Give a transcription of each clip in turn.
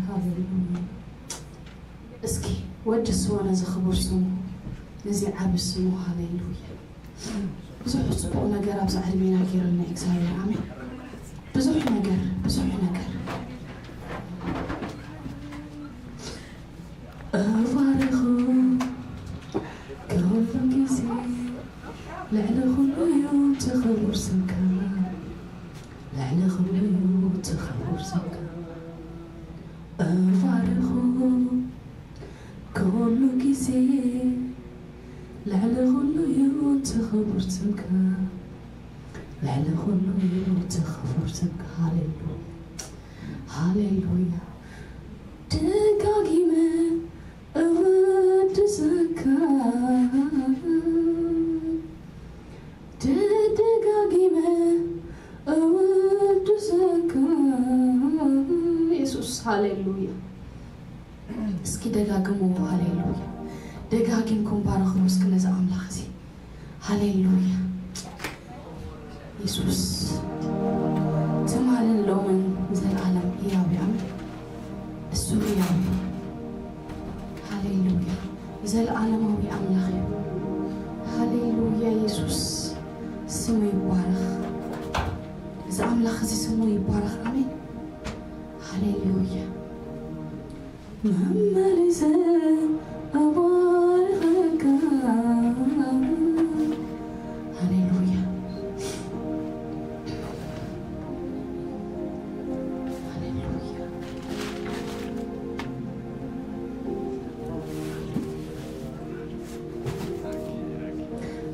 ሃሌሉያ። እስኪ ወድስዎ ነዚ ክቡር ስሙ፣ ነዚ ዓቢ ስሙ። ሃሌሉያ። ብዙሕ ጽቡቕ ነገር ኣብዛ ዕድሜና ገይሩልና እግዚኣብሔር። ኣሜን። ብዙሕ ነገር፣ ብዙሕ ነገር። እባርኹ ኩሉ ግዜ፣ ልዕሊ ኩሉ እዩ እቲ ክቡር ስምካ፣ ልዕሊ ኩሉ እዩ እቲ ክቡር ስምካ። እባርኹ ኩሉ ግዜ፣ ልዕሊ ኩሉ እዩ እቲ ክቡር ስምካ፣ ልዕሊ ኩሉ እዩ እቲ ክቡር ስምካ። ሃሌሉያ፣ ሃሌሉያ። ደጋጊመ እወድሰካ፣ ደጋጊመ እወድሰካ። የሱስ፣ ሃሌሉያ። እስኪ ደጋግምዎ፣ ሃሌሉያ። ደጋጊምኩም ባርኽዎ እስኪ ነዚ ኣምላኽ እዚ። ሃሌሉያ። የሱስ ትማልን ሎምን ንዘለኣለም ህያው እዩ። ኣሜን። እሱ ህያው እዩ። ሃሌሉያ። ዘለኣለማዊ ኣምላኽ እዩ። ሃሌሉያ። የሱስ ስሙ ይባረኽ። እዚ ኣምላኽ እዚ ስሙ ይባረኽ። ኣሜን። ሃሌሉያ። መመሊሰ እባርኸካ። ሃሌሉያ። ሃሌሉያ።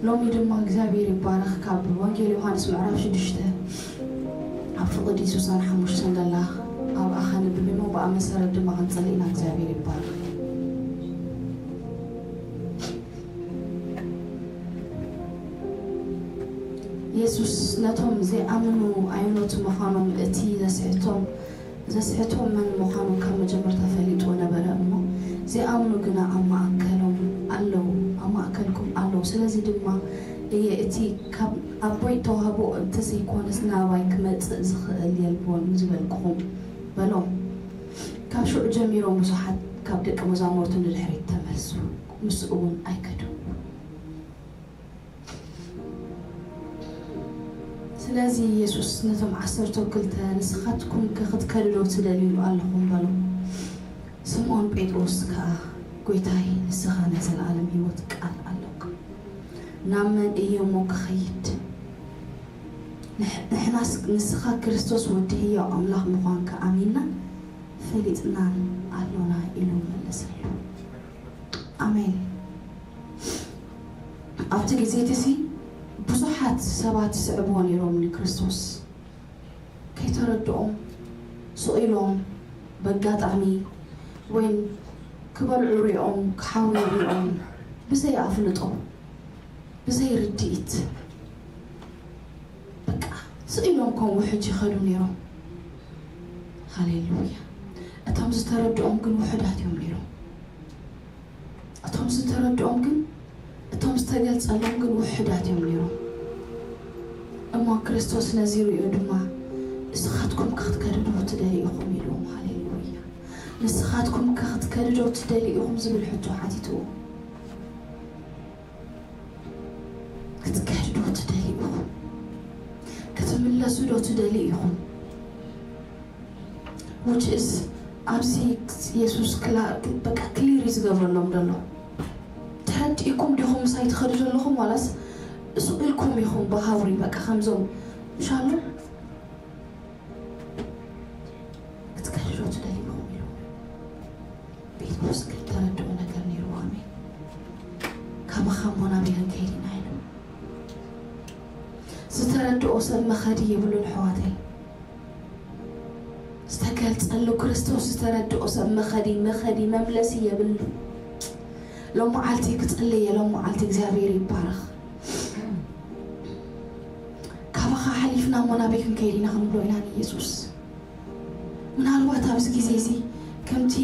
ሎሚ ድማ እግዚኣብሔር ይባረኽ። ካብ ወንጌል ዮሃንስ ምዕራፍ ሽዱሽተ ኣብ ፍቕዲ ሱሳን ሓሙሽተ እንከላ ኣብኣ ኸነንብብ እሞ ብኣ መሰረት ድማ ክንጸሊ ኢና። እግዚኣብሔር ይባረኽ። የሱስ ነቶም ዘይኣምኑ ኣየኖት ምዃኖም እቲ ዘስሕቶም ዘስሕቶም መን ምዃኑ ካብ መጀመርታ ፈሊጥዎ ነበረ እሞ ዘይኣምኑ ግና ኣብ ማእከሎም ኣለዉ ኣብ ማእከልኩም ኣለዉ። ስለዚ ድማ እየ እቲ ካብ ኣቦይ እተዋህቦ እንተዘይኮነስ ናባይ ክመጽእ ዝኽእል የልቦን ዝበልኩኹም በሎም። ካብ ሽዑ ጀሚሮም ብዙሓት ካብ ደቂ መዛሙርቱ ንድሕሪት ተመልሱ፣ ምስኡ እውን ኣይከዱን። ስለዚ የሱስ ነቶም ዓሰርተው ክልተ ንስኻትኩምከ ክትከዱ ዶ ትደልዩ ኣለኹም በሎም። ስምኦን ጴጥሮስ ከኣ ጐይታይ ንስኻ ናይ ዘለኣለም ህይወት ቃል ኣሎካ፣ ናብ መን እየ እሞ ክኸይድ? ንሕናስ ንስኻ ክርስቶስ ወዲ ህያው ኣምላኽ ምዃንካ ኣሚንናን ፈሊጥናን ኣሎና ኢሉ መለሰሉ። ኣሜን። ኣብቲ ግዜ እቲ ሲ ብዙሓት ሰባት ይስዕብዎ ነይሮም ንክርስቶስ። ከይተረድኦም ስቕ ኢሎም በጋጣሚ ወይም ክበልዑ ሪኦም ክሓውዩ ሪኦም ብዘይ ኣፍልጦ ብዘይ ርድኢት በቃ ስቕ ኢሎም ከም ውሕጅ ይኸዱ ነይሮም። ሃሌሉያ። እቶም ዝተረድኦም ግን ውሑዳት እዮም ነይሮም። እቶም ዝተረድኦም ግን እቶም ዝተገልጸሎም ግን ውሑዳት እዮም ነይሮም። እሞ ክርስቶስ ነዚ ርእዩ ድማ ንስኻትኩም ከ ክትከዱ ዶ ትደልዩ ኢኹም ኢልዎም። ሃሌሉያ። ንስኻትኩም ከ ክትከዱ ዶ ትደልዩ ኢኹም ዝብል ሕቶ ሓቲትዎ። ክትከዱ ዶ ትደልዩ ኢኹም? ክትምለሱ ዶ ትደልዩ ኢኹም? Which is ኣብዚ የሱስ ክላ በቃ ክሊር እዩ ዝገብረሎም ዘሎ። ተረዲእኩም ዲኹም ምሳይ ትኸዱ ዘለኹም ዋላስ ስቕ ኢልኩም ኢኹም ብሃውሪ በቃ ከምዞም ምሻሎ ክትከዱ ዶ ትደልዩ ኢኹም ኢሉ ጴጥሮስ ግን ተረድኦ ነገር ነይሩ። ኣሜን። ካባኻ እሞ ናበይ ክንከይድ ኢና ኢሉ ዝተረድኦ ሰብ መኸዲ የብሉን ኣሕዋተይ። ዝተገልጸሉ ክርስቶስ ዝተረድኦ ሰብ መኸዲ መኸዲ መምለሲ የብሉ። ሎም መዓልቲ ክጽልየ ሎም መዓልቲ እግዚኣብሔር ይባረኽ። ካባኻ ሓሊፍና እሞ ናበይ ክንከይድ ኢና ክንብሎ ኢና ንየሱስ። ምናልባት ኣብዚ ግዜ እዚ ከምቲ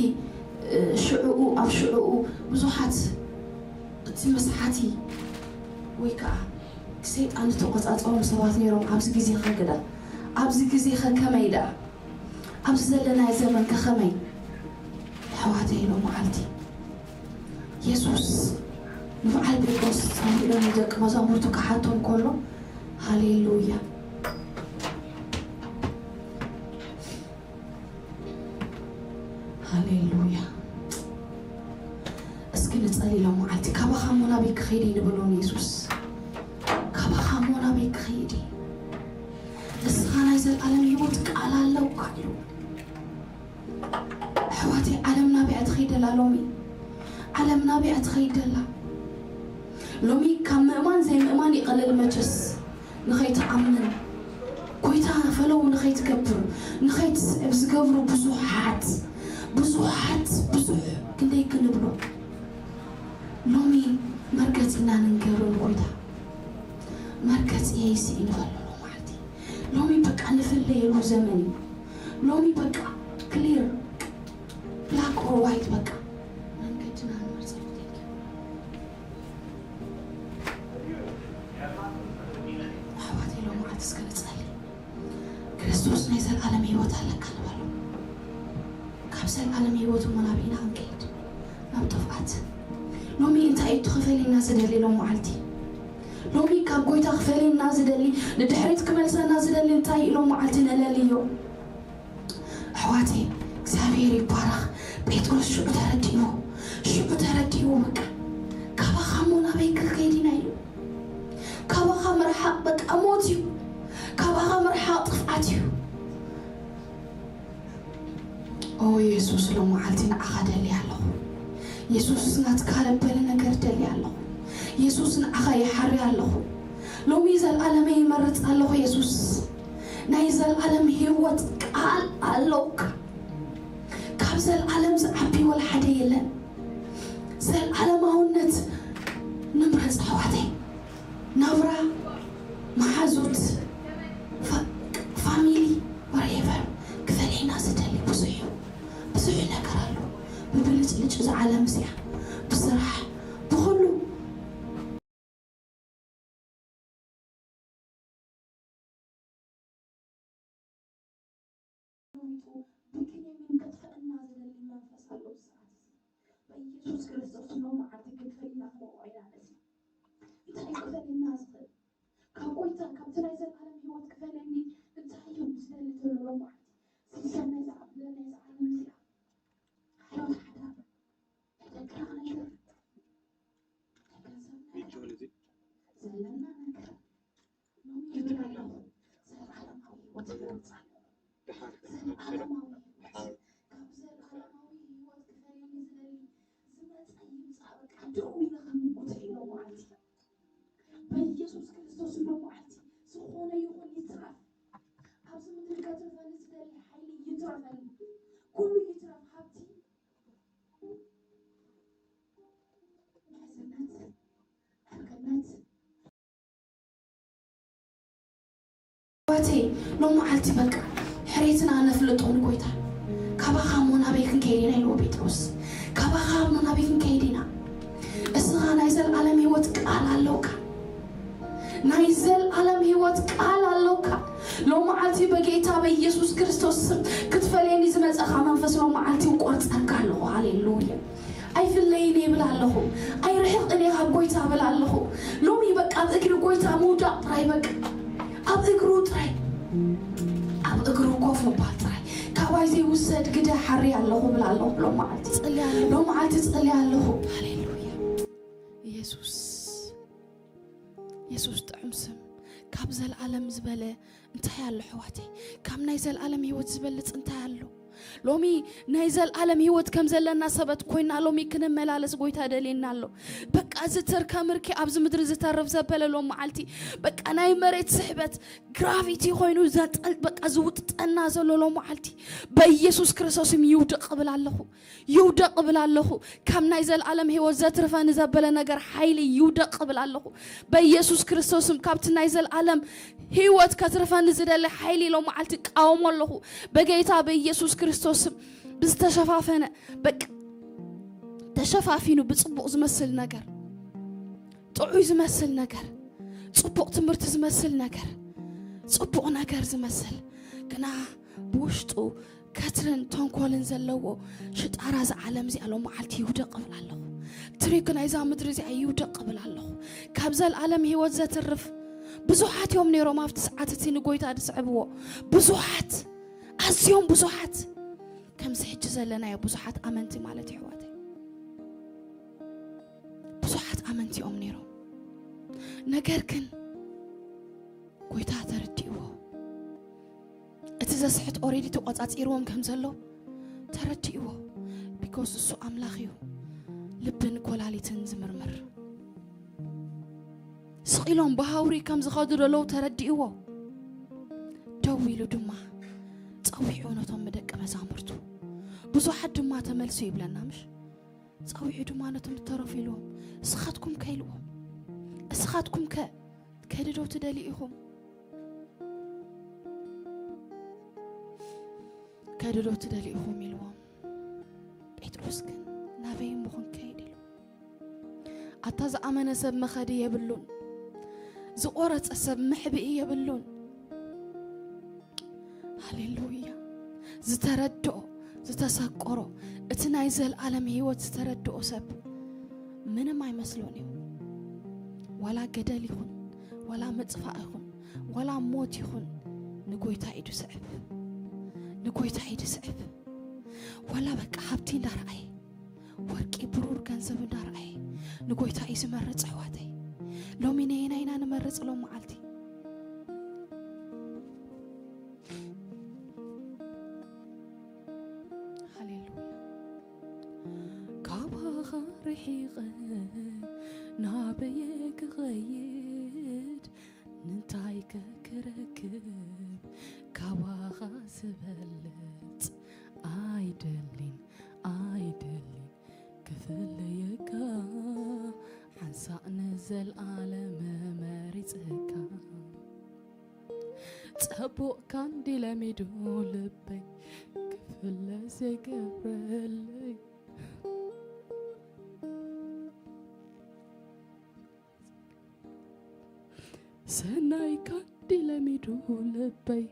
ሽዕኡ ኣብ ሽዕኡ ብዙሓት እቲ መስሓቲ ወይ ከዓ ሰይጣን ዝተቆጻጸሮም ሰባት ነይሮም። ኣብዚ ግዜ ኸ ግዳ ኣብዚ ግዜ ኸ ከመይ ደኣ ኣብዚ ዘለናዮ ዘመን ከ ኸመይ ኣሕዋተይ፣ ሎም መዓልቲ የሱስ ንበዓል ጴጥሮስ ሰሚዑ ንደቂ መዛሙርቱ ክሓቶም ከሎ፣ ሃሌሉያ፣ ሃሌሉያ። እስኪ ንጸሊ። ሎም መዓልቲ ካባኻ እሞ ናበይ ክኸይድ እየ ንበሎ ንየሱስ። ካባኻ እሞ ናበይ ክኸይድ እየ? ንስኻ ናይ ዘለኣለም ህይወት ቃል ኣለውካ ኢሉ። ኣሕዋቲ፣ ዓለም ናበይ እያ ትኸይድ ደላ ሎሚ? ዓለም ናበይ እያ ትኸይድ ደላ? ሎሚ ካብ ምእማን ዘይምእማን ይቐልል መቸስ። ንኸይትኣምን፣ ጎይታ ፈለው ንኸይትገብር፣ ንኸይትስዕብ ዝገብሩ ብዙሓት፣ ብዙሓት፣ ብዙሕ ክንደይ ክንብሎ። ሎሚ መርገጺ ኢና ንንገሮ ንጎይታ። መርገጺ የይሲ ንበሎ ሎማዓልቲ። ሎሚ በቃ ንፍለየሉ ዘመን እዩ። ሎሚ በቃ ክሊር፣ ብላክ ኦር ዋይት፣ በቃ መንገድና ንመርጸሉ። ኣሕዋተይ፣ ሎማዓልቲ እስከ ንጸሊ። ክርስቶስ ናይ ዘለኣለም ህይወት ኣለካ ንበሎ። ካብ ዘለኣለም ህይወት እሞ ናብ ኢና ክንከይድ? ናብ ጥፍኣት። ሎሚ እንታይ እዩ ትኽፈለና ዝደሊ ሎም መዓልቲ? ሎሚ ካብ ጎይታ ክፈለና ዝደሊ፣ ንድሕሪት ክመልሰና ዝደሊ እንታይ እዩ ሎም መዓልቲ? ነለልዮ። ኣሕዋተይ፣ እግዚኣብሔር ይባረኽ። ጴጥሮስ ሽዑ ተረዲእዎ፣ ሽዑ ተረዲእዎ። በቃ ካባኻ እሞ ናበይ ክንከይድ ኢና ኢሉ። ካባኻ ምርሓቕ በቃ ሞት እዩ። ካባኻ ምርሓቕ ጥፍኣት እዩ። ኦ የሱስ፣ ሎም መዓልቲ ንዓኻ ደሊ ኣለኹ። የሱስ፣ ናትካ ለበለ ነገር ደሊ ኣለኹ። የሱስ፣ ንዓኻ ይሓሪ ኣለኹ። ሎሚ ዘለኣለመይ ይመርጽ ኣለኹ የሱስ። ናይ ዘለኣለም ህይወት ቃል ኣለውካ። ካብ ዘለኣለም ዝዓቢ ወላ ሓደ የለን። ዘለኣለማውነት ንምረጽ ኣሕዋተይ። ናብራ፣ መሓዙት፣ ፋ-፣ ፋሚሊ፣ ወሬቨር ክፈልየና ዝደሊ ብዙሕ እዩ። ብዙሕ ነገር ኣሎ። ብብልጭልጭ እዛ ዓለም እዚኣ፣ ብስራሕ፣ ብኹሉ። ብክንያሚን ከጥፍአና ዝደሊ መንፈስ ኣሎ። ሰዓት በኢየሱስ ክርስቶስ ሎም መዓልቲ ክንፈልያ ክንቆይና ነዚ እንታይ ክፈልየና ዝኽእል? ካብ ጎይታ፣ ካብቲ ናይ ዘለኣለም ህይወት ክፈልየኒ እንታይ እዩ ዝደሊ ዘሎ ሎም መዓልቲ? እዚ ሰብ ናይ ዝዓብለና ናይ ዝዓለም እዚኣ። ሓይወት ሓዳር፣ ናይ ደቅና ነገር፣ ናይ ገንዘብ ነገር፣ ዘለና ነገር። ሎሚ ይብል ኣለኹ፣ ዘለዓለማዊ ህይወት ይመርጽ ኣለኹ። ዘለዓለማዊ ህይወት። ካብ ዘለዓለማዊ ህይወት ክፈልየኒ ዝደሊ ዝመጸ ይምጻእ፣ በቃ ደው ኢለ ክምጉት ኢለ መዓልቲ። በኢየሱስ ክርስቶስ ሎም መዓልቲ ዝኾነ ይኹን ይትረፍ። ኣብዚ ምድሪ ከትርፈኒ ዝደሊ ሓይሊ ይትረፈኒ። ኩሉ ይትረፍ፣ ሃብቲ፣ ምሕዝነት፣ ዕርቅነት። ኣሕዋተይ፣ ሎም መዓልቲ በቃ ሕሬትና ነፍልጦ ንጎይታ። ካባኻ እሞ ናበይ ክንከይድ ኢና ኢልዎ ጴጥሮስ። ካባኻ እሞ ናበይ ክንከይድ ኢና? እስኻ ናይ ዘለኣለም ህይወት ቃል ኣለውካ። ናይ ዘለኣለም ህይወት ቃል ኣለውካ። ሎም መዓልቲ በጌታ በኢየሱስ ክርስቶስ ስም ክትፈልየኒ ዝመጸኻ መንፈስ ሎም መዓልቲ እቆርጸካ ኣለኹ። ሃሌሉያ። ኣይፍለይን እየ ብል ኣለኹ። ኣይርሕቕን እየ ካብ ጎይታ ብል ኣለኹ። ሎሚ በቃ ኣብ እግሪ ጎይታ ምውዳቕ ጥራይ በቃ። ኣብ እግሩ ጥራይ። ኣብ እግሩ ኮፍ ምባል ጥራይ። ካባይ ዘይውሰድ ግደ ሓሪ ኣለኹ ብል ኣለኹ። ሎም መዓልቲ ጸልየ ኣለኹ። ሎም መዓልቲ ጸልየ ኣለኹ። ሃሌሉያ። ኢየሱስ፣ ኢየሱስ ጥዑም ስም። ካብ ዘለኣለም ዝበለ እንታይ ኣሎ ኣሕዋተይ? ካብ ናይ ዘለኣለም ህይወት ዝበልጽ እንታይ ኣሎ? ሎሚ ናይ ዘለኣለም ህይወት ከም ዘለና ሰበት ኮይና ሎሚ ክንመላለስ ጎይታ ደልየና ኣሎ። በቃ እዚ ትርከ ምርኪ ኣብዚ ምድሪ ዝተርፍ ዘበለ ሎም መዓልቲ በቃ ናይ መሬት ስሕበት ግራቪቲ ኮይኑ ዘጠል-፣ በቃ ዝውጥጠና ዘሎ ሎም መዓልቲ በኢየሱስ ክርስቶስ ስም ይውደቕ እብል ኣለኹ። ይውደቕ እብል ኣለኹ። ካብ ናይ ዘለኣለም ህይወት ዘትርፈኒ ዘበለ ነገር ሓይሊ ይውደቕ እብል ኣለኹ። በኢየሱስ ክርስቶስም ካብቲ ናይ ዘለኣለም ህይወት ከትርፈኒ ዝደሊ ሓይሊ ሎም መዓልቲ እቃወሞ ኣለኹ። በጌታ በኢየሱስ ክርስቶስም ብዝተሸፋፈነ፣ በቃ ተሸፋፊኑ ብጽቡቕ ዝመስል ነገር፣ ጥዑይ ዝመስል ነገር፣ ጽቡቕ ትምህርቲ ዝመስል ነገር፣ ጽቡቕ ነገር ዝመስል ግና ብውሽጡ ከትርን ተንኮልን ዘለዎ ሽጣራ እዛ ዓለም እዚኣ ሎም መዓልቲ ይውደቕ እብል ኣለኹ። ትሪክ ናይዛ ምድሪ እዚኣ ይውደቕ እብል ኣለኹ። ካብ ዘልኣለም ህይወት ዘትርፍ ብዙሓት እዮም ነይሮም ኣብቲ ሰዓት እቲ ንጎይታ ዝስዕብዎ። ብዙሓት፣ ኣዝዮም ብዙሓት። ከምዚ ሕጂ ዘለናዮ ብዙሓት ኣመንቲ ማለት ይሕዋተይ። ብዙሓት ኣመንቲ እዮም ነይሮም። ነገር ግን ጎይታ ተረዲእዎ። እቲ ዘስሕት ኦሬዲ ተቆጻጺርዎም ከም ዘሎ ተረዲእዎ። ቢኮዝ እሱ ኣምላኽ እዩ ልብን ኮላሊትን ዝምርምር። ስቕ ኢሎም ብሃውሪ ከም ዝኸዱ ዘለዉ ተረዲእዎ። ደው ኢሉ ድማ ጸዊዑ ነቶም ደቂ መዛሙርቱ። ብዙሓት ድማ ተመልሱ ይብለና ምሽ? ጸዊዑ ድማ ነቶም ዝተረፉ ኢልዎም፣ እስኻትኩም ከ ኢልዎም፣ እስኻትኩም ከ ከድዶ ትደልዩ ኢኹም? ከድዶ ትደልዩ ኢኹም ኢልዎም። ጴጥሮስ ግን ናበይ እሞ ክንከይድ ኢሉ። ኣታ ዝኣመነ ሰብ መኸዲ የብሉን፣ ዝቆረጸ ሰብ መሕብኢ የብሉን። ሃሌሉያ። ዝተረድኦ፣ ዝተሰቆሮ፣ እቲ ናይ ዘልኣለም ህይወት ዝተረድኦ ሰብ ምንም ኣይመስሎን እዩ። ዋላ ገደል ይኹን፣ ዋላ ምጥፋእ ይኹን፣ ዋላ ሞት ይኹን፣ ንጎይታ ኢዱ ስዕብ፣ ንጎይታ ኢዱ ስዕብ። ዋላ በቃ ሃብቲ እንዳረኣየ፣ ወርቂ ብሩር ገንዘብ እንዳረኣየ ንጎይታ እዩ ዝመርጽ። ኣሕዋተይ፣ ሎሚ ነየናይ ኢና ንመርጽ? ሎም መዓልቲ። ሃሌሉያ። ካባኻ ርሒቐ ናበየ ክኸይድ? ንንታይ ከ ክረክብ ካባኻ ዝበልጽ? ኣይደልን፣ ኣይደልን ክፍለየካ፣ ሓንሳእ ንዘልኣለም መሪጽካ። ጸቡቕ ካንዲ ለሚዱ ልበይ ክፍለ ዘይገብረለይ። ሰናይ ካንዲ ለሚዱ ልበይ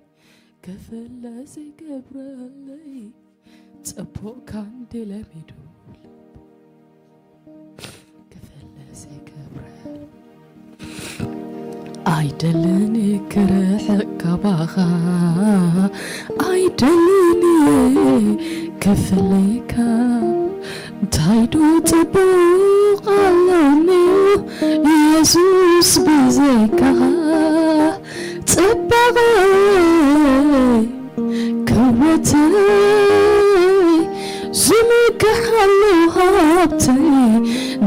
ክፍለ ዘይገብረለይ። ጽቡቕ ካንዲ ለሚዱ ክፍለ ዘይገብረ። ኣይደልን ክርሕቕ ካባኻ፣ ኣይደልን ክፍለየካ። እንታይ ዶ ጽቡቕ ኣሎኒ ኢየሱስ ብዘይካኻ? ጽባቐይ ክብረተይ ዝምክሓሉ ሃብተይ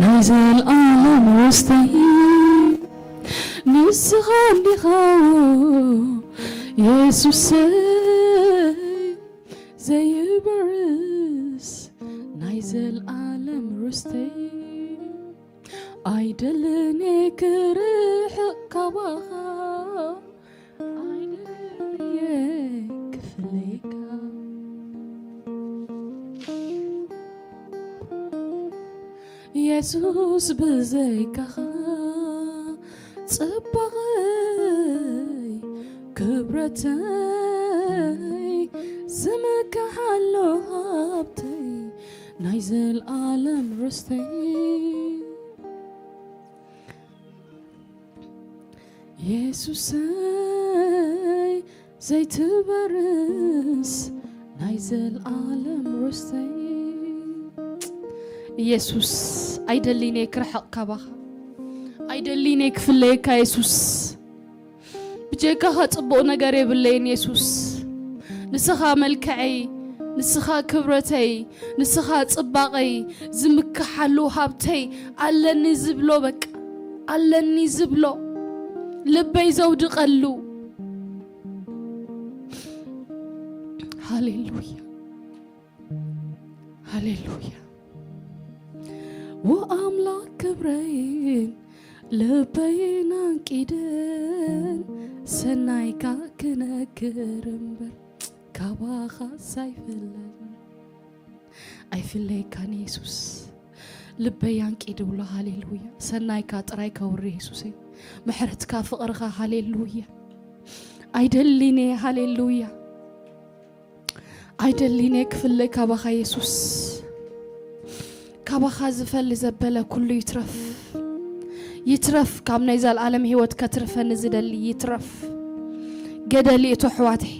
ናይ ዘልኣለም ርስተይ ንስኻ እንዲኻ የሱሰይ ዘይበርስ ናይ ዘልኣለም ርስተይ። ኣይደልን ክርሕቕ ካባኻ፣ ኣይደልን ክፍለየካ። የሱስ ብዘይካኻ ጽባቐይ ክብረተይ ዝምክሓሉ ሃብተይ ናይ ዘልኣለም ርስተይ። የሱሰይ ዘይትበርስ ናይ ዘልኣለም ርስተይ። የሱስ ኣይደሊን እየ ክርሕቕ ካባኻ፣ ኣይደሊን እየ ክፍለየካ የሱስ። ብጀካኻ ጽቡቕ ነገር የብለይን የሱስ። ንስኻ መልክዐይ፣ ንስኻ ክብረተይ፣ ንስኻ ጽባቐይ፣ ዝምክሓሉ ሃብተይ፣ ኣለኒ ዝብሎ በቃ፣ ኣለኒ ዝብሎ፣ ልበይ ዘውድቐሉ። ሃሌሉያ፣ ሃሌሉያ። ወኣምላኽ ክብረይን ልበይን ኣንቂደን ሰናይካ ክነግር እምበር ካባኻስ ኣይፍለን። ኣይፍለየካን የሱስ። ልበይ ኣንቂዱ ብሎ። ሃሌሉያ። ሰናይካ ጥራይ ከውሪ የሱሰይ። ምሕረትካ ፍቕርኻ። ሃሌሉያ። ኣይደሊን እየ። ሃሌሉያ። ኣይደሊን እየ ክፍለ ካባኻ የሱስ። ካባኻ ዝፈሊ ዘበለ ኩሉ ይትረፍ። ይትረፍ ካብ ናይ ዘልኣለም ህይወት ከትርፈኒ ዝደሊ ይትረፍ። ገደሊ እቶ ኣሕዋተይ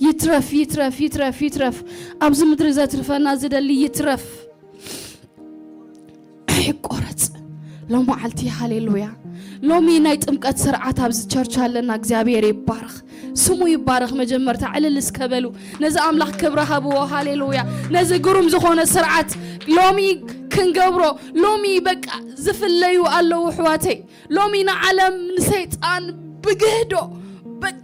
ይትረፍ ይትረፍ ይትረፍ ይትረፍ። ኣብዚ ምድሪ ዘትርፈና ዝደሊ ይትረፍ። ይቆረጽ። ሎመዓልቲ ሃሌሉያ። ሎሚ ናይ ጥምቀት ስርዓት ኣብዚ ቸርች ኣለና። እግዚኣብሔር ይባረኽ፣ ስሙ ይባረኽ። መጀመርታ ዕልል እስከ በሉ፣ ነዚ ኣምላኽ ክብሪ ሃብዎ። ሃሌሉያ። ነዚ ግሩም ዝኾነ ስርዓት ሎሚ ክንገብሮ፣ ሎሚ በቃ ዝፍለዩ ኣለዉ ኣሕዋተይ። ሎሚ ንዓለም ንሰይጣን ብግህዶ በቃ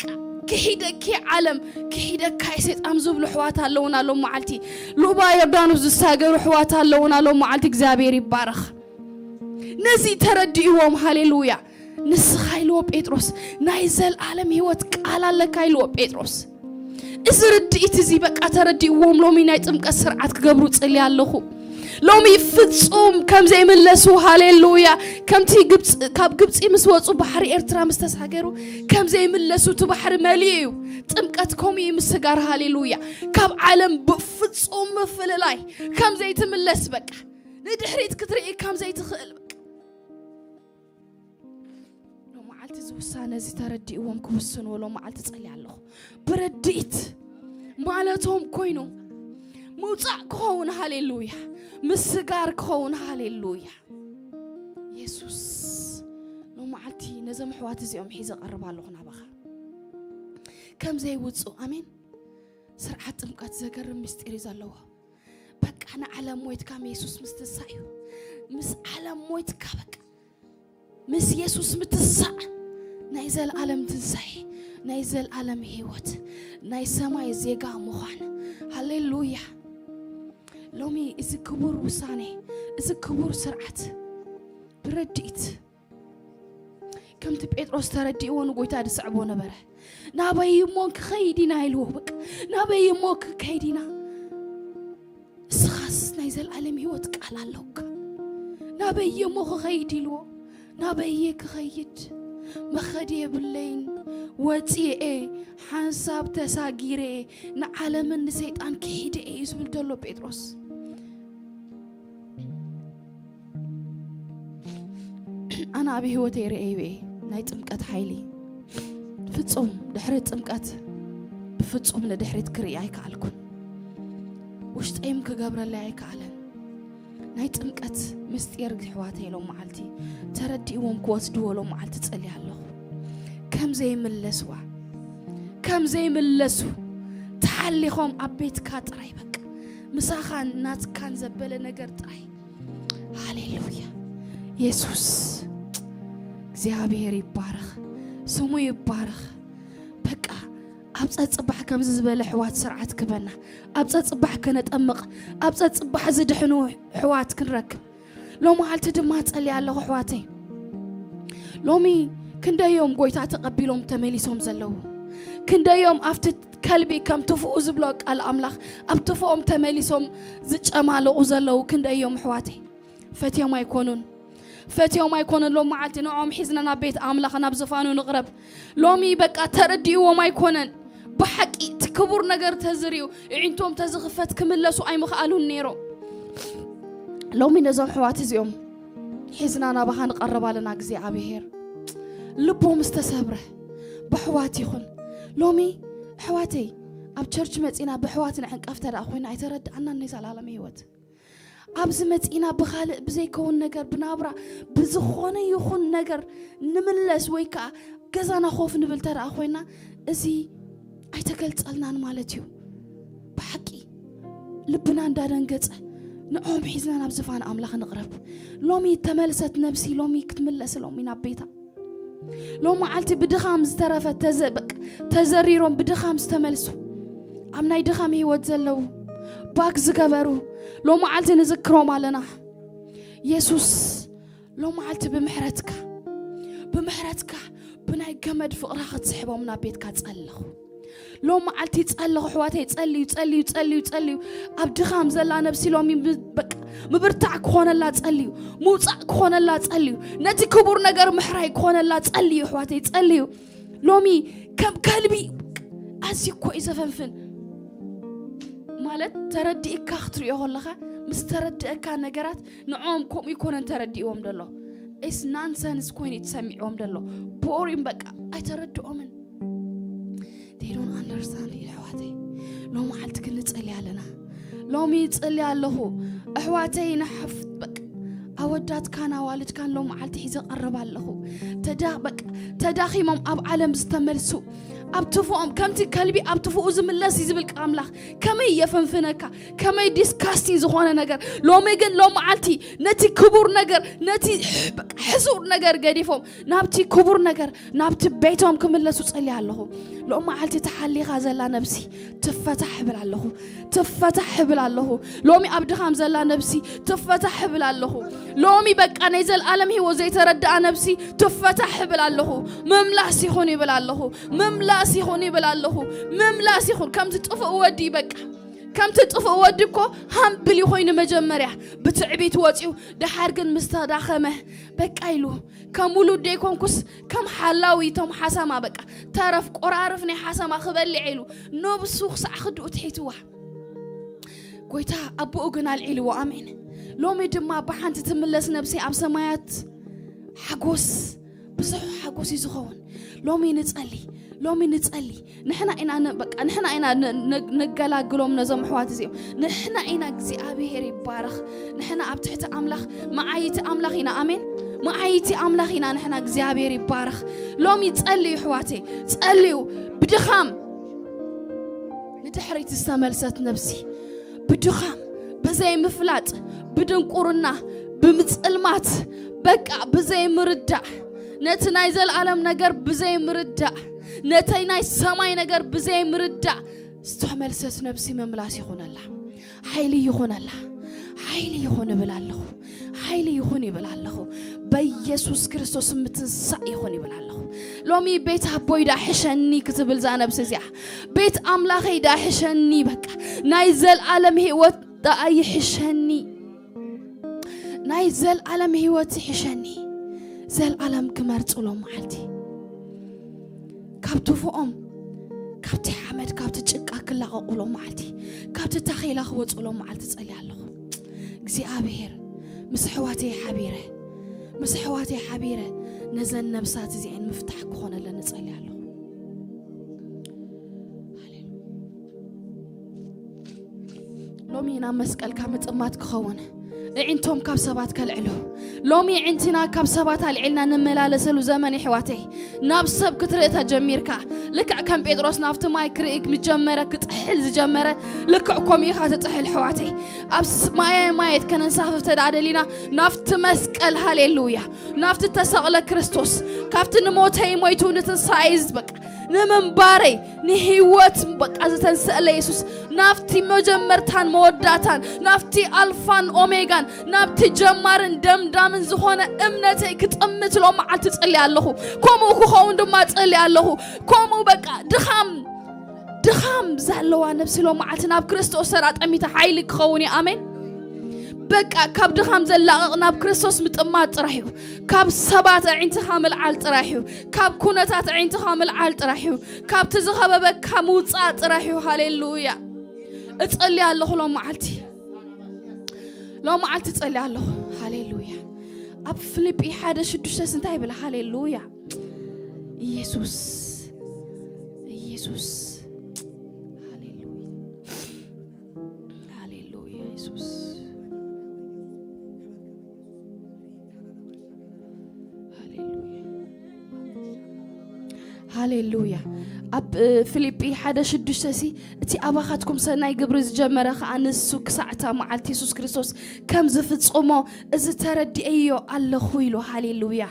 ክሒደኪ ዓለም ክሒደካ ሰይጣን ዝብሉ ኣሕዋት ኣለዉና። ሎም መዓልቲ ሉባ ዮርዳኖስ ዝሳገሩ ኣሕዋት ኣለዉና። ሎም መዓልቲ እግዚኣብሔር ይባረኽ። ነዚ ተረዲእዎም። ሃሌሉያ። ንስኻ ኢልዎ ጴጥሮስ፣ ናይ ዘልኣለም ህይወት ቃል ኣለካ ኢልዎ ጴጥሮስ። እዚ ርድኢት እዚ በቃ ተረዲእዎም። ሎሚ ናይ ጥምቀት ስርዓት ክገብሩ ጽልያ ኣለኹ። ሎሚ ፍጹም ከም ዘይምለሱ፣ ሃሌሉያ፣ ከምቲ ግብጽ-፣ ካብ ግብጺ ምስ ወጹ ባሕሪ ኤርትራ ምስ ተሳገሩ ከም ዘይምለሱ፣ እቲ ባሕሪ መሊኡ እዩ። ጥምቀት ከምኡ እዩ ምስጋር፣ ሃሌሉያ። ካብ ዓለም ብፍጹም ምፍልላይ ከም ዘይትምለስ፣ በቃ ንድሕሪት ክትርኢ ከም ዘይትኽእል፣ በቃ ሎም መዓልቲ እዚ ውሳነ እዚ ተረዲእዎም ክውስንዎ ሎም መዓልቲ ጸልየ ኣለኹ። ብረድኢት ማለቶም ኮይኑ ምውጻእ ክኸውን፣ ሃሌሉያ፣ ምስጋር ክኸውን፣ ሃሌሉያ። የሱስ ሎም መዓልቲ ነዞም ኣሕዋት እዚኦም ሒዘ ቀርብ ኣለኹ ናባኻ። ከም ዘይውጹ፣ ኣሜን። ስርዓት ጥምቀት ዘገርም ምስጢር እዩ ዘለዎ። በቃ ንዓለም ሞይትካ ምስ የሱስ ምስትሳእ እዩ። ምስ ዓለም ሞይትካ በቃ ምስ የሱስ ምትሳእ ናይ ዘልኣለም ትንሳኤ፣ ናይ ዘልኣለም ህይወት፣ ናይ ሰማይ ዜጋ ምዃን። ሃሌሉያ። ሎሚ እዚ ክቡር ውሳኔ፣ እዚ ክቡር ስርዓት ብረድኢት ከምቲ ጴጥሮስ ተረዲእዎ ንጎይታ ዝስዕቦ ነበረ። ናበይ እሞ ክኸይድ ኢና ኢልዎ። በቃ ናበይ እሞ ክከይድ ኢና? እስኻስ ናይ ዘልኣለም ህይወት ቃል ኣለውካ። ናበይ እሞ ክኸይድ ኢልዎ። ናበይ እየ ክኸይድ? መኸዲ የብለይን። ወፂኤ ሓንሳብ ተሳጊረ ንዓለምን ንሰይጣን ክሒደ እዩ ዝብል ዘሎ ጴጥሮስ። ኣነ ኣብ ህይወተይ ርእየዮ እየ ናይ ጥምቀት ሓይሊ። ፍጹም ድሕሪ ጥምቀት ብፍጹም ንድሕሪት ክርኢ ኣይከኣልኩን። ውሽጠይም ክገብረለይ ኣይከኣለን። ናይ ጥምቀት ምስጢር ኣሕዋተይ ሎም መዓልቲ ተረዲእዎም ክወስድዎ ሎም መዓልቲ ጸልየ ኣለኹ። ከም ዘይምለስዋ፣ ከም ዘይምለሱ ተሓሊኾም ኣብ ቤትካ ጥራይ በቃ ምሳኻን ናትካን ዘበለ ነገር ጥራይ። ሃሌሉያ። የሱስ እግዚኣብሔር ይባረኽ፣ ስሙ ይባረኽ። በቃ ኣብ ጸጽባሕ ከምዚ ዝበለ ኣሕዋት ስርዓት ክበና፣ ኣብ ጸጽባሕ ከነጠምቕ፣ ኣብ ጸጽባሕ ዝድሕኑ ኣሕዋት ክንረክብ። ሎም መዓልቲ ድማ ጸልየ ኣለኹ ኣሕዋተይ። ሎሚ ክንደዮም ጎይታ ተቐቢሎም ተመሊሶም ዘለዉ? ክንደዮም ኣብቲ ከልቢ ከም ትፍኡ ዝብሎ ቃል ኣምላኽ ኣብ ትፍኦም ተመሊሶም ዝጨማለቑ ዘለዉ ክንደዮም ኣሕዋተይ? ፈትዮም ኣይኮኑን፣ ፈትዮም ኣይኮኑን። ሎም መዓልቲ ንዕኦም ሒዝና ናብ ቤት ኣምላኽ ናብ ዝፋኑ ንቕረብ። ሎሚ በቃ ተረዲእዎም ኣይኮነን። ብሓቂ እቲ ክቡር ነገር ተዝርእዩ፣ እዒንቶም ተዝኽፈት ክምለሱ ኣይምኽኣሉን ነይሮም። ሎሚ ነዞም ኣሕዋት እዚኦም ሒዝና ናባኻ ንቐርብ ኣለና እግዚኣብሔር። ልቦም ዝተሰብረ ብኣሕዋት ይኹን። ሎሚ ኣሕዋተይ ኣብ ቸርች መጺና ብኣሕዋት ንዕንቀፍ ተደኣ ኮይና ኣይተረድኣናን ናይ ዘላለም ህይወት። ኣብዚ መጺና ብኻልእ ብዘይከውን ነገር ብናብራ ብዝኾነ ይኹን ነገር ንምለስ ወይ ከኣ ገዛና ኮፍ ንብል ተደኣ ኮይና እዚ ኣይተገልጸልናን ማለት እዩ። ብሓቂ ልብና እንዳደንገጸ ንዕኦም ሒዝና ናብ ዝፋን ኣምላኽ ንቕረብ። ሎሚ ተመልሰት ነብሲ፣ ሎሚ ክትምለስ ሎሚ ናብ ቤታ። ሎም መዓልቲ ብድኻም ዝተረፈ ተዘ-፣ በቃ ተዘሪሮም ብድኻም ዝተመልሱ ኣብ ናይ ድኻም ህይወት ዘለዉ ባክ ዝገበሩ ሎም መዓልቲ ንዝክሮም ኣለና። የሱስ ሎም መዓልቲ ብምሕረትካ፣ ብምሕረትካ ብናይ ገመድ ፍቕራ ክትስሕቦም ናብ ቤትካ ጸለኹ። ሎም መዓልቲ ጸለኹ ኣሕዋተይ፣ ጸልዩ፣ ጸልዩ፣ ጸልዩ፣ ጸልዩ። ኣብ ድኻም ዘላ ነብሲ ሎሚ ብ-፣ በቃ ምብርታዕ ክኾነላ ጸልዩ፣ ምውጻእ ክኾነላ ጸልዩ፣ ነቲ ክቡር ነገር ምሕራይ ክኾነላ ጸልዩ ኣሕዋተይ፣ ጸልዩ። ሎሚ ከም ከልቢ ኣዝዩ እኮ እዩ ዘፈንፍን። ማለት ተረዲእካ ክትሪኦ ከለኻ፣ ምስ ተረድእካ ነገራት ንዕኦም ከምኡ ይኮነን ተረዲእዎም ደሎ። It's nonsense ኮይኑ እዩ ተሰሚዕዎም ደሎ። ቦሪን በቃ ኣይተረድኦምን። They don't understand you ኣሕዋተይ። ሎም መዓልቲ ክንጽሊ ኣለና። ሎሚ ይጽሊ ኣለኹ ኣሕዋተይ፣ ንሓፍ በቃ ኣወዳትካን ኣዋልድካን ሎም መዓልቲ ሒዘ ቀርብ ኣለኹ። ተዳ በቃ ተዳኺሞም ኣብ ዓለም ዝተመልሱ፣ ኣብ ትፉኦም ከምቲ ከልቢ ኣብ ትፉኡ ዝምለስ እዩ ዝብል ቃል ኣምላኽ። ከመይ የፈንፍነካ፣ ከመይ ዲስካስቲንግ ዝኾነ ነገር። ሎሚ ግን ሎም መዓልቲ ነቲ ክቡር ነገር፣ ነቲ በቃ ሕሱር ነገር ገዲፎም ናብቲ ክቡር ነገር፣ ናብቲ ቤቶም ክምለሱ ጸልየ ኣለኹ። ሎም መዓልቲ ተሓሊኻ ዘላ ነብሲ ትፈታሕ እብል ኣለኹ። ትፈታሕ እብል ኣለኹ። ሎሚ ኣብ ድኻም ዘላ ነብሲ ትፈታሕ እብል ኣለኹ። ሎሚ በቃ ናይ ዘልኣለም ህይወት ዘይተረድኣ ነብሲ ትፈታሕ እብል ኣለኹ። ምምላስ ይኹን ይብል ኣለኹ። ምምላስ ይኹን ይብል ኣለኹ። ምምላስ ይኹን። ከምቲ ጥፉእ ወዲ በቃ ከምቲ ጥፉእ ወዲ እኮ ሃምብል ኮይኑ መጀመርያ ብትዕቢት ወፂኡ፣ ደሓር ግን ምስ ተዳኸመ በቃ ኢሉ ከም ውሉድ ደይኮንኩስ ከም ሓላዊ እቶም ሓሰማ በቃ ተረፍ ቆራርፍ ናይ ሓሰማ ክበልዕ ኢሉ ነብሱ ክሳዕ ክድኡ ትሒትዋ። ጎይታ ኣቦኡ ግን ኣልዒልዎ። ኣሜን። ሎሚ ድማ ብሓንቲ ትምለስ ነብሲ ኣብ ሰማያት ሓጎስ፣ ብዙሕ ሓጎስ እዩ ዝኸውን። ሎሚ ንጸሊ፣ ሎሚ ንጸሊ። ንሕና ኢና ን- በቃ ንሕና ኢና ን- ን- ንገላግሎም ነዞም ኣሕዋት እዚኦም። ንሕና ኢና እግዚኣብሔር ይባረኽ። ንሕና ኣብ ትሕቲ ኣምላኽ መዓይቲ ኣምላኽ ኢና። ኣሜን። መዓይቲ ኣምላኽ ኢና ንሕና እግዚኣብሔር ይባረኽ። ሎሚ ጸልዩ ኣሕዋተይ፣ ጸልዩ ብድኻም ንድሕሪት ዝተመልሰት ነብሲ ብድኻም፣ ብዘይምፍላጥ፣ ብድንቁርና፣ ብምጽልማት፣ በቃ ብዘይምርዳእ፣ ነቲ ናይ ዘልኣለም ነገር ብዘይምርዳእ፣ ነተይ ናይ ሰማይ ነገር ብዘይምርዳእ ዝተመልሰት ነብሲ ምምላስ ይኹነላ፣ ሓይሊ ይኹነላ። ሓይሊ ይኹን እብል ኣለኹ። ሓይሊ ይኹን ይብል ኣለኹ። በኢየሱስ ክርስቶስ ምትንሳእ ይኹን ይብል ኣለኹ። ሎሚ ቤት ኣቦይ ዳ ሕሸኒ ክትብል እዛ ነብሲ እዚኣ፣ ቤት ኣምላኸይ ዳ ሕሸኒ፣ በቃ ናይ ዘልኣለም ህይወት ዳ ይሕሸኒ፣ ናይ ዘልኣለም ህይወት ይሕሸኒ። ዘልኣለም ክመርጹ ሎም መዓልቲ ካብ ትፉኦም፣ ካብቲ ሓመድ፣ ካብቲ ጭቃ ክላቐቑ ሎም መዓልቲ፣ ካብቲ ታኼላ ክወጹ ሎም መዓልቲ ጸልየ ኣለኹ። እግዚኣብሔር ምስ ኣሕዋተይ ሓቢረ፣ ምስ ኣሕዋተይ ሓቢረ ነዘን ነብሳት እዚአን ምፍታሕ ክኾነለን እጸልየ ኣለኹ። ሃሌሉያ። ሎሚ ናብ መስቀልካ ምጥማት ክኸውን፣ እዒንቶም ካብ ሰባት ከልዕሉ። ሎሚ እዒንትና ካብ ሰባት ኣልዒልና ንመላለሰሉ ዘመን፣ የሕዋተይ፣ ናብ ሰብ ክትርኢ ተጀሚርካ፣ ልክዕ ከም ጴጥሮስ ናብቲ ማይ ክርኢ ምስ ጀመረ፣ ክጥሕል ዝጀመረ፣ ልክዕ ከምኡ ኢኻ ትጥሕል፣ ኣሕዋተይ። ኣብ ስ- ማየ ማየት ከነንሳፍፍ ተደኣ ደሊና፣ ናብቲ መስቀል፣ ሃሌሉያ፣ ናብቲ ተሰቕለ ክርስቶስ፣ ካብቲ ንሞተይ ሞይቱ ንትንሳኤ ዝበቃ ንምንባረይ፣ ንህይወት በቃ ዝተንስአለ የሱስ፣ ናብቲ መጀመርታን መወዳእታን፣ ናብቲ ኣልፋን ኦሜጋን፣ ናብቲ ጀማርን ደምዳምን ዝኾነ እምነተይ ክጥምት ሎም መዓልቲ ጸልየ ኣለኹ። ከምኡ ክኸውን ድማ ጸልየ ኣለኹ። ከምኡ በቃ ድኻም፣ ድኻም ዘለዋ ነብሲ ሎም መዓልቲ ናብ ክርስቶስ ተራጠሚታ ሓይሊ ክኸውን እዩ። ኣሜን። በቃ ካብ ድኻም ዘላቕቕ ናብ ክርስቶስ ምጥማት ጥራሕ እዩ። ካብ ሰባት ኣዒንትኻ ምልዓል ጥራሕ እዩ። ካብ ኩነታት ኣዒንትኻ ምልዓል ጥራሕ እዩ። ካብቲ ዝኸበበካ ምውጻእ ጥራሕ እዩ። ሃሌሉያ። እጸሊ ኣለኹ ሎም መዓልቲ፣ ሎም መዓልቲ እጸሊ ኣለኹ። ሃሌሉያ። ኣብ ፊልጲ ሓደ ሽዱሽተስ እንታይ ይብል? ሃሌሉያ። ኢየሱስ፣ ኢየሱስ። ሃሌሉያ። ሃሌሉያ ኢየሱስ። ሃሌሉያ። ሃሌሉያ። ኣብ እ፣ ፊልጲ ሓደ ሽዱሽተ ሲ፣ እቲ ኣባኻትኩም ሰናይ ግብሪ ዝጀመረ ኸኣ ንሱ ክሳዕ እታ መዓልቲ የሱስ ክርስቶስ ከም ዝፍጽሞ እዚ ተረዲኤዮ ኣለኹ ኢሉ። ሃሌሉያ።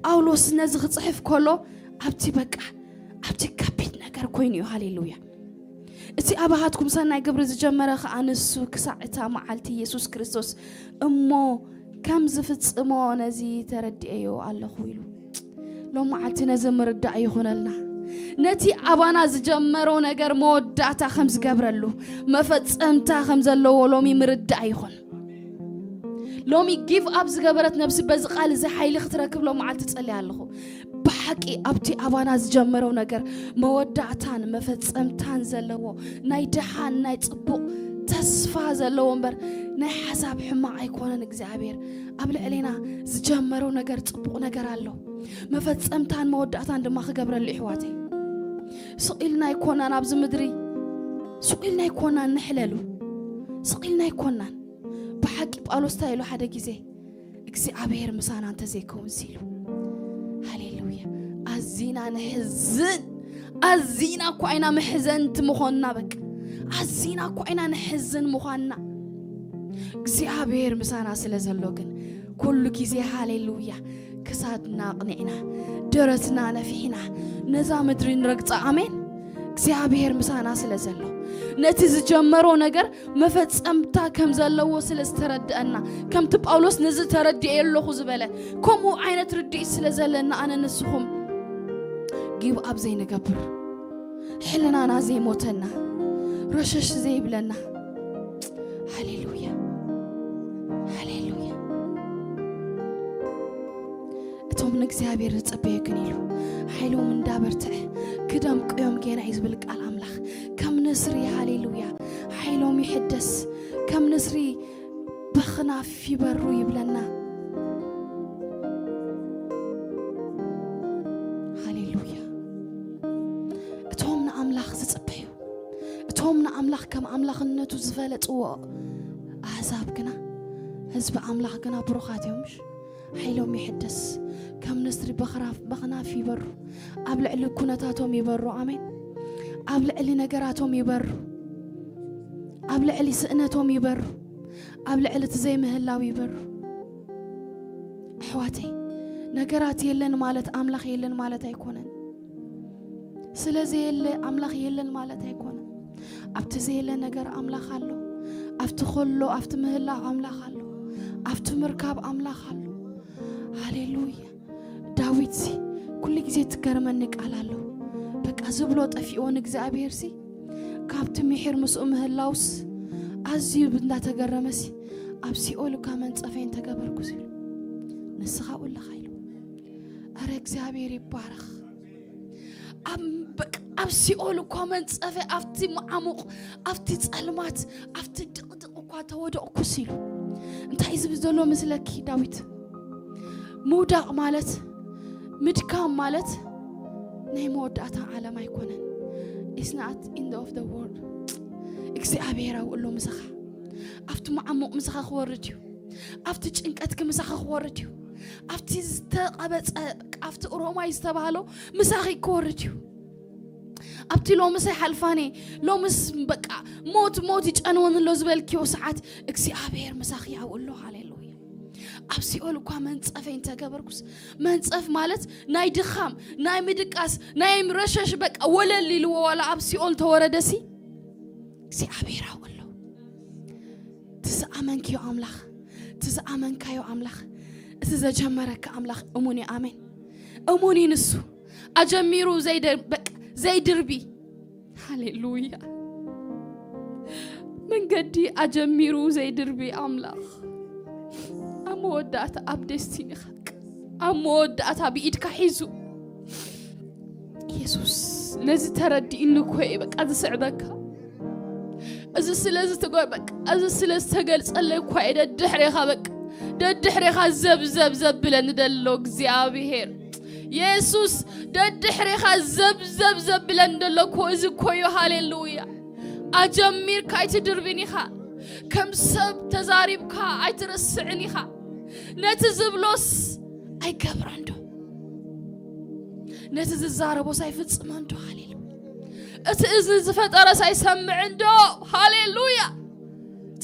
ጳውሎስ ነዚ ክጽሕፍ ከሎ ኣብቲ በቃ ኣብቲ ከቢድ ነገር ኮይኑ እዩ። ሃሌሉያ። እቲ ኣባኻትኩም ሰናይ ግብሪ ዝጀመረ ኸኣ ንሱ ክሳዕ እታ መዓልቲ የሱስ ክርስቶስ እሞ ከም ዝፍጽሞ ነዚ ተረዲኤዮ ኣለኹ ኢሉ። ሎም መዓልቲ ነዚ ምርዳእ ይኹነልና። ነቲ ኣባና ዝጀመሮ ነገር መወዳእታ ከም ዝገብረሉ፣ መፈጸምታ ከም ዘለዎ ሎሚ ምርዳእ ይኹን። ሎሚ ጊቭ ኣፕ ዝገበረት ነብሲ በዚ ቃል እዚ ሓይሊ ክትረክብ ሎም መዓልቲ ጸልያ ኣለኹ። ብሓቂ ኣብቲ ኣባና ዝጀመረው ነገር መወዳእታን መፈጸምታን ዘለዎ ናይ ደሓን ናይ ጽቡቕ ተስፋ ዘለዎ እምበር ናይ ሓሳብ ሕማቕ ኣይኮነን። እግዚኣብሔር ኣብ ልዕሌና ዝጀመረው ነገር ጽቡቕ ነገር ኣሎ። መፈጸምታን መወዳእታን ድማ ክገብረሉ ይሕዋተይ። ስቕ ኢልና ኣይኮናን ኣብዚ ምድሪ፣ ስቕ ኢልና ኣይኮናን ንሕለሉ፣ ስቕ ኢልና ኣይኮናን። ብሓቂ ጳውሎስ እንታይ ኢሉ ሓደ ግዜ እግዚኣብሔር ምሳና እንተዘይከውን ሲሉ። ሃሌሉያ። ኣዚና ንሕዝን፣ ኣዚና እኳ ኢና መሕዘንቲ ምኾንና። በቃ ኣዚና እኳ ኢና ንሕዝን ምዃንና። እግዚኣብሔር ምሳና ስለ ዘሎ ግን ኩሉ ግዜ ሃሌሉያ ክሳድና ኣቕኒዕና ደረትና ነፊሕና ነዛ ምድሪ ንረግጻ። ኣሜን። እግዚኣብሔር ምሳና ስለ ዘሎ ነቲ ዝጀመሮ ነገር መፈጸምታ ከም ዘለዎ ስለ ዝተረድአና፣ ከምቲ ጳውሎስ ነዚ ተረድኤ ኣለኹ ዝበለ ከምኡ ዓይነት ርድኢት ስለ ዘለና ኣነ ንስኹም ጊቭ ኣፕ ዘይንገብር፣ ሕልናና ዘይሞተና፣ ረሸሽ ዘይብለና። ሃሌሉያ፣ ሃሌሉያ። እቶም ንእግዚኣብሔር ዝጸበዩ ግን ኢሉ ሓይሎም እንዳበርትዐ ክደምቁ እዮም ጌና እዩ ዝብል ቃል ኣምላኽ። ከም ንስሪ፣ ሃሌሉያ፣ ሓይሎም ይሕደስ። ከም ንስሪ በኽናፍ ይበሩ ይብለና። ሃሌሉያ። እቶም ንኣምላኽ ዝጽበዩ፣ እቶም ንኣምላኽ ከም ኣምላኽነቱ ዝፈለጥዎ ኣህዛብ ግና፣ ህዝቢ ኣምላኽ ግና ብሩኻት እዮም። እሺ፣ ሓይሎም ይሕደስ፣ ከም ንስሪ በኽራፍ-፣ በኽናፍ ይበሩ፣ ኣብ ልዕሊ ኩነታቶም ይበሩ። ኣሜን። ኣብ ልዕሊ ነገራቶም ይበሩ፣ ኣብ ልዕሊ ስእነቶም ይበሩ፣ ኣብ ልዕሊ እቲ ዘይምህላው ይበሩ። ኣሕዋተይ፣ ነገራት የለን ማለት ኣምላኽ የለን ማለት ኣይኮነን። ስለ ዘየለ ኣምላኽ የለን ማለት ኣይኮነን። ኣብቲ ዘየለ ነገር ኣምላኽ ኣሎ። ኣብቲ ከሎ፣ ኣብቲ ምህላው ኣምላኽ ኣሎ። ኣብቲ ምርካብ ኣምላኽ ኣሎ። ሃሌሉያ። ዳዊትሲ ኩሉ ግዜ ትገርመኒ ቃል ኣሎ። በቃ ዝብሎ ጠፊእዎ ንእግዚኣብሔርሲ፣ ካብቲ ምሒር ምስኡ ምህላውስ ኣዝዩ እንዳተገረመሲ፣ ኣብ ሲኦል እኳ መንጸፈይ እንተገበርኩስ ኢሉ፣ ንስኻ ውለኻ ኢሉ። ኣረ እግዚኣብሔር ይባረኽ። ኣብ፣ በቃ፣ ኣብ ሲኦል እኳ መንጸፈ፣ ኣብቲ መዓሙቕ፣ ኣብቲ ጸልማት፣ ኣብቲ ድቕድቕ እኳ ተወደቕኩስ ኢሉ። እንታይ እዩ ዝብል ዘሎ መስለኪ ዳዊት? ምውዳቕ ማለት፣ ምድካም ማለት ናይ መወዳእታ ዓለም ኣይኮነን። It's not end of the world። እግዚኣብሔር ኣብኡ ኣሎ ምሳኻ። ኣብቲ መዓሙቕ ምሳኻ ክወርድ እዩ። ኣብቲ ጭንቀትኪ ምሳኺ ክወርድ እዩ። ኣብቲ ዝተቐበጸ፣ ኣብቲ ሮማይ ዝተባህሎ ምሳኺ ክወርድ እዩ። ኣብቲ ሎምስ ኣይሓልፋን እየ፣ ሎምስ በቃ ሞት፣ ሞት ይጨንወኒ ኣሎ ዝበልክዮ ሰዓት እግዚኣብሔር ምሳኺ ኣብኡ ኣሎ። ሃሌሉያ። ኣብ ሲኦል እኳ መንጸፈይ እንተገበርኩስ፣ መንጸፍ ማለት ናይ ድኻም፣ ናይ ምድቃስ፣ ናይ ረሸሽ በቃ ወለል ኢልዎ ዋላ ኣብ ሲኦል ተወረደሲ እግዚኣብሔር ኣብኡ ኣሎ። እቲ ዝኣመንክዮ ኣምላኽ፣ እቲ ዝኣመንካዮ ኣምላኽ፣ እቲ ዘጀመረካ ኣምላኽ እሙን እዩ። ኣሜን። እሙን እዩ ንሱ። ኣጀሚሩ ዘይደ-፣ በቃ ዘይድርቢ። ሃሌሉያ። መንገዲ ኣጀሚሩ ዘይድርቢ ኣምላኽ፣ ኣብ መወዳእታ ኣብ ዴስቲኒኻ፣ ኣብ መወዳእታ ብኢድካ ሒዙ። የሱስ፣ ነዚ ተረዲእኒ እኮ እየ በቃ ዝስዕበካ። እዚ ስለ ዝተገ-፣ በቃ፣ እዚ ስለ ዝተገልጸለይ እኳ እየ ደድሕሬኻ በቃ፣ ደድሕሬኻ ዘብ፣ ዘብ፣ ዘብ ብለኒ ደሎ እግዚኣብሔር። የሱስ፣ ደድሕሬኻ ዘብ፣ ዘብ፣ ዘብ ብለኒ ደሎ እኮ እዚ እኮ እዩ። ሃሌሉያ። ኣጀሚርካ ኣይትድርብን ኢኻ። ከም ሰብ ተዛሪብካ ኣይትርስዕን ኢኻ። ነቲ ዝብሎስ ኣይገብሮን ዶ? ነቲ ዝዛረቦስ ኣይፍጽሞን ዶ? ሃሌሉያ። እቲ እዝኒ ዝፈጠረስ ኣይሰምዕን ዶ? ሃሌሉያ።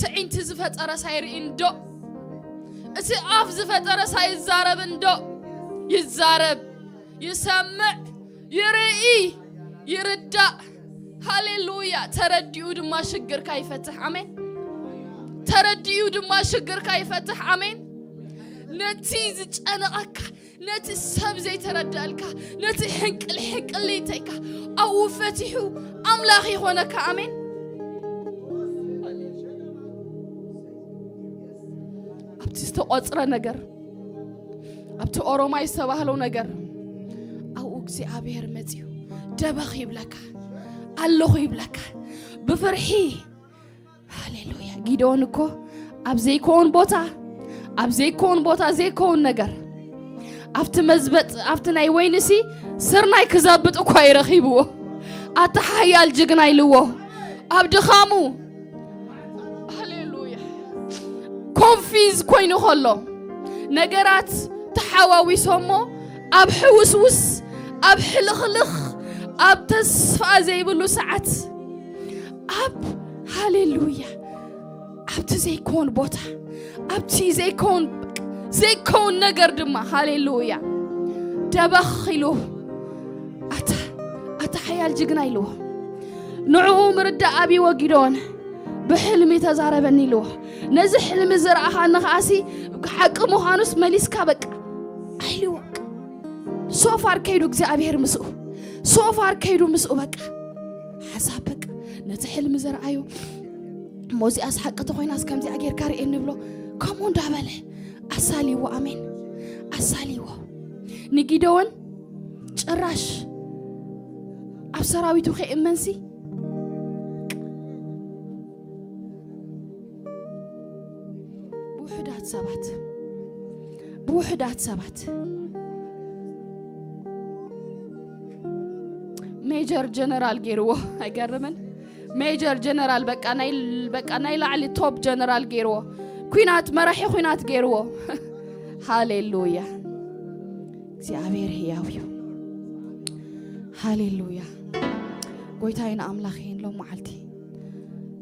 ትዕይንቲ ዝፈጠረስ ኣይርእን ዶ? እቲ ኣፍ ዝፈጠረስ ኣይዛረብን ዶ? ይዛረብ፣ ይሰምዕ፣ ይርኢ፣ ይርዳእ። ሃሌሉያ። ተረዲኡ ድማ ሽግርካ ይፈትሕ። ኣሜን። ተረዲኡ ድማ ሽግርካ ይፈትሕ። ኣሜን። ነቲ ዝጨነቐካ፣ ነቲ ሰብ ዘይተረድኣልካ፣ ነቲ ሕንቅል ሕንቅሊተይካ ኣብኡ ፈቲሑ ኣምላኽ ይኾነካ። ኣሜን። ኣብቲ ዝተቖጽረ ነገር፣ ኣብቲ ኦሮማይ ዝተባህለው ነገር ኣብኡ እግዚኣብሔር መጺኡ ደበኽ ይብለካ፣ ኣለኹ ይብለካ። ብፍርሒ። ሃሌሉያ። ጊደዎን እኮ ኣብ ዘይከውን ቦታ፣ ኣብ ዘይከውን ቦታ ዘይከውን ነገር፣ ኣብቲ መዝበጥ፣ ኣብቲ ናይ ወይንሲ ስርናይ ክዘብጥ እኳ ይረኺብዎ። ኣታ ሓያል ጅግና ኢልዎ ኣብ ድኻሙ። ሃሌሉያ። ኮንፊዝ ኮይኑ ከሎ፣ ነገራት ተሓዋዊሶሞ፣ ኣብ ሕውስውስ፣ ኣብ ሕልኽልኽ፣ ኣብ ተስፋ ዘይብሉ ሰዓት፣ ኣብ፣ ሃሌሉያ፣ ኣብቲ ዘይከውን ቦታ፣ ኣብቲ ዘይከውን፣ ዘይከውን ነገር ድማ፣ ሃሌሉያ፣ ደበኽ ኢሉ፣ ኣታ፣ ኣታ ሓያል ጅግና ኢልዎ። ንዕኡ ምርዳእ ኣብይዎ ጊደዎን፣ ብሕልሚ ተዛረበኒ ኢልዎ። ነዚ ሕልሚ ዝረኣኻኒ ከኣሲ ሓቂ ምዃኑስ መሊስካ በቃ ኣይልዎ። ሶፋር ከይዱ እግዚኣብሔር ምስኡ፣ ሶፋር ከይዱ ምስኡ በቃ ሓሳብ በቃ ነቲ ሕልሚ ዘርኣዮ፣ እሞ እዚኣስ ሓቂ ተኾይናስ ከምዚኣ ጌርካ ርእየኒ ብሎ፣ ከምኡ እንዳበለ ኣሳልይዎ። ኣሜን። ኣሳልይዎ። ንጊደዎን ጭራሽ ኣብ ሰራዊቱ ከይእመንሲ፣ ብውሕዳት ሰባት፣ ብውሕዳት ሰባት ሜጀር ጀነራል ገይርዎ። ኣይገርምን? ሜጀር ጀነራል፣ በቃ ናይ፣ በቃ ናይ ላዕሊ ቶፕ ጀነራል ገይርዎ። ኲናት፣ መራሒ ኲናት ገይርዎ። ሃሌሉያ። እግዚኣብሔር ህያው እዩ። ሃሌሉያ። ጎይታይን ኣምላኸይን ሎም መዓልቲ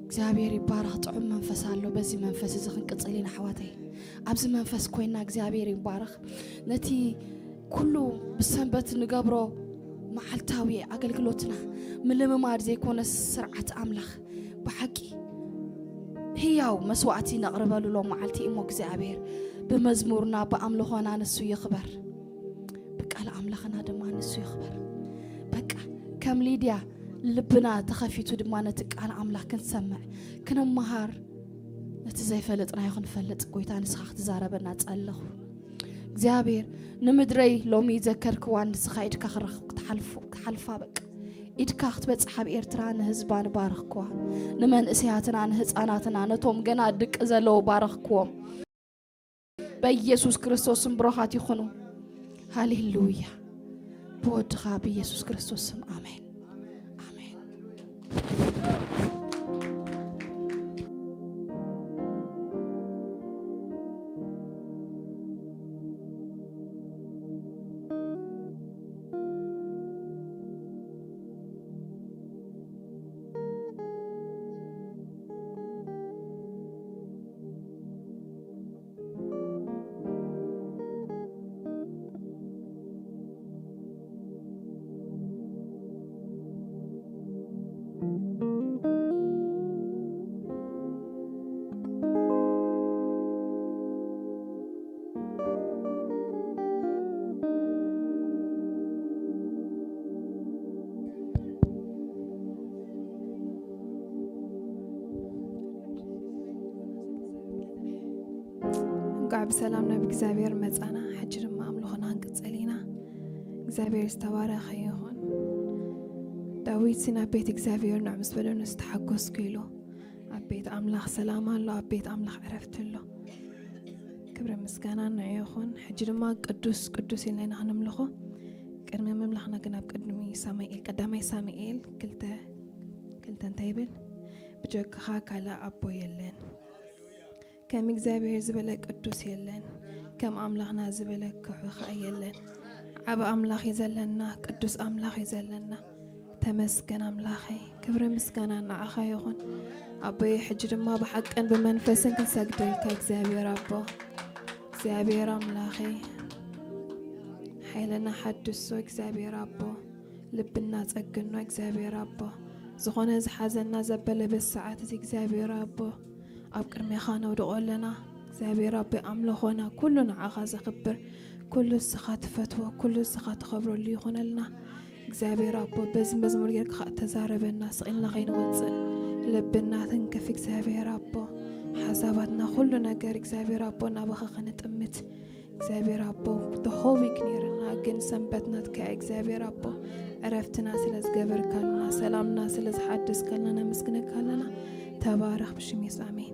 እግዚኣብሔር ይባረኽ። ጥዑም መንፈስ ኣሎ። በዚ መንፈስ እዚ ክንቅጽል ኢና ኣሕዋተይ። ኣብዚ መንፈስ ኮይና እግዚኣብሔር ይባረኽ። ነቲ ኩሉ ብሰንበት ንገብሮ መዓልታዊ ኣገልግሎትና ምልምማድ ዘይኮነ ስርዓት ኣምላኽ ብሓቂ ህያው መስዋዕቲ ነቕርበሉ ሎም መዓልቲ እሞ እግዚኣብሔር ብመዝሙርና ብኣምልኾና ንሱ ይኽበር። ብቃል ኣምላኽና ድማ ንሱ ይኽበር። በቃ ከም ሊድያ ልብና ተኸፊቱ ድማ ነቲ ቃል ኣምላኽ ክንሰምዕ፣ ክንመሃር፣ ነቲ ዘይፈለጥናዮ ክንፈልጥ ጎይታ ንስኻ ክትዛረበና ጸለኹ። እግዚኣብሔር ንምድረይ ሎሚ ዘከርክዋ ንስኻ ኢድካ ክረኽብ ክትሓልፎ፣ ክትሓልፋ በቃ ኢድካ ክትበጽሕ ኣብ ኤርትራ ንህዝባ ንባረኽክዋ። ንመንእሰያትና ንህፃናትና ነቶም ገና ድቂ ዘለዉ ባረኽክዎም። በኢየሱስ ክርስቶስም ብሩኻት ይኹኑ። ሃሌሉያ። ብወድኻ ብኢየሱስ ክርስቶስም ኣሜን። ኣሜን። እንኳዕ ብሰላም ናብ እግዚኣብሔር መጻና። ሕጂ ድማ ኣምልኾና ክንቅጽል ኢና። እግዚኣብሔር ዝተባረኸ ይኹን። ዳዊት ናብ ቤት እግዚኣብሔር ንዑ ምስ በለ ንሱ ተሓጎስኩ ኢሉ። ኣብ ቤት ኣምላኽ ሰላም ኣሎ፣ ኣብ ቤት ኣምላኽ ዕረፍቲ ኣሎ። ክብሪ ምስጋና ንዑ ይኹን። ሕጂ ድማ ቅዱስ ቅዱስ ኢልና ኢና ክንምልኾ። ቅድሚ ምምላኽና ግን ኣብ ቅድሚ ሳሙኤል፣ ቀዳማይ ሳሙኤል ክልተ ክልተ እንታይ ይብል? ብጀካኻ ካልእ ኣቦ የለን። ከም እግዚኣብሔር ዝበለ ቅዱስ የለን፣ ከም ኣምላኽና ዝበለ ክሑ ኸኣ የለን። ዓቢ ኣምላኽ እዩ ዘለና፣ ቅዱስ ኣምላኽ እዩ ዘለና። ተመስገን ኣምላኸይ፣ ክብሪ ምስጋና ንዓኻ ይኹን። ኣቦየ፣ ሕጂ ድማ ብሓቅን ብመንፈስን ክንሰግደልካ እግዚኣብሔር ኣቦ፣ እግዚኣብሔር ኣምላኸይ፣ ሓይልና ሓድሶ እግዚኣብሔር ኣቦ፣ ልብና ጸግኖ እግዚኣብሔር ኣቦ፣ ዝኾነ ዝሓዘና ዘበለ በዚ ሰዓት እዚ እግዚኣብሔር ኣቦ፣ ኣብ ቅድሜኻ ነውድቖ ኣለና። እግዚኣብሔር ኣቦ፣ ኣምልኾና ኩሉ ንዓኻ ዘኽብር፣ ኩሉ እስኻ ትፈትዎ፣ ኩሉ እስኻ ትኸብረሉ ይኹነልና። እግዚኣብሔር ኣቦ፣ በዚ መዝሙር ጌርካ ኸኣ ተዛረበና፣ ስቕ ኢልና ኸይንወጽእ ልብና ትንክፍ እግዚኣብሔር ኣቦ። ሓሳባትና ኩሉ ነገር እግዚኣብሔር ኣቦ ናባኻ ከነጥምት እግዚኣብሔር ኣቦ ተኾቢክ ነይርና፣ ግን ሰንበት ናትካ እግዚኣብሔር ኣቦ ዕረፍትና ስለ ዝገበርካልና፣ ሰላምና ስለ ዝሓደስካልና ነመስግነካ ኣለና። ተባረኽ ብሽም የሱስ ኣሜን።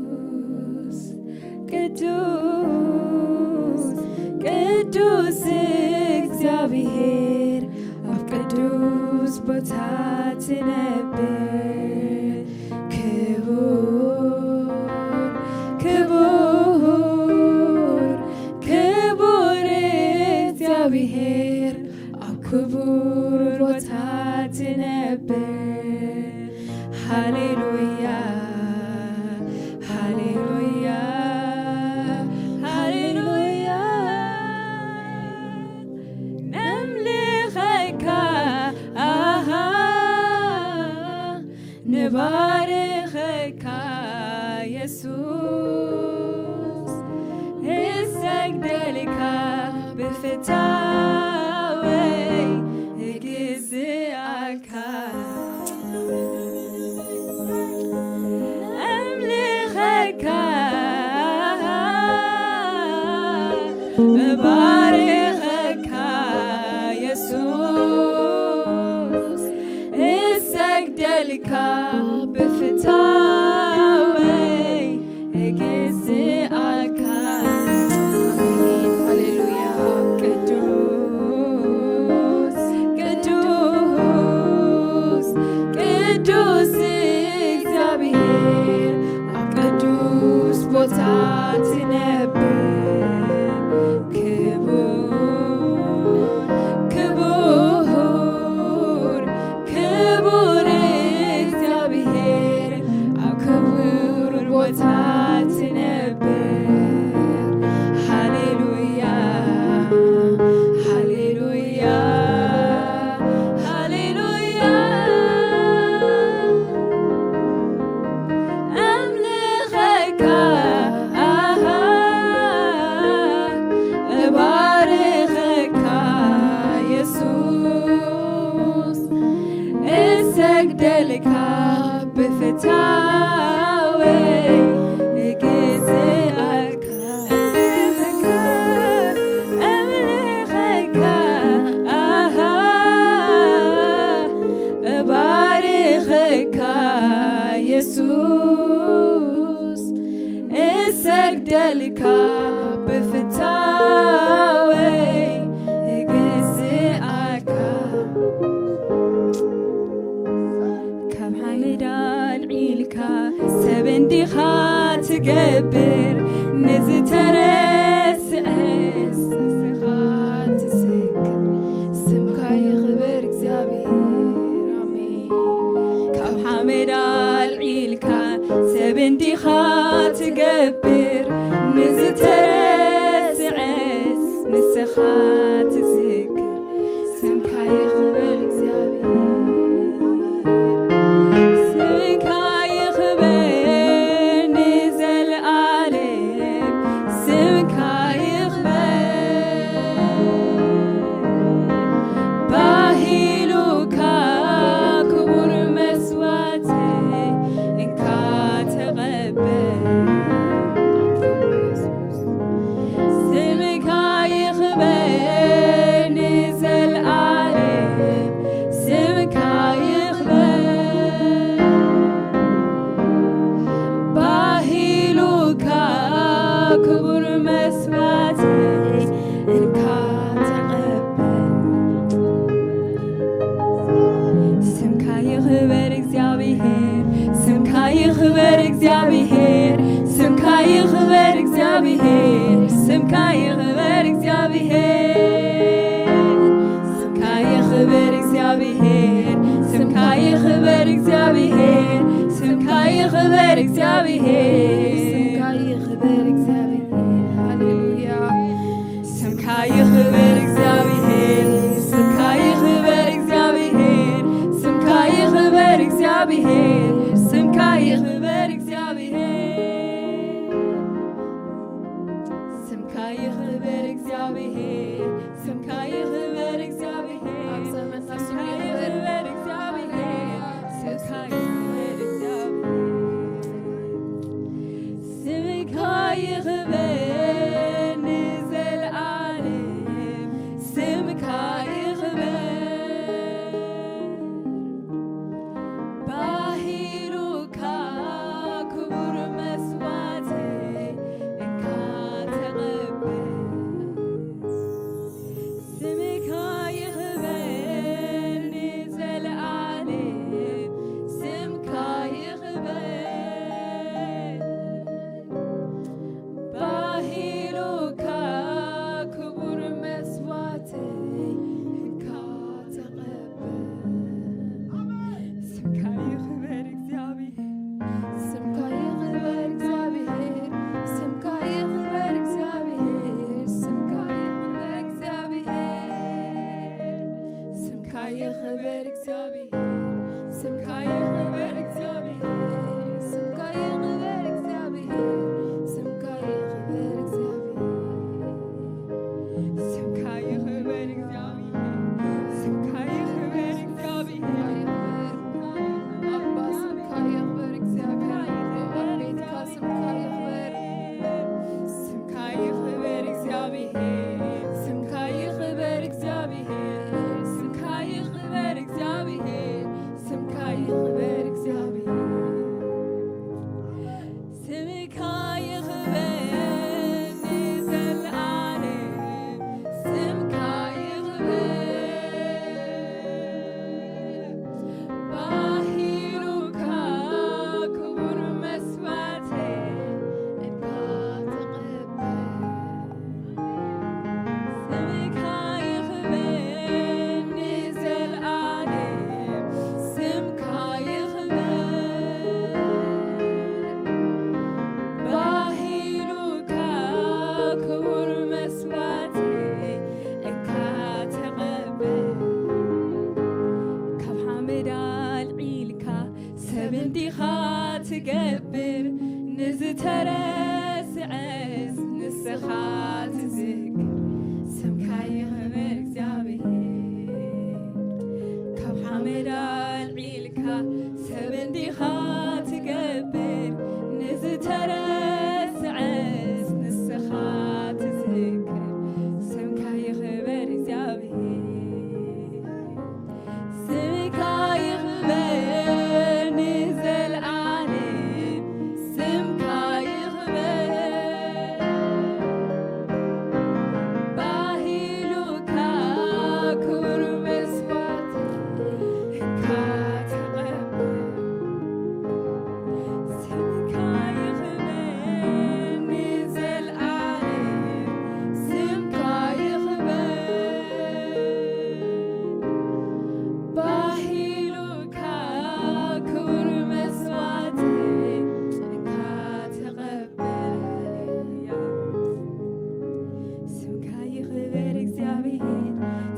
ቅዱስ ቅዱስ ቅዱስ እግዚኣብሔር ኣብ ቅዱስ ቦታ ትነብር። ክቡር ክቡር ክቡር እግዚኣብሔር ኣብ ክቡር ቦታ ትነብር። ሃሌሉያ ሃሌሉያ ሃሌሉያ ነምልኸካ ኣሃ ንባርኸካ የሱስ ንሰግደልካ ብፍታወይ ንግዝኣካ እምልኸካ እባርኸካ የሱስ እሰግደልካ ብፍታወይ እግዝኣካ። ኣሜን። ሃሌሉያ። ቅዱስ ቅዱስ ቅዱስ እግዚኣብሔር ኣብ ቅዱስ ቦታ ትነብር። ክቡር ክቡር ክቡር እግዚኣብሔር ኣብ ክቡር ቦታ ትነብር። ሃሌሉያ ሃሌሉያ ሃሌሉያ ኣምልኸካ ኣሃ እባርኸካ የሱስ እሰግደልካ ብፍታወይ እግዝኣካ እምልኸካ ኣሃ እባርኸካ የሱስ እሰግደልካ ብፍታወይ እግዝኣካ ካብ ሓመድ ኣልዒልካ ሰብ እንዲኻ ትገብር ንዝተረስዐስ ንስኻ ትዝክር ስምካ ይኽበር እግዚኣብሔር ኣሜን ካብ ሓመድ ኣልዒልካ ሰብ እንዲኻ ትገብር ንዝተረስዐስ ንስኻ ትዝክር ስምካ ይኽበር እግዚኣብሔር ስምካ ይኽበር ንዘለኣለም ስምካ ይኽበር ባሂሉካ ክቡር መስዋዕተይ እንካ ተቐበል ስምካ ይኽበር ንዘለኣለም ስምካ ይኽበር ባሂሉካ ክቡር መስዋዕተይ እንካ ተቐበል ስምካ ይኽበር እግዚኣብሔር ስምካ ይኽበር እግዚኣብሔር ስምካ ይኽበር እግዚኣብሔር ስምካ ይኽበር እግዚኣብሔር ስምካ ይኽበር እግዚኣብሔር ስምካ ይኽበር እግዚኣብሔር ስምካ ይኽበር እግዚኣብሔር ስምካ ይኽበር እግዚኣብሔር ሃሌሉያ ስምካ ይኽበር እግዚኣብሔር ስምካ ይኽበር እግዚኣብሔር ስምካ ይኽበር እግዚኣብሔር እግዚኣብሔር፣ ስምካ ይኽበር እግዚኣብሔር። ስምካ ይኽበር እግዚኣብሔር፣ ስምካ ይኽበር እግዚኣብሔር፣ ኣብ ዘመንና ስምካ ይኽበር እግዚኣብሔር፣ ስምካ ይኽበር እግዚኣብሔር። ስምካ ይኽበር ንዘለዓለም፣ ስምካ ይኽበር። ባህሉካ ክቡር መስዋዕተይ እንካ ተቐበል። ስምካ ይኽበር ንዘለዓለም፣ ስምካ ይኽበር። ባህሉካ ክቡር መስዋዕተይ እንካ ተቐበል። ስምካ ይኽበር እግዚኣብሔር፣ ስምካ ይኽበር እግዚኣብሔር፣ ስምካ ይኽበር እግዚኣብሔር፣ ስምካ ይኽበር እግዚኣብሔር፣ ስምካ ይኽበር እግዚኣብሔር፣ ስምካ ይኽበር እግዚኣብሔር፣ ስምካ ይኽበር እግዚኣብሔር፣ ስምካ ይኽበር እግዚኣብሔር። ስምካ ይኽበር እግዚኣብሔር፣ ስምካ ይኽበር እግዚኣብሔር። ኣባ ስምካ ይኽበር እግዚኣብሔር፣ ኣብ ቤትካ ስምካ ይኽበር። ስምካ ይኽበር እግዚኣብሔር፣ ስምካ ይኽበር እግዚኣብሔር፣ ስምካ ይኽበር እግዚኣብሔር፣ ስምካ ይኽበር እግዚኣብሔር። ስምካ ይኽበር ንዘለዓለም፣ ስምካ ይኽበር። ባህሉካ ክቡር መስዋዕተይ እንካ ተቐበል። ስምካ ይኽበር ንዘለዓለም፣ ስምካ ይኽበር። ባህሉካ ክቡር መስዋዕተይ እንካ ተቐበል። ካብ ሓመድ ኣልዒልካ ሰብ እንዲኻ ትገብር፣ ንዝተረስዐስ ንስኻ ትዝክር። ስምካ ይኽበር እግዚኣብሔር። ካብ ሓመድ ኣልዒልካ ሰብ እንዲኻ ትገብር፣ ንዝተረስዐስ ንስኻ ትዝክር። ስምካ ይኽበር እግዚኣብሔር። ስምካ ይኽበር ንዘለዓለም፣ ስምካ ይኽበር። ባህሉካ ክቡር መስዋዕት እንካ ተቐበል። ስምካ ይኽበር ንዘለዓለም፣ ስምካ ይኽበር። ባህሉካ ክቡር መስዋዕት እንካ ተቐበል። ስምካ ይኽበር እግዚኣብሔር፣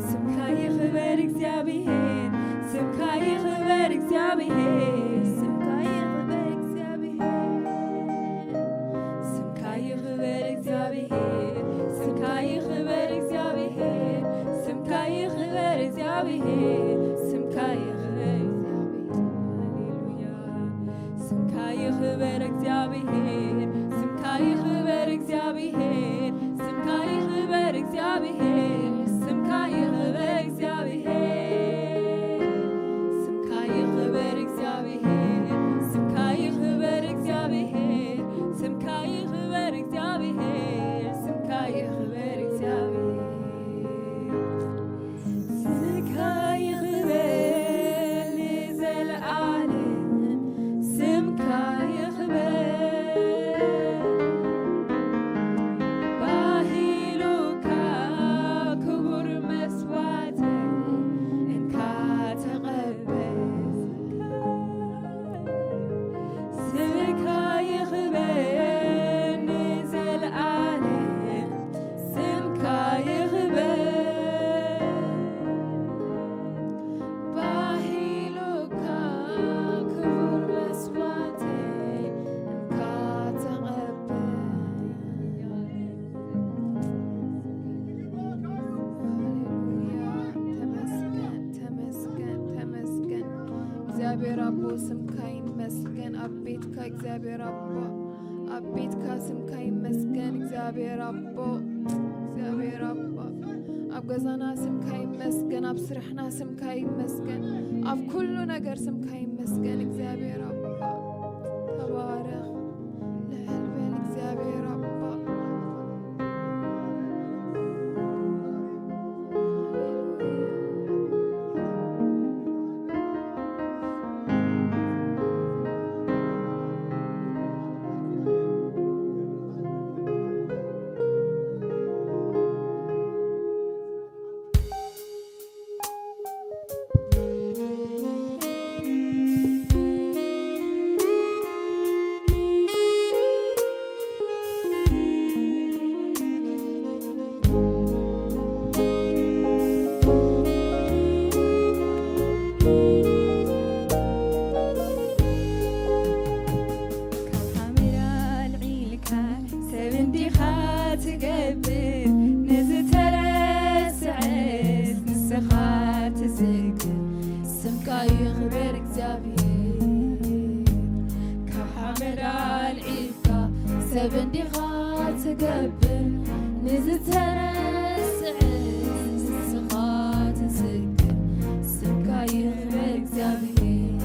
ስምካ ይኽበር እግዚኣብሔር፣ ስምካ ይኽበር እግዚኣብሔር፣ ስምካ ይኽበር እግዚኣብሔር። ስምካ ይኽበር እግዚኣብሔር፣ ስምካ ይኽበር እግዚኣብሔር፣ ስምካ ይኽበር እግዚኣብሔር፣ ስምካ ይኽበር እግዚኣብሔር። ሃሌሉያ። ስምካ ይኽበር እግዚኣብሔር፣ ስምካ ይኽበር እግዚኣብሔር፣ ስምካ ይኽበር እግዚኣብሔር፣ ስምካ ይኽበር እግዚኣብሔር። ስምካ ይኽበር እግዚኣብሔር፣ ስምካ ይኽበር እግዚኣብሔር፣ ስምካ ይኽበር እግዚኣብሔር፣ ስምካ ይኽበር እግዚኣብሔር። ስምካ ይኽበር ንዘለዓለም፣ ስምካ ይኽበር። ባህሉካ ስምካ ይመስገን ኣብ ቤትካ እግዚኣብሔር ኣቦ፣ ኣብ ቤትካ ስምካ ይመስገን እግዚኣብሔር ኣቦ፣ እግዚኣብሔር ኣቦ፣ ኣብ ገዛና ስምካ ይመስገን፣ ኣብ ስራሕና ስምካ ይመስገን፣ ኣብ ኩሉ ነገር ስምካ ይመስገን እግዚኣብሔር ኣቦ። ተባረኽ። ልዕል በል እግዚኣብሔር ኣቦ። ካብ ሓመድ ኣልዒልካ ሰብ እንዲኻ ትገብር፣ ንዝተረስዐ ንስኻ ትዝክር፣ ስምካ ይኽበር እግዚኣብሔር። ካብ ሓመድ ኣልዒልካ ሰብ እንዲኻ ትገብር፣ ንዝተረስዐ ንስኻ ትዝክር፣ ስምካ ይኽበር እግዚኣብሔር።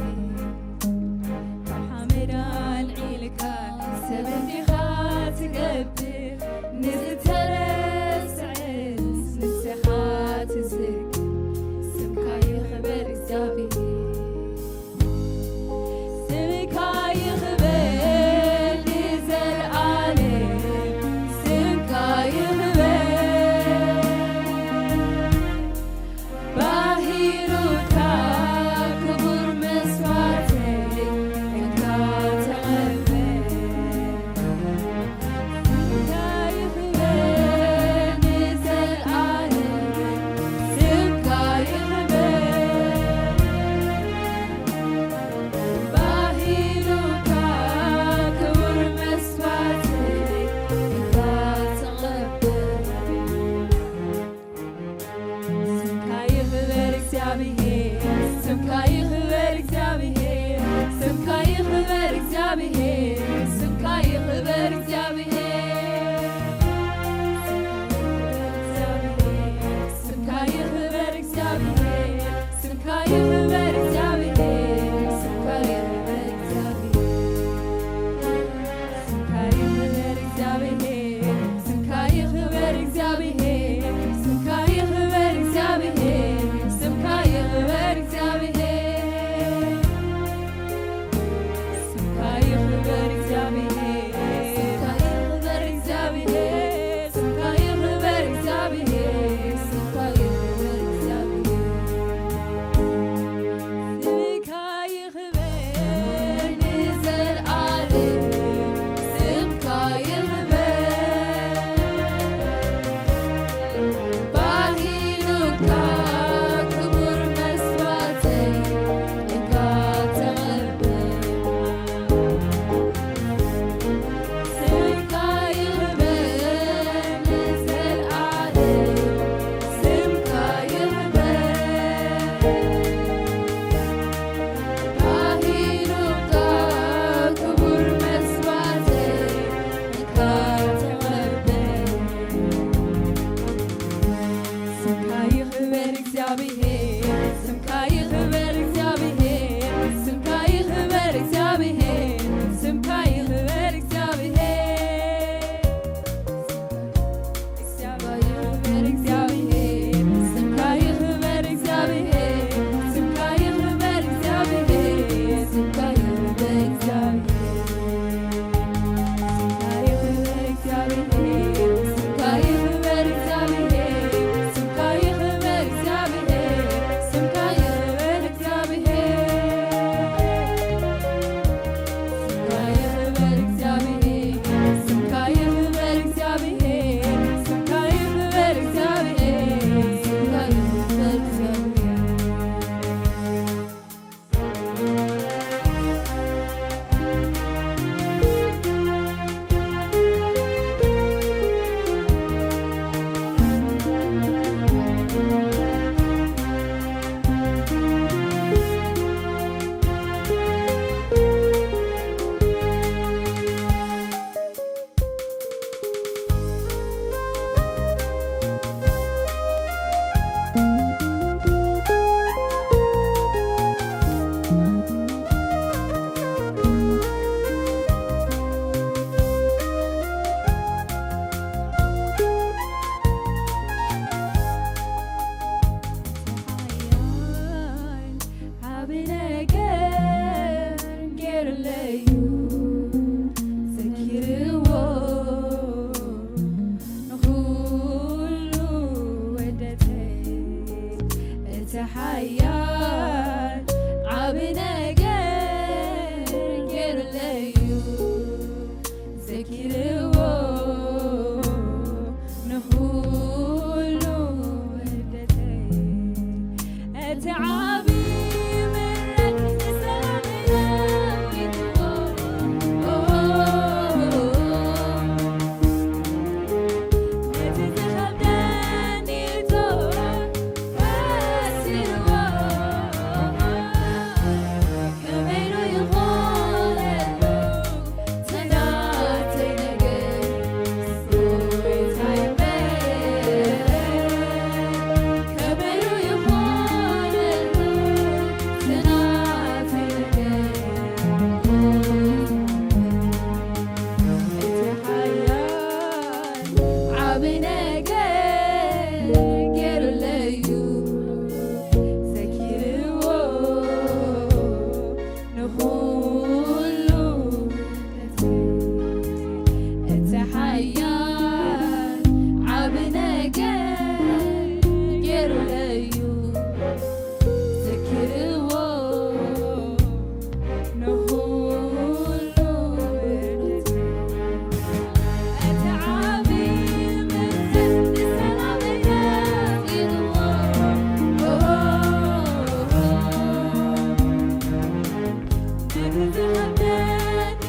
ካብ ሓመድ ኣልዒልካ ሰብ እንዲኻ ትገብር፣ ንዝተረስዐ ንስኻ ትዝክር፣ ስምካ ይኽበር እግዚኣብሔር። ስምካ ይኽበር ንዘለኣለም፣ ስምካ ይኽበር። ባህሩካ ክቡር መስዋዕተይ እንካ ተቐበል። ስምካ ይኽበር እዩ ዘኪርዎ ንኹሉ ወደተይ፣ እቲ ሓያል ዓቢ ነገር ገይሩለዩ ዘኪርዎ ንኹሉ ወደተይ። እቲ ዓቢ ምሕረት ንሰላም ለዊጥዎ። ነቲ ዝኸብደኒ ጦር ከሲርዎ። ከመይ ዶ ይኾነሉ እቲ ናተይ ነገር? ጎይታይ በል። ከመይ ዶ ይኾነሉ እቲ ናተይ ነገር? እቲ ሓያል ዓቢ ነገር ገይሩለዩ ዘኪርዎ ንኹሉ እቲ ሓያል ዓቢ ነገር ገይሩለዩ ዘኪርዎ ንኹሉ እቲ ዓቢ ምሕረት ንሰላም ለዊጥዎ። ነቲ ዝኸብደኒ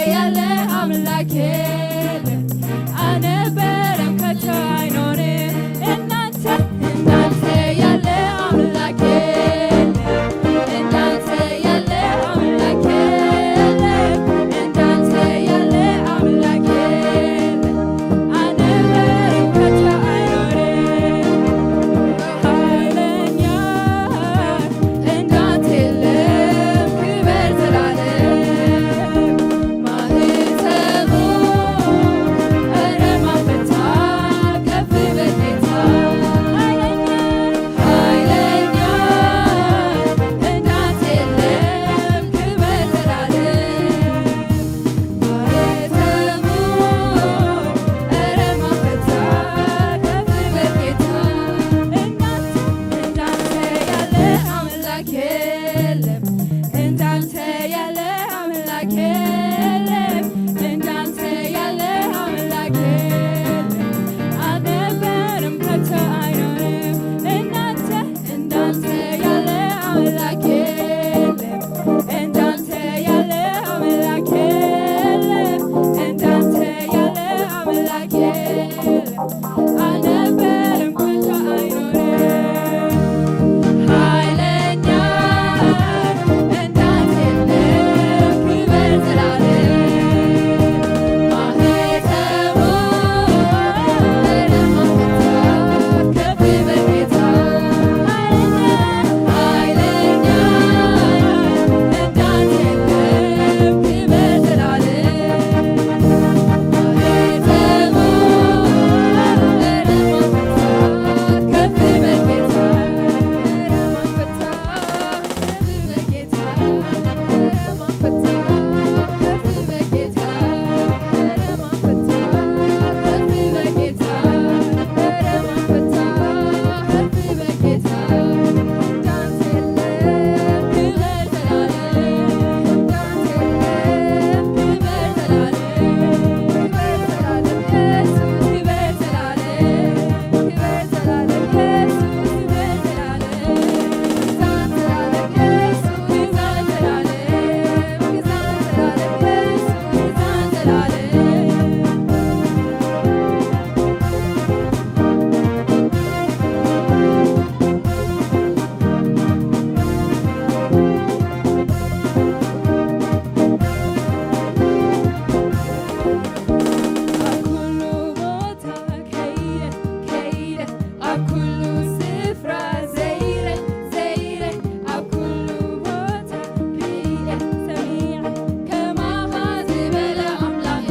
ያለ አምላክ የለም፣ አልነበረም፣ ከቶ አይኖርም። እናንተ፣ እናንተ ያለ አምላክ የለም፣ እናንተ ያለ አምላክ የለም፣ እናንተ ያለ አምላክ የለም፣ አልነበረም፣ ከቶ አይኖርም። ኃይለኛ እንዳንተ የለም፣ ክበር ዘላለም። ማህተሙ ኧረ ማን ፈታ፣ ከፍ በል ጌታ። ኃይለኛ፣ ኃይለኛ እንዳንተ የለም፣ ክበር ዘላለም። ማህተሙ ኧረ ማን ፈታ፣ ከፍ በል ጌታ። እንዳንተ፣ እንዳንተ ያለ አምላክ የለም፣ እንዳንተ ያለ አምላክ የለም፣ እንዳንተ ያለ አምላክ የለም፣ አልነበረም፣ ከቶ አይኖርም። እንዳንተ፣ እንዳንተ ያለ አምላክ የለም፣ እንዳንተ ያለ አምላክ የለም፣ እንዳንተ ያለ አምላክ የለም፣ አልነበረም፣ ከቶ አይኖርም። ኃይለኛ እንዳንተ የለም፣ ክበር ዘላለም። ማህተሙ ኧረ ማን ፈታ፣ ከፍ በል ጌታ። ኃይለኛ፣ ኃይለኛ እንዳንተ የለም፣ ክበር ዘላለም። ኣብ ኩሉ ቦታ ከይደ፣ ከይደ፣ ኣብ ኩሉ ስፍራ ዘይረ፣ ዘይረ፣ ኣብ ኩሉ ቦታ ርኢየ፣ ሰሚዐ፣ ከማኻ ዝበለ ኣምላኽ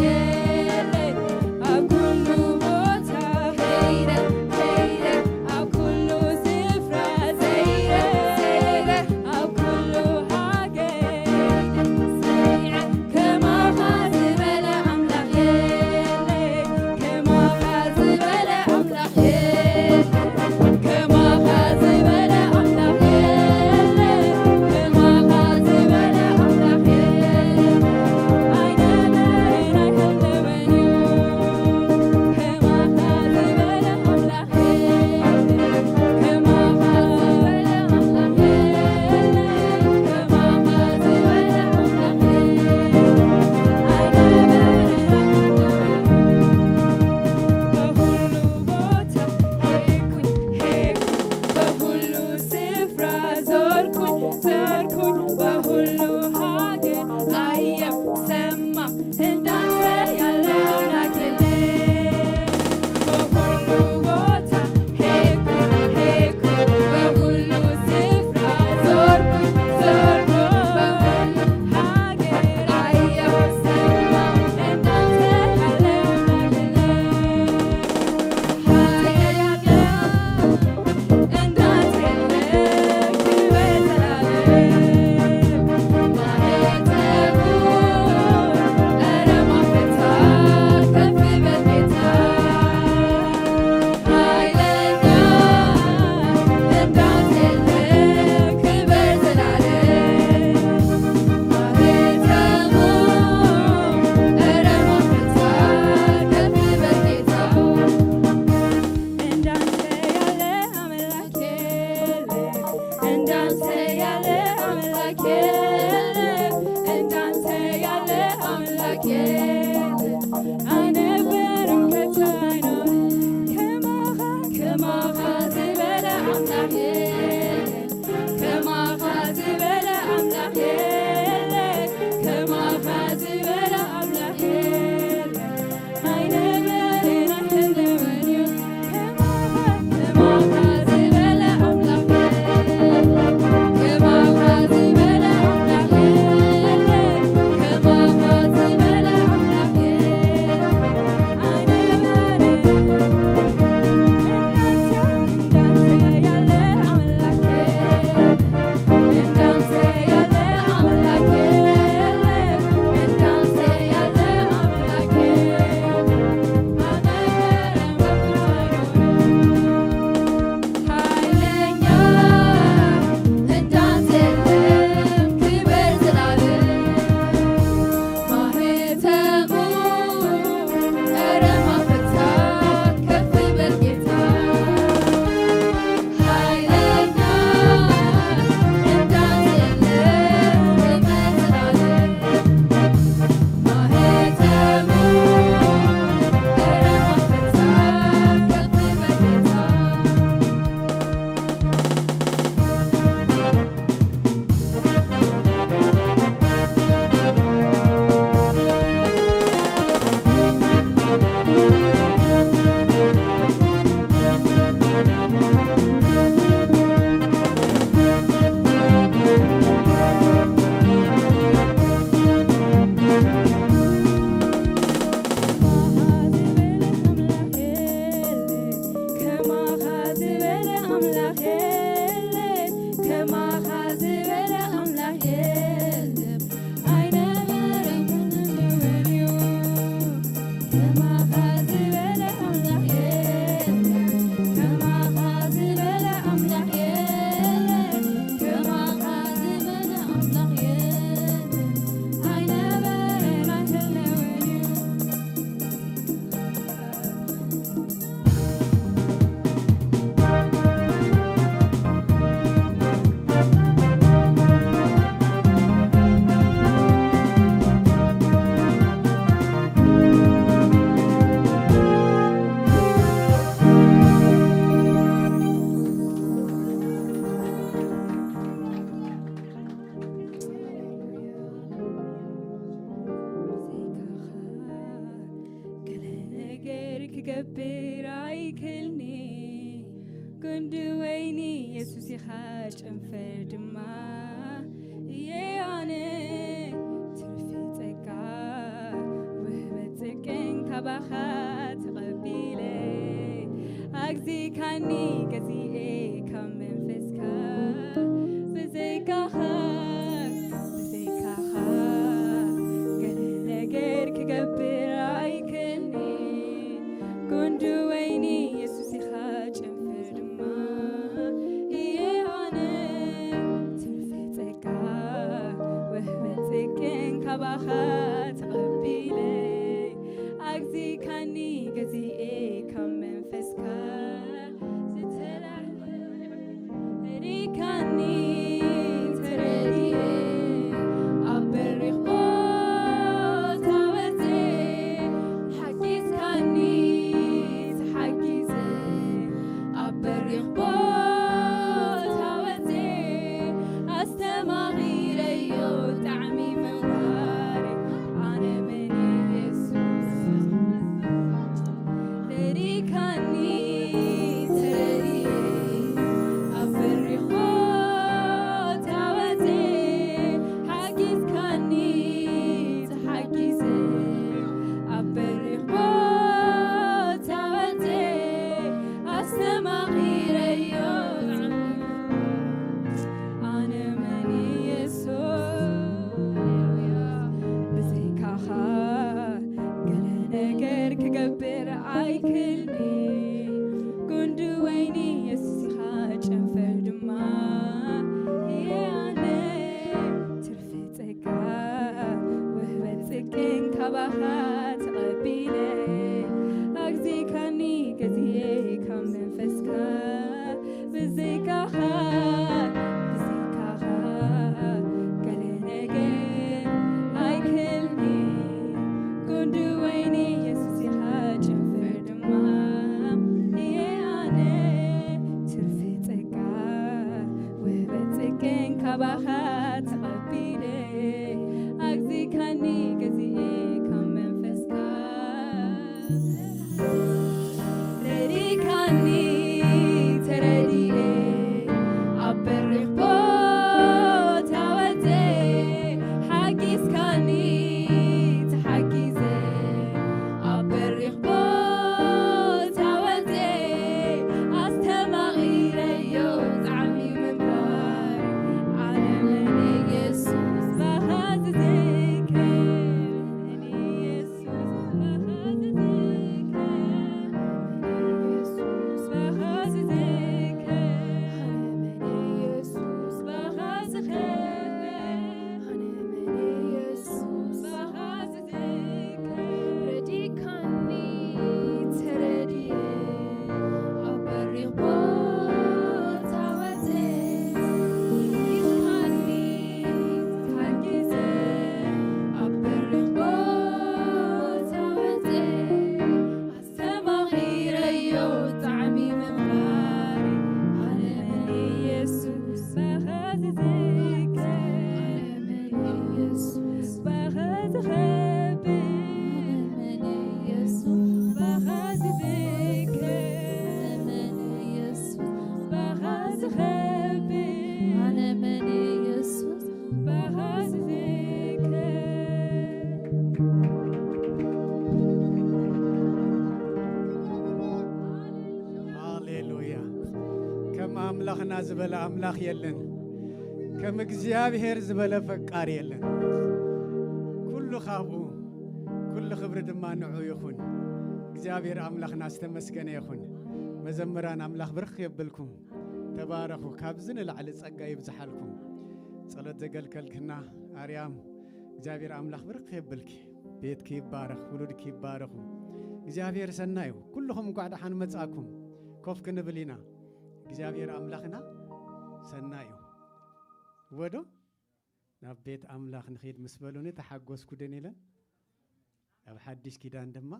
የለን፣ ኣይነበረን ከቶ ኣይኖርን። ከማኻ፣ ከማኻ ዝበለ ኣምላኽ የለን። ከማኻ ዝበለ ኣምላኽ የለን። ከማኻ ዝበለ ኣምላኽ የለን። ኣይነበረን ኣይህልውን እዩ። ከማኻ፣ ከማኻ ዝበለ ኣምላኽ የለን። ከማኻ ዝበለ ኣምላኽ የለን። ከማኻ ዝበለ ኣምላኽ የለን። ከማኻ ዝበለ ኣምላኽ የለን። ከማኻ ዝበለ ኣምላኽ የለን። ኣይነበረን ክህልውን እዩ። ከማኻ ዝበለ ኣምላኽ የለን። ከማኻ ዝበለ ኣምላኽ የለን። ከማኻ ዝበለ ኣምላኽ የለን። ኣይነበረን ኣይህልውን እዩ። ገለ ነገር ክገብር ኣይክእልኒ። ጉንዲ ወይኒ የሱስ ኢኻ፣ ጨንፈር ድማ እየ ኣነ። ትርፊ ጸጋ ውህበት ጽድቅን ካባኻ ተቐቢለ። ኣግዚካኒ ገዚኤ ካብ መንፈስካ፣ ብዘይካኻ፣ ብዘይካኻ ገለ ነገር ክገብር ኣይክእልኒ። ጉንዲ ወይኒ የሱስ ኢኻ፣ ጨንፈር ድማ እየ ኣነ። ትርፊ ጸጋ ወህበት ጽድቅን ካባኻ ተቐቢለ። ኣግዚካኒ ገዚኤ ካብ መንፈስካ ዝተላዕለ ሪካኒ ተረዲኤ ኣብ በሪኽ ቦታ ወፅኤ ሓጊዝካኒ ተሓጊዘ ኣብ በሪኽ ቦታ ወፅኤ ኣስተማቒረዮ ጣዕሚ ምንባር ኣነ መን የሱስ ሪካኒ ተረዲኤ ኣብ በሪኽ ቦታ ወፅኤ ሓጊዝካኒ ተሓጊዘ ኣብ በሪኽ ቦታ ወፅኤ ኣስተማቒረዮ ኣነ መን የሱስ ብዘይካኻ ገለ ነገር ክገብር ኣይክእልኒ። ጉንዲ ወይኒ የሱስ ኢኻ፣ ጨንፈር ድማ እየ ኣነ። ትርፊ ጸጋ ወህበት ጽድቅን ካባኻ ተቐቢለ። ኣግዚካኒ ገዚኤ ካብ መንፈስካ ብዘይካኻ፣ ብዘይካኻ ገለ ነገር ኣይክእልኒ። ክንዲ ወይኒ ኢየሱስ ኢኻ ጨንፈር ድማ እየ ኣነ። ትርፊ ጸጋ ውህበት ጽድቅን ካባኻ ተቐቢለ። ኣግዚካኒ ገዚኤ ካብ መንፈስካ ረዲካኒ ተረዲኤ ኣብ በሪኽ ቦታ ወፀ ሓጊዝካኒ ተሓጊዘ ኣብ በሪኽ ቦታ ወፀ ኣስተማቒረዮ ጣዕሚ ምንባር ዓለመን ኢየሱስ ባኻ ዝዝክር ኢየሱስ ኣስተማቒረዮ ጣዕሚ ምንባር ኣነ መን ኢየሱስ ባኻ ዝዝክር ኣነ መን ኢየሱስ ባኻ ዝኸብር ኣነ መን ኢየሱስ ባኻ ዝዝክር ኣነ መን ኢየሱስ ባኻ ዝኸብር ኣነ መን ኢየሱስ ባኻ ዝዝክር ሃሌሉያ። ከም ኣምላኽና ዝበለ ኣምላኽ የለን። ከም እግዚኣብሔር ዝበለ ፈቃር የለን። ኩሉ ካብኡ፣ ኩሉ ክብሪ ድማ ንዑ ይኹን። እግዚኣብሔር ኣምላኽና ዝተመስገነ ይኹን። መዘምራን ኣምላኽ ብርኽ የብልኩም። ተባረኹ። ካብዚ ንላዕሊ ጸጋ ይብዝሓልኩም። ጸሎት ዘገልገልክና ኣርያም እግዚኣብሔር ኣምላኽ ብርኽ የብልኪ። ቤትኪ ይባረኽ፣ ውሉድኪ ይባረኹ። እግዚኣብሔር ሰናዩ። ኩልኹም እንኳዕ ደሓን መጻእኩም። ኮፍ ክንብል ኢና። እግዚኣብሔር ኣምላኽና ሰናዩ። ወዶ ናብ ቤት ኣምላኽ ንኺድ ምስ በሉኒ ተሓጎስኩ ደን ኢለን። ኣብ ሓድሽ ኪዳን ድማ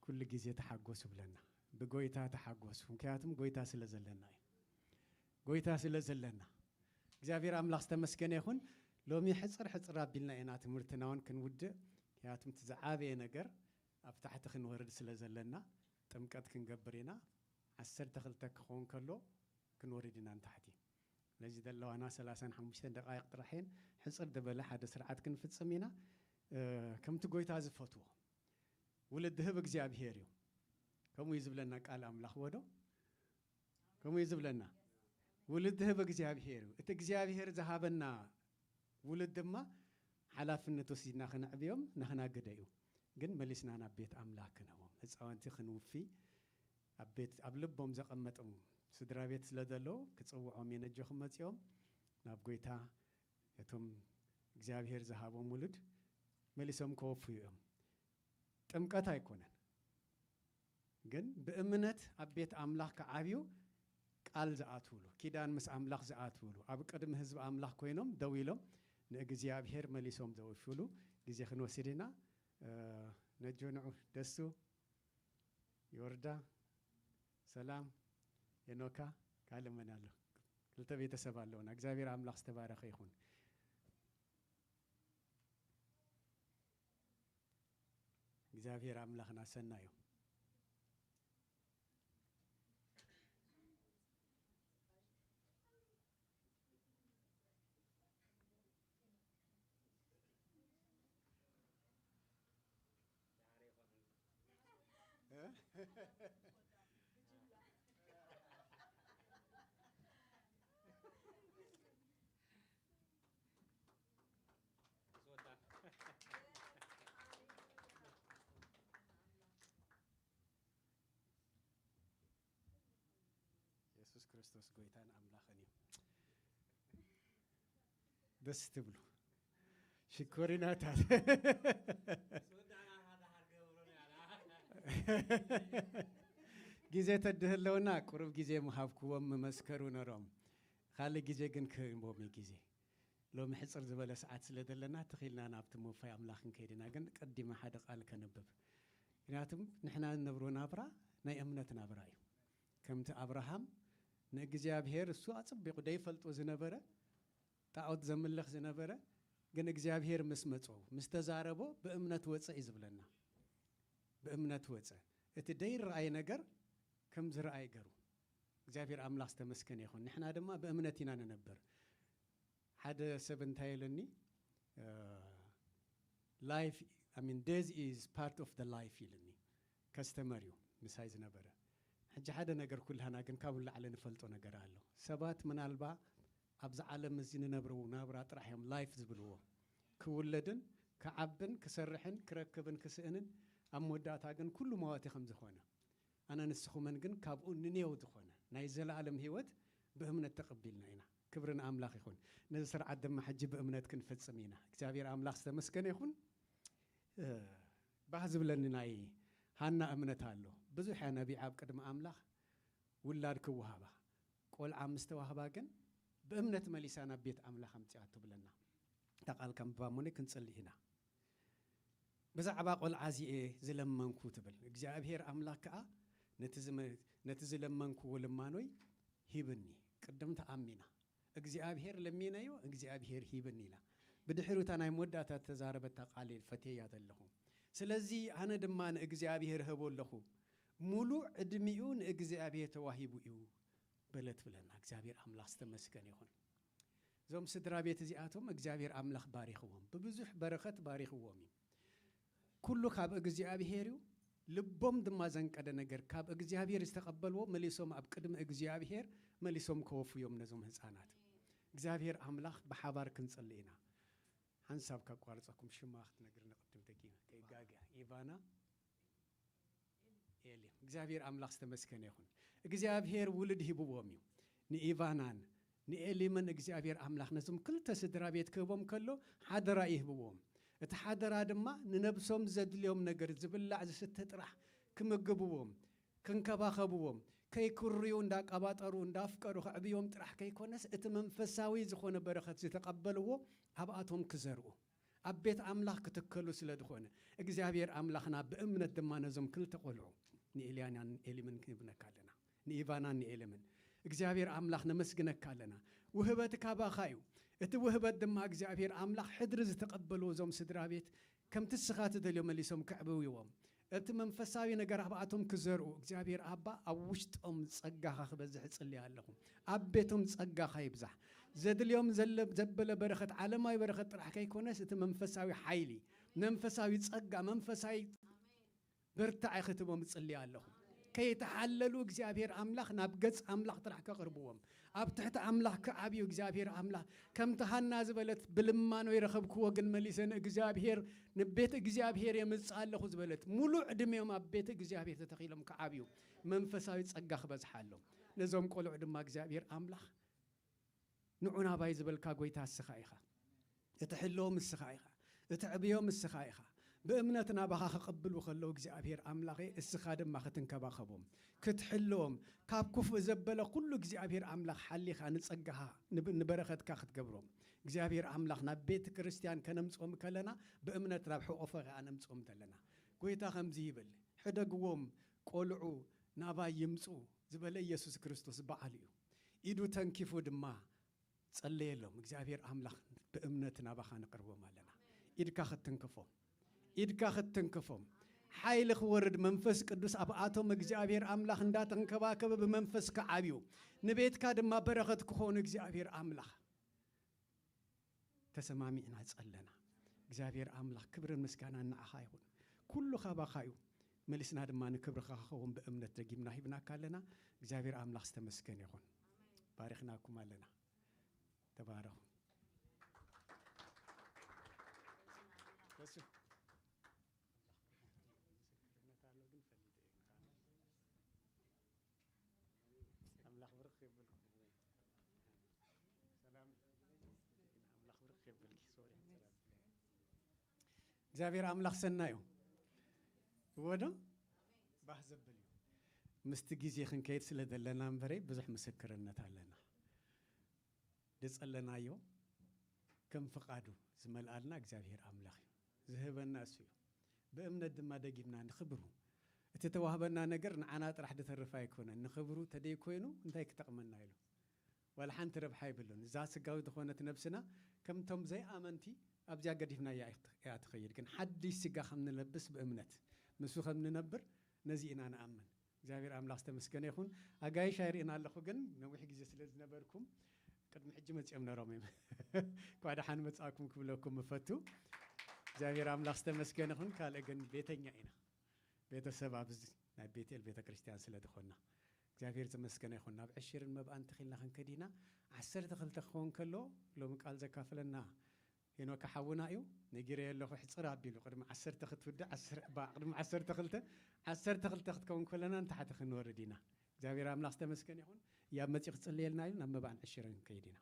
ኩሉ ግዜ ተሓጎሱ ብለና። ብጎይታ ተሓጎሱ፣ ምክንያቱም ጎይታ ስለ ዘለና እዩ። ጎይታ ስለ ዘለና እግዚኣብሔር ኣምላኽ ዝተመስገነ ይኹን። ሎሚ ሕፅር ሕፅር ኣቢልና ኢና ትምህርትና እውን ክንውድእ፣ ምክንያቱም እቲ ዝዓበየ ነገር ኣብ ታሕቲ ክንወርድ ስለ ዘለና ጥምቀት ክንገብር ኢና። ዓሰርተ ክልተ ክኸውን ከሎ ክንወርድ ኢና ንታሕቲ። ስለዚ ዘለዋና ሰላሳን ሓሙሽተን ደቃይቕ ጥራሕ እየን። ሕፅር ዝበለ ሓደ ስርዓት ክንፍፅም ኢና። ከምቲ ጎይታ ዝፈትዎ ውልድ ህብ እግዚኣብሄር እዩ። ከምኡ እዩ ዝብለና ቃል ኣምላኽ ወዶ። ከምኡ እዩ ዝብለና። ውልድ ህብ እግዚኣብሄር እዩ። እቲ እግዚኣብሄር ዝሃበና ውሉድ ድማ ሓላፍነት ወሲድና ክነዕብዮም ናህና ግደ እዩ። ግን መሊስና ናብ ቤት ኣምላኽ ክንህቦም፣ ህፃውንቲ ክንውፊ፣ ኣብ ቤት፣ ኣብ ልቦም ዘቐመጦም ስድራ ቤት ስለ ዘለዉ ክፅውዖም እየ። ነጆኹም መፂኦም ናብ ጎይታ እቶም እግዚኣብሄር ዝሃቦም ውሉድ መሊሶም ከወፍዩ እዮም። ጥምቀት ኣይኮነን፣ ግን ብእምነት ኣብ ቤት ኣምላኽ ክዓብዩ ቃል ዝኣትውሉ፣ ኪዳን ምስ ኣምላኽ ዝኣትውሉ፣ ኣብ ቅድሚ ህዝቢ ኣምላኽ ኮይኖም ደው ኢሎም ንእግዚኣብሄር መሊሶም ዘውፍሉ ግዜ ክንወስድ ኢና። ነጆ ንዑ ደሱ፣ ዮርዳ፣ ሰላም፣ ሄኖካ፣ ካልእ መን ኣሎ? ክልተ ቤተሰብ ኣለውና። እግዚኣብሔር ኣምላኽ ዝተባረኸ ይኹን። እግዚኣብሔር ኣምላኽና ሰናዩ። የሱስ ክርስቶስ ጎይታን ኣምላኽን እዩ። ደስ ትብሉ ሽኮሪናታት። ግዜ ተድህለውና ቁሩብ ግዜ ምሃብክዎም ምመስከሩ ነሮም። ካልእ ግዜ ግን ክህቦም እዩ ግዜ። ሎሚ ሕጽር ዝበለ ሰዓት ስለ ዘለና፣ ትኺልና ናብቲ ምውፋይ ኣምላኽ ክንከይድ ኢና። ግን ቀዲመ ሓደ ቃል ከንብብ። ምክንያቱም ንሕና ንነብሮ ናብራ ናይ እምነት ናብራ እዩ። ከምቲ ኣብርሃም ንእግዚኣብሔር እሱ ኣጸቢቑ ደይፈልጦ ዝነበረ፣ ጣዖት ዘምልኽ ዝነበረ፣ ግን እግዚኣብሔር ምስ መጾ፣ ምስ ተዛረቦ፣ ብእምነት ወጸ እዩ ዝብለና። ብእምነት ወጸ። እቲ ደይረኣይ ነገር ከም ዝረኣይ ገሩ። እግዚኣብሔር ኣምላኽ ዝተመስገነ ይኹን። ንሕና ድማ ብእምነት ኢና ንነብር። ሓደ ሰብ እንታይ ኢሉኒ፣ እ፣ "Life, I mean, death is part of the life" ኢሉኒ። ከስተመር እዩ ምሳይ ዝነበረ። ሕጂ ሓደ ነገር ኩላህና ግን ካብኡ ንላዕሊ ንፈልጦ ነገር ኣሎ። ሰባት ምናልባ ኣብዚ ዓለም እዚ ንነብርዎ ናብራ ጥራሕ እዮም ላይፍ ዝብልዎ። ክውለድን ክዓብን ክሰርሕን ክረክብን ክስእንን ኣብ መወዳእታ ግን ኩሉ መዋቲ ከም ዝኾነ ኣነ ንስኹምን ግን ካብኡ ንኔው ዝኾነ ናይ ዘለኣለም ህይወት ብእምነት ተቐቢልና ኢና። ክብሪ ንኣምላኽ ይኹን። ነዚ ስርዓት ድማ ሕጂ ብእምነት ክንፍጽም ኢና። እግዚኣብሔር ኣምላኽ ዝተመስገነ ይኹን። እ፣ ባህ ዝብለኒ ናይ ሃና እምነት ኣሎ። ብዙሕ እያ ነቢዓ ኣብ ቅድሚ ኣምላኽ ውላድ ክወሃባ። ቆልዓ ምስ ተዋህባ ግን ብእምነት መሊሳ ናብ ቤት ኣምላኽ ኣምጺኣቶ ብለና። እታ ቃል ከንብባ እሞ ክንጽሊ ኢና። ብዛዕባ ቆልዓ እዚኤ ዝለመንኩ ትብል። እግዚኣብሔር ኣምላኽ ከኣ ነቲ ዝመ-፣ ነቲ ዝለመንክዎ ልማኖይ ሂብኒ። ቅድም ተኣሚና። እግዚኣብሔር ለሚነዮ፣ እግዚኣብሔር ሂብኒ ኢላ። ብድሕሪኡ እታ ናይ መወዳእታ እተዛረበታ ቃል እየ ፈትየያ ዘለኹ። ስለዚ ኣነ ድማ ንእግዚኣብሔር እህቦ ኣለኹ። ሙሉእ ዕድሚኡ ንእግዚኣብሔር ተዋሂቡ እዩ በለት ብለና። እግዚኣብሔር ኣምላኽ ዝተመስገነ ይኹን። እዞም ስድራ ቤት እዚኣቶም እግዚኣብሔር ኣምላኽ ባሪኽዎም፣ ብብዙሕ በረኸት ባሪኽዎም እዩ። ኩሉ ካብ እግዚኣብሔር እዩ፣ ልቦም ድማ ዘንቀደ ነገር ካብ እግዚኣብሔር ዝተቐበልዎ መሊሶም ኣብ ቅድሚ እግዚኣብሔር መሊሶም ከወፉ እዮም ነዞም ህፃናት። እግዚኣብሔር ኣምላኽ ብሓባር ክንጽሊ ኢና። ሓንሳብ ካቋርጸኩም ሽማ ክትነግርኒ ቅድም ደጊመ ከይጋገ። ኢቫና ኤሊ። እግዚኣብሔር ኣምላኽ ዝተመስገነ ይኹን። እግዚኣብሔር ውሉድ ሂብዎም እዩ። ንኢቫናን ንኤሊምን እግዚኣብሔር ኣምላኽ ነዞም ክልተ ስድራ ቤት ክህቦም ከሎ ሓደራ ይህብዎም። እቲ ሓደራ ድማ ንነብሶም ዘድልዮም ነገር ዝብላዕ ዝስተ ጥራሕ ክምግብዎም፣ ክንከባኸብዎም፣ ከይክርዩ እንዳቀባጠሩ እንዳፍቀሩ ከዕብዮም ጥራሕ ከይኮነስ እቲ መንፈሳዊ ዝኾነ በረኸት ዝተቐበልዎ ኣብኣቶም ክዘርኡ ኣብ ቤት ኣምላኽ ክትከሉ ስለ ዝኾነ እግዚኣብሔር ኣምላኽና ብእምነት ድማ ነዞም ክልተ ቆልዑ ንኤልያናን ኤሊምን ክንብነካ ኣለና። ንኢቫናን ንኤለምን እግዚኣብሔር ኣምላኽ ነመስግነካ ኣለና። ውህበት ካባኻ እዩ። እቲ ውህበት ድማ እግዚኣብሔር ኣምላኽ ሕድሪ ዝተቐበልዎ እዞም ስድራ ቤት ከምቲ እስኻ ትደልዮ መሊሶም ከዕብይዎም፣ እቲ መንፈሳዊ ነገር ኣብኣቶም ክዘርኡ እግዚኣብሔር ኣባ ኣብ ውሽጦም ጸጋኻ ክበዝሕ እጽልይ ኣለኹ። ኣብ ቤቶም ጸጋኻ ይብዛሕ። ዘድልዮም ዘለ-፣ ዘበለ በረኸት፣ ዓለማዊ በረኸት ጥራሕ ከይኮነስ እቲ መንፈሳዊ ሓይሊ፣ መንፈሳዊ ጸጋ፣ መንፈሳዊ ብርታዕ ክትቦም እጽሊ ኣለኹ። ከይተሓለሉ እግዚኣብሔር ኣምላኽ ናብ ገጽ ኣምላኽ ጥራሕ ከቕርብዎም፣ ኣብ ትሕቲ ኣምላኽ ክዓብዩ እግዚኣብሔር ኣምላኽ ከምቲ ሃና ዝበለት ብልማኖ ይረኸብክዎ ግን መሊሰ ንእግዚኣብሔር ንቤት እግዚኣብሔር የምጽእ ኣለኹ ዝበለት ሙሉእ ዕድሜኦም ኣብ ቤት እግዚኣብሔር ተተኺሎም ክዓብዩ መንፈሳዊ ጸጋ ክበዝሓሎም ነዞም ቆልዑ ድማ እግዚኣብሔር ኣምላኽ ንዑ ናባይ ዝበልካ ጎይታ እስኻ ኢኻ። እቲ ሕልዎም እስኻ ኢኻ። እቲ ዕብዮም እስኻ ኢኻ። ብእምነት ናባኻ ክቕብሉ ከለዉ እግዚኣብሔር ኣምላኸ እስኻ ድማ ክትንከባኸቦም ክትሕልዎም ካብ ክፉእ ዘበለ ኩሉ እግዚኣብሔር ኣምላኽ ሓሊኻ ንጸጋኻ ንብ-፣ ንበረኸትካ ክትገብሮም እግዚኣብሔር ኣምላኽ ናብ ቤተ ክርስቲያን ከነምጽኦም ከለና ብእምነት ናብ ሕቆፈ ከኣ ነምጽኦም ዘለና ጎይታ ከምዚ ይብል ሕደግዎም ቆልዑ ናባይ ይምጹ ዝበለ ኢየሱስ ክርስቶስ በዓል እዩ። ኢዱ ተንኪፉ ድማ ጸለየሎም። እግዚኣብሔር ኣምላኽ ብእምነት ናባኻ ንቅርቦም ኣለና። ኢድካ ክትትንክፎም፣ ኢድካ ክትትንክፎም፣ ሓይሊ ክወርድ መንፈስ ቅዱስ ኣብኣቶም እግዚኣብሔር ኣምላኽ እንዳተንከባከበ ብመንፈስ ክዓብዩ ንቤትካ ድማ በረኸት ክኾኑ እግዚኣብሔር ኣምላኽ ተሰማሚዕና ጸለና። እግዚኣብሔር ኣምላኽ ክብርን ምስጋናን ንዓኻ ይኹን። ኩሉ ካባኻ እዩ። መሊስና ድማ ንክብርኻ ክኸውን ብእምነት ደጊምና ሂብናካ ኣለና። እግዚኣብሔር ኣምላኽ ዝተመስገነ ይኹን። ባሪኽናኩም ኣለና። ተባረኹ። እሱ ምስክርነት ኣሎ ግን ፈሊጠ እየ። ኣምላኽ ብርኽ የብልኩም። ሰላም። ኣምላኽ ብርኽ የብልኪ። ሶሪ። ሰላም። እግዚኣብሔር ኣምላኽ ሰናዩ እዎ ዶ? ባህ ዘብል እዩ። ምስቲ ግዜ ክንከይድ ስለ ዘለና እምበረይ ብዙሕ ምስክርነት ኣለና። ዝጸለናዮ ከም ፍቓዱ ዝመልኣልና እግዚኣብሔር ኣምላኽ እዩ። ዝህበና እሱ እዩ። ብእምነት ድማ ደጊምና ንኽብሩ። እቲ ተዋህበና ነገር ንዓና ጥራሕ ዝተርፍ ኣይኮነን። ንኽብሩ ተደይኮይኑ እንታይ ክጠቕመና ኢሉ? ዋላ ሓንቲ ረብሓ የብሉን። እዛ ስጋዊ ዝኾነት ነብስና ከምቶም ዘይኣመንቲ ኣብዚኣ ገዲፍና እያ እያ ትኸይድ። ግን ሓድሽ ስጋ ከም ንለብስ ብእምነት ምስኡ ከም ንነብር ነዚ ኢና ንኣምን። እግዚኣብሔር ኣምላኽ ዝተመስገነ ይኹን። ኣጋይሽ ኣይርእን ኣለኹ፣ ግን ነዊሕ ግዜ ስለ ዝነበርኩም ቅድሚ ሕጂ መጺኦም ነሮም እዮም። እኳ ደሓን መጻእኩም ክብለኩም እፈቱ። እግዚኣብሔር ኣምላኽ ዝተመስገነ ይኹን። ካልእ ግን ቤተኛ ኢና። ቤተሰብ ኣብዚ ናይ ቤቴል ቤተ ክርስቲያን ስለ ዝኾንና እግዚኣብሔር ዝተመስገነ ይኹን። ናብ ዕሽርን መብኣን ተኺልና ክንከድ ኢና። ዓሰርተ ክልተ ክኸውን ከሎ ሎሚ ቃል ዘካፍለና ሄኖክ ሓውና እዩ። ነጊረዮ ኣለኹ፣ ሕጽር ኣቢሉ ቅድሚ ዓሰርተ ክትውድእ፣ ዓስር፣ ባ-፣ ቅድሚ ዓሰርተ ክልተ፣ ዓሰርተ ክልተ ክትከውን ከለና ንታሕቲ ክንወርድ ኢና። እግዚኣብሔር ኣምላኽ ዝተመስገነ ይኹን። ያብ መጺኡ ክጽልየልና እዩ። ናብ መባእን ዕሽርን ክንከይድ ኢና።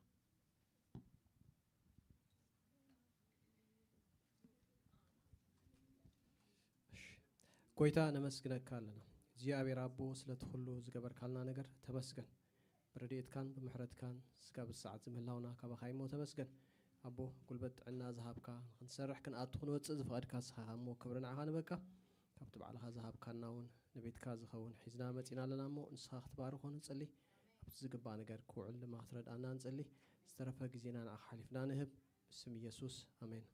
እሺ። ጎይታ ነመስግነካ ኣለና። እግዚኣብሔር ኣቦ ስለቲ ኩሉ ዝገበርካልና ነገር ተመስገን። ብረድኤትካን ብምሕረትካን ስጋብ ሰዓት ዝምህላውና ካባኻ እሞ ተመስገን። ኣቦ ጉልበት ጥዕና ዝሃብካ ንኽንሰርሕ ክንኣቱ ክንወፅእ ዝፈቐድካ ንስኻ እሞ ክብሪ ንዓኻ ንበካ። ካብቲ ባዕልኻ ዝሃብካና እውን ንቤትካ ዝኸውን ሒዝና መፂና ኣለና እሞ ንስኻ ክትባርኾ ንፅሊ። ኣብቲ ዝግባእ ነገር ክውዕል ድማ ክትረድኣና ንፅሊ። ዝተረፈ ግዜና ንዓኻ ሓሊፍና ንህብ። ብስም ኢየሱስ ኣሜን።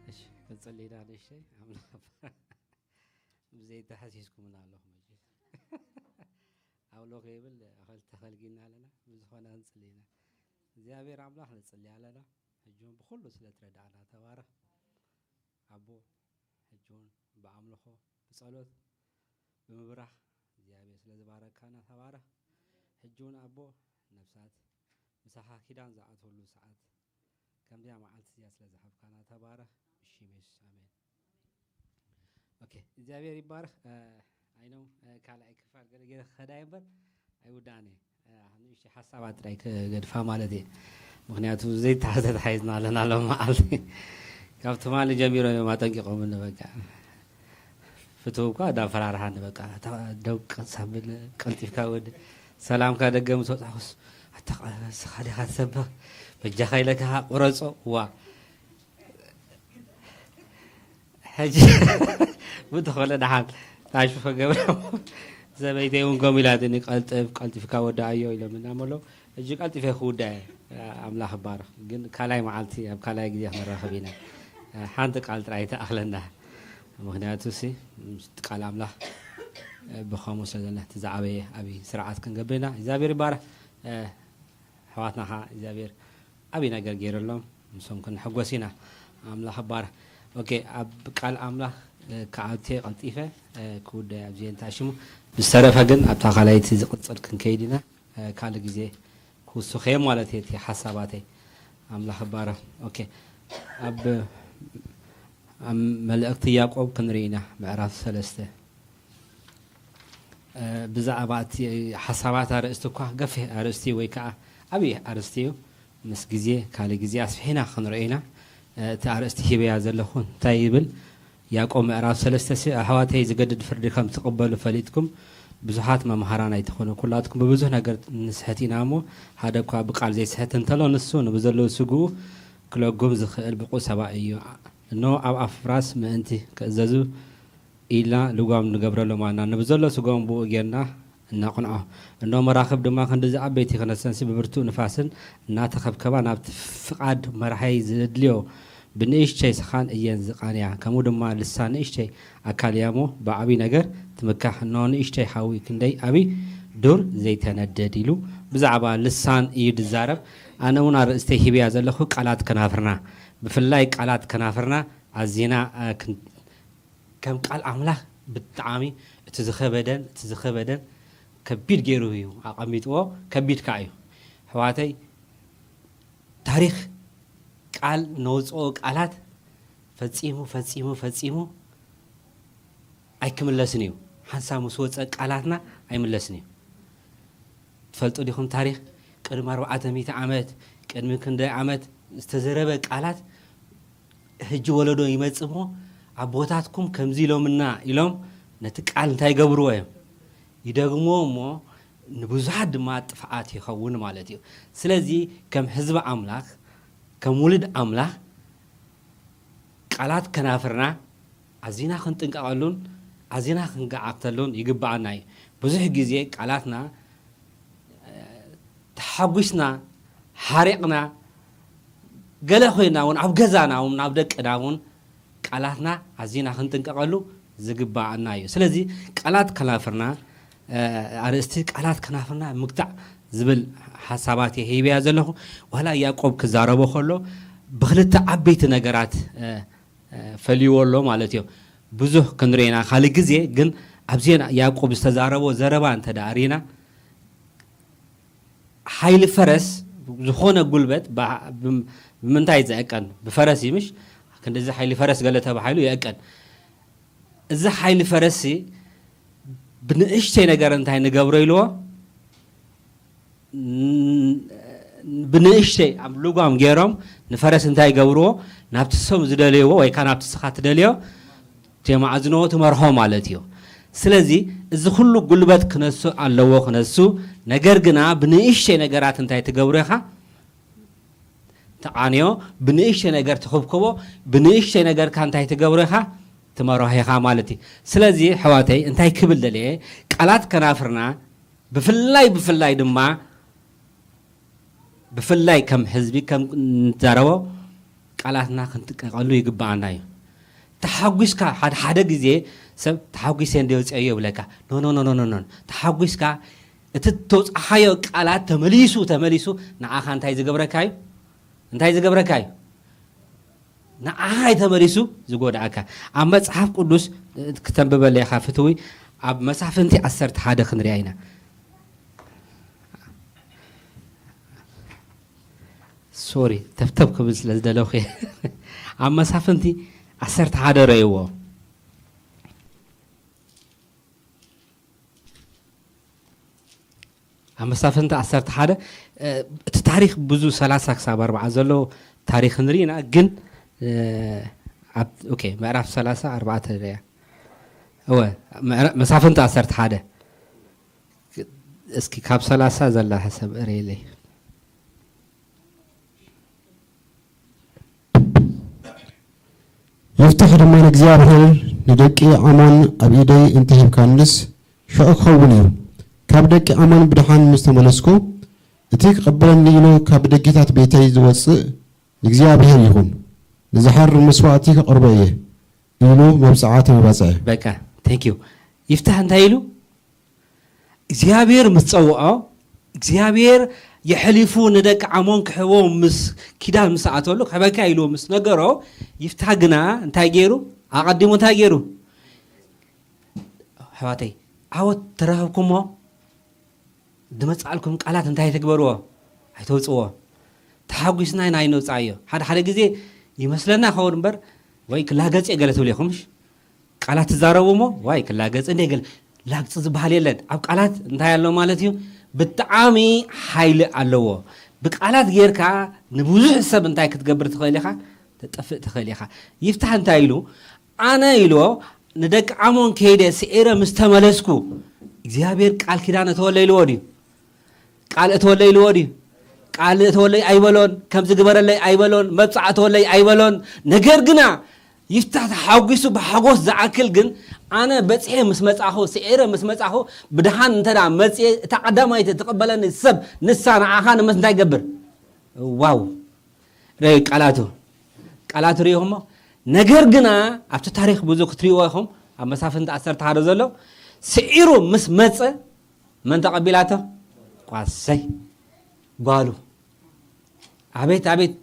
እሺ፣ ክንጽሊ ኢና ንእሽተይ። ኣምላኽ ብዘይ ተሓሲስኩምና ኣለኹም መቼስ። ኣውሎ ከይብል ኣኸል ተኸልጊና ኣለና። ብዝኾነ ክንጽሊ ኢና። እግዚኣብሔር ኣምላኽ ንጽሊ ኣለና። ሕጂ እውን ብኹሉ ስለ ትረድኣና ተባረኽ። ኣቦ፣ ሕጂ እውን ብኣምልኾ፣ ብጸሎት፣ ብምብራኽ እግዚኣብሔር ስለ ዝባረካና ተባረኽ። ሕጂ እውን ኣቦ፣ ነፍሳት ምሳኻ ኪዳን ዝኣትወሉ ሰዓት ከምዚኣ መዓልቲ እዚኣ ስለ ዝሃብካና ተባረኽ። ብሽም የሱስ ኣሜን። ኦኬ፣ እግዚኣብሔር ይባረኽ። እ፣ ኣይነው፣ እ፣ ካልኣይ ክፋል ገለ ገለ ክኸዳ እየ እምበር ኣይውዳእን እየ። እ፣ ንእሽተይ ሓሳባት ጥራይ ክገድፋ ማለት እየ። ምኽንያቱ ዘይተሓዘ ተሓይዝና ኣለና ሎም መዓልቲ። ካብ ትማሊ ጀሚሮም እዮም ኣጠንቂቖምኒ። በቃ ፍትው እኳ እንዳፈራርሓኒ፣ በቃ፣ እታ ደው ቀስ ኣብል፣ ቀልጢፍካ ወዲ ሰላምካ ደገ ምስ ወጻኹስ፣ ኣታ ኸ-፣ ንስኻ ዲኻ ትሰብኽ? በጃኻ ኢለካ ቁረጾ። ዋ። ሕጂ ብተኾለ ደሓን ታሹ ከገብረ ሰበይተይ እውን ከምኡ ኢላትኒ፣ ቀልጥፍ፣ ቀልጢፍካ ወዳኣዮ ኢሎም እና መለው። ሕጂ ቀልጢፈ ክውዳእ እየ። ኣምላኽ ይባረኽ። ግን ካልኣይ መዓልቲ፣ ኣብ ካልኣይ ግዜ ክንራኸብ ኢና። ሓንቲ ቃል ጥራይ ትኣኽለና። ምኽንያቱ ሲ፣ ምስቲ ቃል ኣምላኽ ብኸምኡ ስለ ዘለና፣ እቲ ዝዓበየ ዓብዪ ስርዓት ክንገብር ኢና። እግዚኣብሔር ይባረኽ። ኣሕዋትና ኸዓ እግዚኣብሔር ዓብዪ ነገር ገይሩሎም፣ ንሶም ክንሕጎስ ኢና። ኣምላኽ ይባረኽ። ኦኬ፣ ኣብ ቃል ኣምላኽ ክኣቱ እየ ቀልጢፈ፣ ክውዳእ እየ ኣብዚ እንታይ ሽሙ። ብዝተረፈ ግን ኣብታ ካልኣይቲ ዝቕጽል ክንከይድ ኢና። ካልእ ግዜ ክውስኸ እየ ማለት እየ እቲ ሓሳባተይ። ኣምላኽ ይባረኽ። ኦኬ፣ ኣብ፣ ኣብ መልእኽቲ ያዕቆብ ክንርኢ ኢና፣ ምዕራፍ ሰለስተ። ብዛዕባ እቲ ሓሳባት ኣርእስቲ እኳ ገፊሕ ኣርእስቲ ወይ ከዓ ዓብዪ ኣርእስቲ እዩ። ምስ ግዜ ካልእ ግዜ ኣስፊሕና ክንርኦ ኢና። እቲ ኣርእስቲ ሂበያ ዘለኹ እንታይ ይብል? ያዕቆብ ምዕራፍ ሰለስተ ሲ ኣሕዋተይ ዝገድድ ፍርዲ ከም ትቕበሉ ፈሊጥኩም ብዙሓት መምሃራን ኣይትኾኑ። ኩላትኩም ብብዙሕ ነገር ንስሕት ኢና እሞ ሓደ እኳ ብቃል ዘይስሕት እንተሎ ንሱ ንብዘለዉ ስግኡ ክለጉም ዝኽእል ብቑ ሰብኣይ እዩ። እነሆ ኣብ ኣፍራስ ምእንቲ ክእዘዙ ኢልና ልጓም ንገብረሎም ኣና ንብዘሎ ስጎም ብኡ ጌርና እናቕንዖ። እኖ መራኽብ ድማ ክንድዚ ዓበይቲ ክነሰንሲ ብብርቱእ ንፋስን እናተኸብከባ ናብቲ ፍቓድ መራሒ ዘድልዮ ብንእሽተይ ስኻን እየን ዝቓንያ። ከምኡ ድማ ልሳን ንእሽተይ ኣካል እያ እሞ ብዓብዪ ነገር ትምካሕ። እኖ ንእሽተይ ሓዊ ክንደይ ዓብዪ ዱር ዘይተነደድ ኢሉ ብዛዕባ ልሳን እዩ ዝዛረብ። ኣነ እውን ኣርእስተይ ሂብያ ዘለኹ ቃላት ከናፍርና ብፍላይ ቃላት ከናፍርና ኣዚና ከም ቃል ኣምላኽ ብጣዕሚ እቲ ዝኸበደን እቲ ዝኸበደን ከቢድ ገይሩ እዩ ኣቐሚጥዎ። ከቢድ ከዓ እዩ ኣሕዋተይ። ታሪኽ ቃል ነውፅኦ ቃላት ፈፂሙ ፈፂሙ ፈፂሙ ኣይክምለስን እዩ። ሓንሳብ ምስ ወፀ ቃላትና ኣይምለስን እዩ። ትፈልጡ ዲኹም ታሪኽ ቅድሚ ኣርባዕተ ሚእቲ ዓመት ቅድሚ ክንደይ ዓመት ዝተዘረበ ቃላት ህጂ ወለዶ ይመጽእ እሞ ኣቦታትኩም ከምዚ ኢሎምና ኢሎም ነቲ ቃል እንታይ ይገብርዎ እዮም? ይደግምዎ እሞ ንብዙሓት ድማ ጥፍኣት ይኸውን ማለት እዩ። ስለዚ ከም ህዝቢ ኣምላኽ ከም ውሉድ ኣምላኽ ቃላት ከናፍርና ኣዚና ክንጥንቀቐሉን ኣዚና ክንገዓተሉን ይግብኣና እዩ። ብዙሕ ግዜ ቃላትና ተሓጒስና ሓሪቕና ገለ ኮይና እውን ኣብ ገዛና እውን ኣብ ደቅና እውን ቃላትና ኣዚና ክንጥንቀቐሉ ዝግባኣና እዩ። ስለዚ ቃላት ከናፍርና ኣርእስቲ ቃላት ከናፍርና ምግታዕ ዝብል ሓሳባት እየ ሂበያ ዘለኹ። ዋላ ያዕቆብ ክዛረቦ ከሎ ብክልተ ዓበይቲ ነገራት ፈልይዎ ኣሎ ማለት እዩ። ብዙሕ ክንርኢ ኢና ካልእ ግዜ። ግን ኣብዚ ያዕቆብ ዝተዛረቦ ዘረባ እንተ ደኣ ርኢና ሓይሊ ፈረስ ዝኾነ ጉልበት ብምንታይ ዝዕቀን? ብፈረስ እዩ ምሽ? ክንድዚ ሓይሊ ፈረስ ገለ ተባሂሉ ይዕቀን። እዚ ሓይሊ ፈረስ ብንእሽተይ ነገር እንታይ ንገብሮ ኢልዎ ብንእሽተይ ኣብ ልጓም ገይሮም ንፈረስ እንታይ ይገብርዎ? ናብቲ ሰም ዝደልይዎ ወይ ከዓ ናብቲ ስኻ ትደልዮ ትማዕዝኖ ትመርሖ ማለት እዩ። ስለዚ እዚ ኩሉ ጉልበት ክነሱ ኣለዎ ክነሱ። ነገር ግና ብንእሽተይ ነገራት እንታይ ትገብሮ ኢኻ? ተዓንዮ። ብንእሽተይ ነገር ትኽብክቦ። ብንእሽተይ ነገርካ እንታይ ትገብሮ ኢኻ? ትመርሖ ኢኻ ማለት እዩ። ስለዚ ኣሕዋተይ እንታይ ክብል ደልየ ቃላት ከናፍርና ብፍላይ ብፍላይ ድማ ብፍላይ ከም ህዝቢ ከም ንዛረቦ ቃላትና ክንጥቀቀሉ ይግባኣና እዩ። ተሓጒስካ ሓደ ሓደ ግዜ ሰብ ተሓጒሰ እንደ ወፅአዮ ይብለካ። ኖ ኖ ኖ ኖ ኖ ተሓጒስካ እቲ ተውፅሓዮ ቃላት ተመሊሱ ተመሊሱ ንዓኻ እንታይ ዝገብረካ እዩ? እንታይ ዝገብረካ እዩ? ንዓኻ እዩ ተመሊሱ ዝጎድኣካ። ኣብ መፅሓፍ ቅዱስ ክተንብበለ ኢኻ ፍትዊ ኣብ መሳፍንቲ ዓሰርተ ሓደ ክንሪኣ ኢና። ሶሪ ተፍተብ ክብል ስለ ዝደለኹ ኣብ መሳፍንቲ ዓሰርተ ሓደ ረእይዎ። ኣብ መሳፍንቲ ዓሰርተ ሓደ እቲ ታሪክ ብዙ ሰላሳ ክሳብ ኣርባዓ ዘሎ ታሪክ ንርኢና ግን ምዕራፍ ሰላሳ ኣርባዕተ ያ እወ መሳፍንቲ ዓሰርተ ሓደ እስኪ ካብ ሰላሳ ዘላ ሕሰብ እረየለይ። ይፍታሕ ድማ ንእግዚኣብሔር ንደቂ ዓሞን ኣብ ኢደይ እንተ ሂብካንስ ሽዑ ክኸውን እዩ። ካብ ደቂ ዓሞን ብደሓን ምስ ተመለስኩ እቲ ክቕበለኒ ኢሉ ካብ ደጌታት ቤተይ ዝወጽእ ንእግዚኣብሔር ይኹን፣ ንዝሓርር መስዋእቲ ከቕርቦ እየ ኢሉ መብጽዓ ተመባጽዐ። በቃ thank you። ይፍታሕ እንታይ ኢሉ? እግዚኣብሔር ምስ ጸውዖ እግዚኣብሔር የሕሊፉ ንደቂ ዓሞን ክሕቦ ምስ ኪዳን ምስ ኣተሉ ክሕበካ ኢሉ ምስ ነገሮ ይፍታህ ግና እንታይ ገይሩ ኣቐዲሙ እንታይ ገይሩ ኣሕዋተይ ዓወት ተረኸብኩሞ ዝመጻልኩም ቃላት እንታይ ትግበርዎ ኣይተውጽዎ ተሓጒስና ኢና ኣይነውጻዮ ሓደ ሓደ ግዜ ይመስለና ኸውን እምበር ወይ ክላገጽ ገለ ትብል ኢኹምሽ ቃላት ትዛረቡ እሞ ዋይ ክላገጽ እንደ ገለ ላግፂ ዝበሃል የለን። ኣብ ቃላት እንታይ ኣሎ ማለት እዩ? ብጣዕሚ ሓይሊ ኣለዎ። ብቃላት ጌርካ ንብዙሕ ሰብ እንታይ ክትገብር ትኽእል ኢኻ? ተጠፍእ ትኽእል ኢኻ። ይፍታሕ እንታይ ኢሉ? ኣነ ኢልዎ ንደቂ ዓሞን ከይደ ስዒረ ምስ ተመለስኩ እግዚኣብሔር ቃል ኪዳን እተወለ ኢልዎ ድዩ? ቃል እተወለ ኢልዎ ድዩ? ቃል እተወለይ ኣይበሎን፣ ከምዚ ግበረለይ ኣይበሎን፣ መብፃዕ እተወለይ ኣይበሎን። ነገር ግና ይፍታሕ ተሓጒሱ ብሓጎስ ዝኣክል ግን ኣነ በፅሐ ምስ መፃኹ፣ ስዒረ ምስ መፃኹ፣ ብድሓን እንተ ደኣ መፅየ እታ ቀዳማይቲ እትቕበለኒ ሰብ ንሳ ንዓኻ ንምስ እንታይ ይገብር? ዋው! ረ ቃላቱ ቃላቱ ሪኢኹሞ። ነገር ግና ኣብቲ ታሪክ ብዙ ክትሪእዎ ኢኹም። ኣብ መሳፍንቲ ዓሰርተ ሓደ ዘሎ ስዒሩ ምስ መፀ መን ተቐቢላቶ? ቋሰይ ጓሉ። ኣቤት ኣቤት።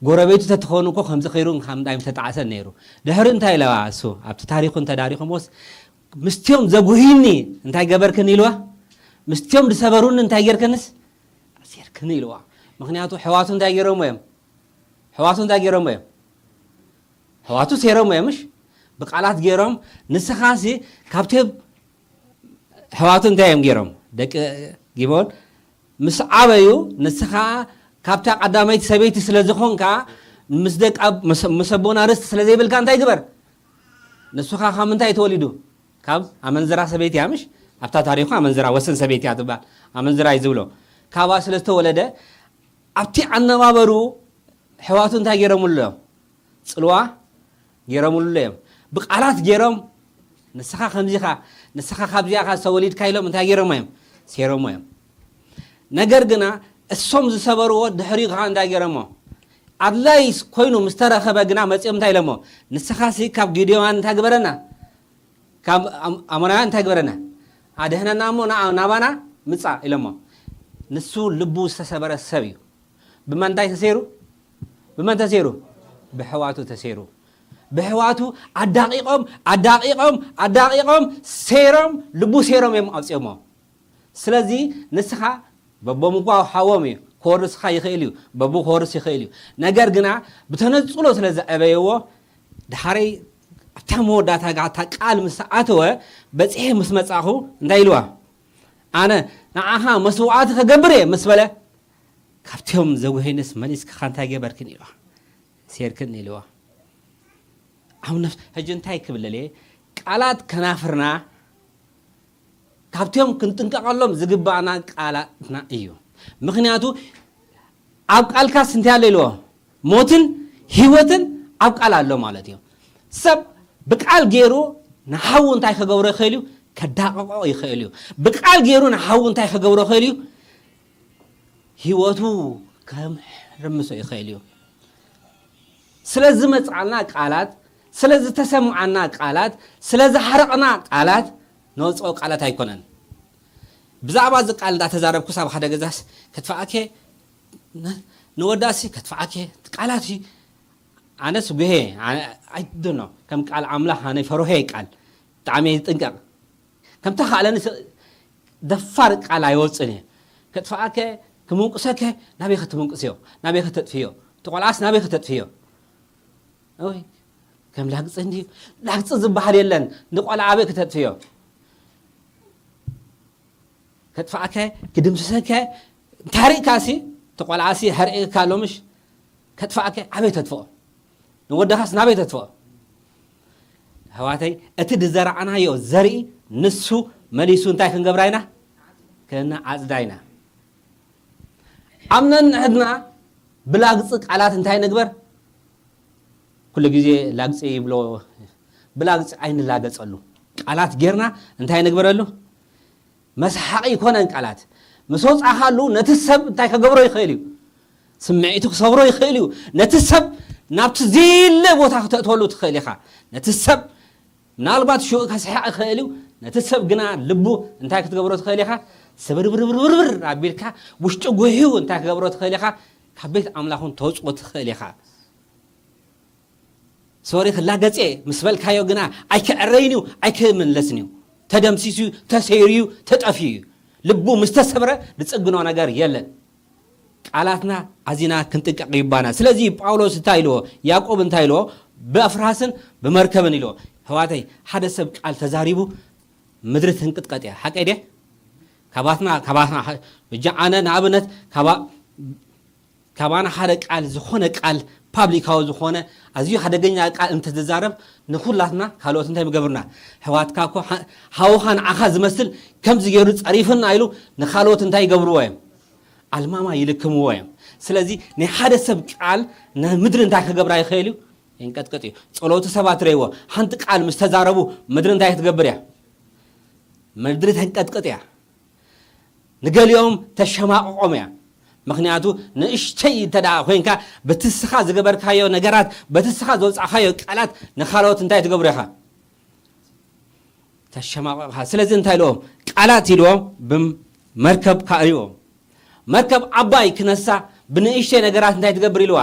ጎረቤቱ ተትኾኑ እኮ ከምዚ ኸይሩ ካብ እንታይ ምተጣዓሰ ነይሩ። ድሕሪ እንታይ ኢለዋ እሱ ኣብቲ ታሪኹ እንተዳሪኹምዎስ ምስቲኦም ዘጉሂኒ እንታይ ገበርክን ኢልዋ? ምስቲኦም ዝሰበሩኒ እንታይ ጌርክንስ ኣሲርክኒ ኢልዋ። ምክንያቱ ሕዋቱ እንታይ ገይሮሞ እዮም? ሕዋቱ እንታይ ገይሮሞ እዮም? ሕዋቱ ሴሮሞ እዮም ምሽ? ብቃላት ገይሮም ንስኻሲ ካብቲ ሕዋቱ እንታይ እዮም ገይሮም? ደቂ ጊቦን ምስ ዓበዩ ንስኻ ካብታ ቀዳመይቲ ሰበይቲ ስለ ዝኾንካ ምስ ደቂ ኣብ- ምስ- ምስ ኣቦና ርስቲ ስለ ዘይብልካ እንታይ ግበር? ንሱኻ ካብ ምንታይ ተወሊዱ? ካብ ኣመንዝራ ሰበይቲ እያ ምሽ? ኣብታ ታሪኹ ኣመንዝራ ወስን ሰበይቲ እያ ትባል። ኣመንዝራ እዩ ዝብሎ። ካብኣ ስለ ዝተወለደ ኣብቲ ኣነባበሩ ሕዋቱ እንታይ ገይሮምሉ እዮም? ፅልዋ ገይሮምሉ እዮም። ብቃላት ገይሮም ንስኻ ከምዚኻ ንስኻ ካብዚኣኻ ዝተወሊድካ ኢሎም እንታይ ገይሮሞ እዮም? ሴሮሞ እዮም። ነገር ግና እሶም ዝሰበርዎ ድሕሪኡ ከዓ እንታይ ገይሮሞ? ኣድላይ ኮይኑ ምስ ተረኸበ ግና መፂኦም እንታይ ኢሎሞ? ንስኻሲ ካብ ጊዴዋን እንታይ ግበረና? ካብ ኣም- ኣሞናውያን እንታይ ግበረና? ኣድሕነና እሞ ንዓ- ናባና ምፃእ ኢሎሞ። ንሱ ልቡ ዝተሰበረ ሰብ እዩ። ብመንታይ ተሰይሩ? ብመን ተሰይሩ? ብሕዋቱ ተሰይሩ። ብሕዋቱ ኣዳቂቆም ኣዳቂቆም ኣዳቂቆም ሰይሮም ልቡ ሰይሮም እዮም ኣውፅኦሞ። ስለዚ ንስኻ በቦም እኳ ሓዎም እዩ ክወርስኻ ይኽእል እዩ፣ በቦ ክወርስ ይኽእል እዩ። ነገር ግና ብተነፅሎ ስለ ዘዕበየዎ ድሓረይ ኣብታ መወዳእታ ጋታ ቃል ምስ ኣተወ በፂሐ ምስ መፃኹ እንታይ ኢልዋ? ኣነ ንዓኻ መስዋዕቲ ከገብር እየ ምስ በለ ካብቶም ዘጉሄንስ መሊስካ እንታይ ገበርክን ኢልዋ? ሴርክን ኢልዋ። ኣብ ነፍስ ሕጂ እንታይ ክብል እየ? ቃላት ከናፍርና ካብቶም ክንጥንቀቐሎም ዝግባእና ቃላትና እዩ። ምክንያቱ ኣብ ቃልካስ እንታይ ኣሎ ኢልዎ? ሞትን ህይወትን ኣብ ቃል ኣሎ ማለት እዩ። ሰብ ብቃል ገይሩ ንሓዉ እንታይ ክገብሮ ይኽእል እዩ? ከዳቕቖ ይኽእል እዩ። ብቃል ገይሩ ንሓዉ እንታይ ክገብሮ ይኽእል እዩ? ህይወቱ ከሕርምሶ ይኽእል እዩ። ስለ ዝመፅዓና ቃላት፣ ስለ ዝተሰምዓና ቃላት፣ ስለ ዝሓረቕና ቃላት ነውፅኦ ቃላት ኣይኮነን። ብዛዕባ እዚ ቃል እንዳተዛረብኩስ ኣብ ሓደ ገዛስ ከጥፍኣከ ን- ንወዳሲ ከጥፍኣከ ቃላት እዩ። ኣነስ ጉሄ ኣይደኖ ከም ቃል ኣምላኽ ኣነ ፈርሄ ቃል ብጣዕሚ እየ ዝጥንቀቕ። ከምታ ካልኣኒ ደፋር ቃል ኣይወፅን እየ። ከጥፍኣከ ክምንቁሰከ ናበይ ከተምንቁስዮ? ናበይ ከተጥፍዮ? እቲ ቆልዓስ ናበይ ከተጥፍዮ? ኦይ ከም ላግፂ እንዲ ላግፂ ዝበሃል የለን። ንቆልዓ ኣበይ ከተጥፍዮ? ከጥፍኣከ ክድምስሰከ እንታሪእካሲ እቲ ቆልዓሲ ሕርኢካ ኣሎ ምሽ? ከጥፍኣከ ኣበይ ተጥፍኦ? ንወድኻስ ናበይ ተጥፍኦ? ኣሕዋተይ እቲ ዝዘራዕናዮ ዘርኢ ንሱ መሊሱ እንታይ ክንገብራ ኢና? ከነዓፅዳ ኢና። ኣብ ነንሕድና ብላግፂ ቃላት እንታይ ንግበር? ኩሉ ግዜ ላግፂ ይብሎ። ብላግፂ ኣይንላገፀሉ። ቃላት ጌርና እንታይ ንግበረሉ? መስሓቂ ይኮነን ቃላት ምስ ወፃኻሉ ነቲ ሰብ እንታይ ከገብሮ ይኽእል እዩ? ስምዒቱ ክሰብሮ ይኽእል እዩ። ነቲ ሰብ ናብቲ ዘይለ ቦታ ክተእትወሉ ትኽእል ኢኻ። ነቲ ሰብ ምናልባት ሽኡ ከስሕቕ ይኽእል እዩ። ነቲ ሰብ ግና ልቡ እንታይ ክትገብሮ ትኽእል ኢኻ? ስብርብርብርብር ኣቢልካ ውሽጡ ጉህዩ እንታይ ክገብሮ ትኽእል ኢኻ? ካብ ቤት ኣምላኹን ተውፅኦ ትኽእል ኢኻ። ሶሪ ክላገፅ እየ ምስ በልካዮ ግና ኣይክዕረይን እዩ ኣይክምለስን እዩ። ተደምሲሱ እዩ ተሰይሩ እዩ ተጠፍዩ እዩ። ልቡ ምስ ተሰብረ ዝፅግኖ ነገር የለን። ቃላትና ኣዚና ክንጥንቀቕ ይግባና። ስለዚ ጳውሎስ እንታይ ኢልዎ? ያዕቆብ እንታይ ኢልዎ? ብኣፍራስን ብመርከብን ኢልዎ። ኣሕዋተይ ሓደ ሰብ ቃል ተዛሪቡ ምድሪ ትንቅጥቀጥ እያ። ሓቀይ ድየ? ካባትና ካባትና ብጃ ኣነ ንኣብነት ካባ ካባና ሓደ ቃል ዝኾነ ቃል ፓብሊካዊ ዝኾነ ኣዝዩ ሓደገኛ ቃል እንተዝዛረብ ንኹላትና ካልኦት እንታይ ምገብርና? ሕዋትካ እኮ ሓውኻ ንዓኻ ዝመስል ከምዚ ገይሩ ጸሪፍና ኢሉ ንኻልኦት እንታይ ይገብርዎ እዮም? ኣልማማ ይልክምዎ እዮም። ስለዚ ናይ ሓደ ሰብ ቃል ንምድሪ እንታይ ክገብራ ይኽእል እዩ? የንቀጥቀጥ እዩ። ጸሎቱ ሰባት ረይዎ ሓንቲ ቃል ምስ ተዛረቡ ምድሪ እንታይ ክትገብር እያ? ምድሪ ተንቀጥቀጥ እያ። ንገሊኦም ተሸማቕቖም እያ። ምክንያቱ ንእሽተይ እንተ ደኣ ኮይንካ በቲ ስኻ ዝገበርካዮ ነገራት በቲ ስኻ ዘውፃእካዮ ቃላት ንካልኦት እንታይ ትገብሩ ኢኻ? ተሸማቐቕኻ። ስለዚ እንታይ ኢልዎም? ቃላት ኢልዎም ብመርከብ ከእርዎም። መርከብ ዓባይ ክነሳ ብንእሽተይ ነገራት እንታይ ትገብር ኢልዋ?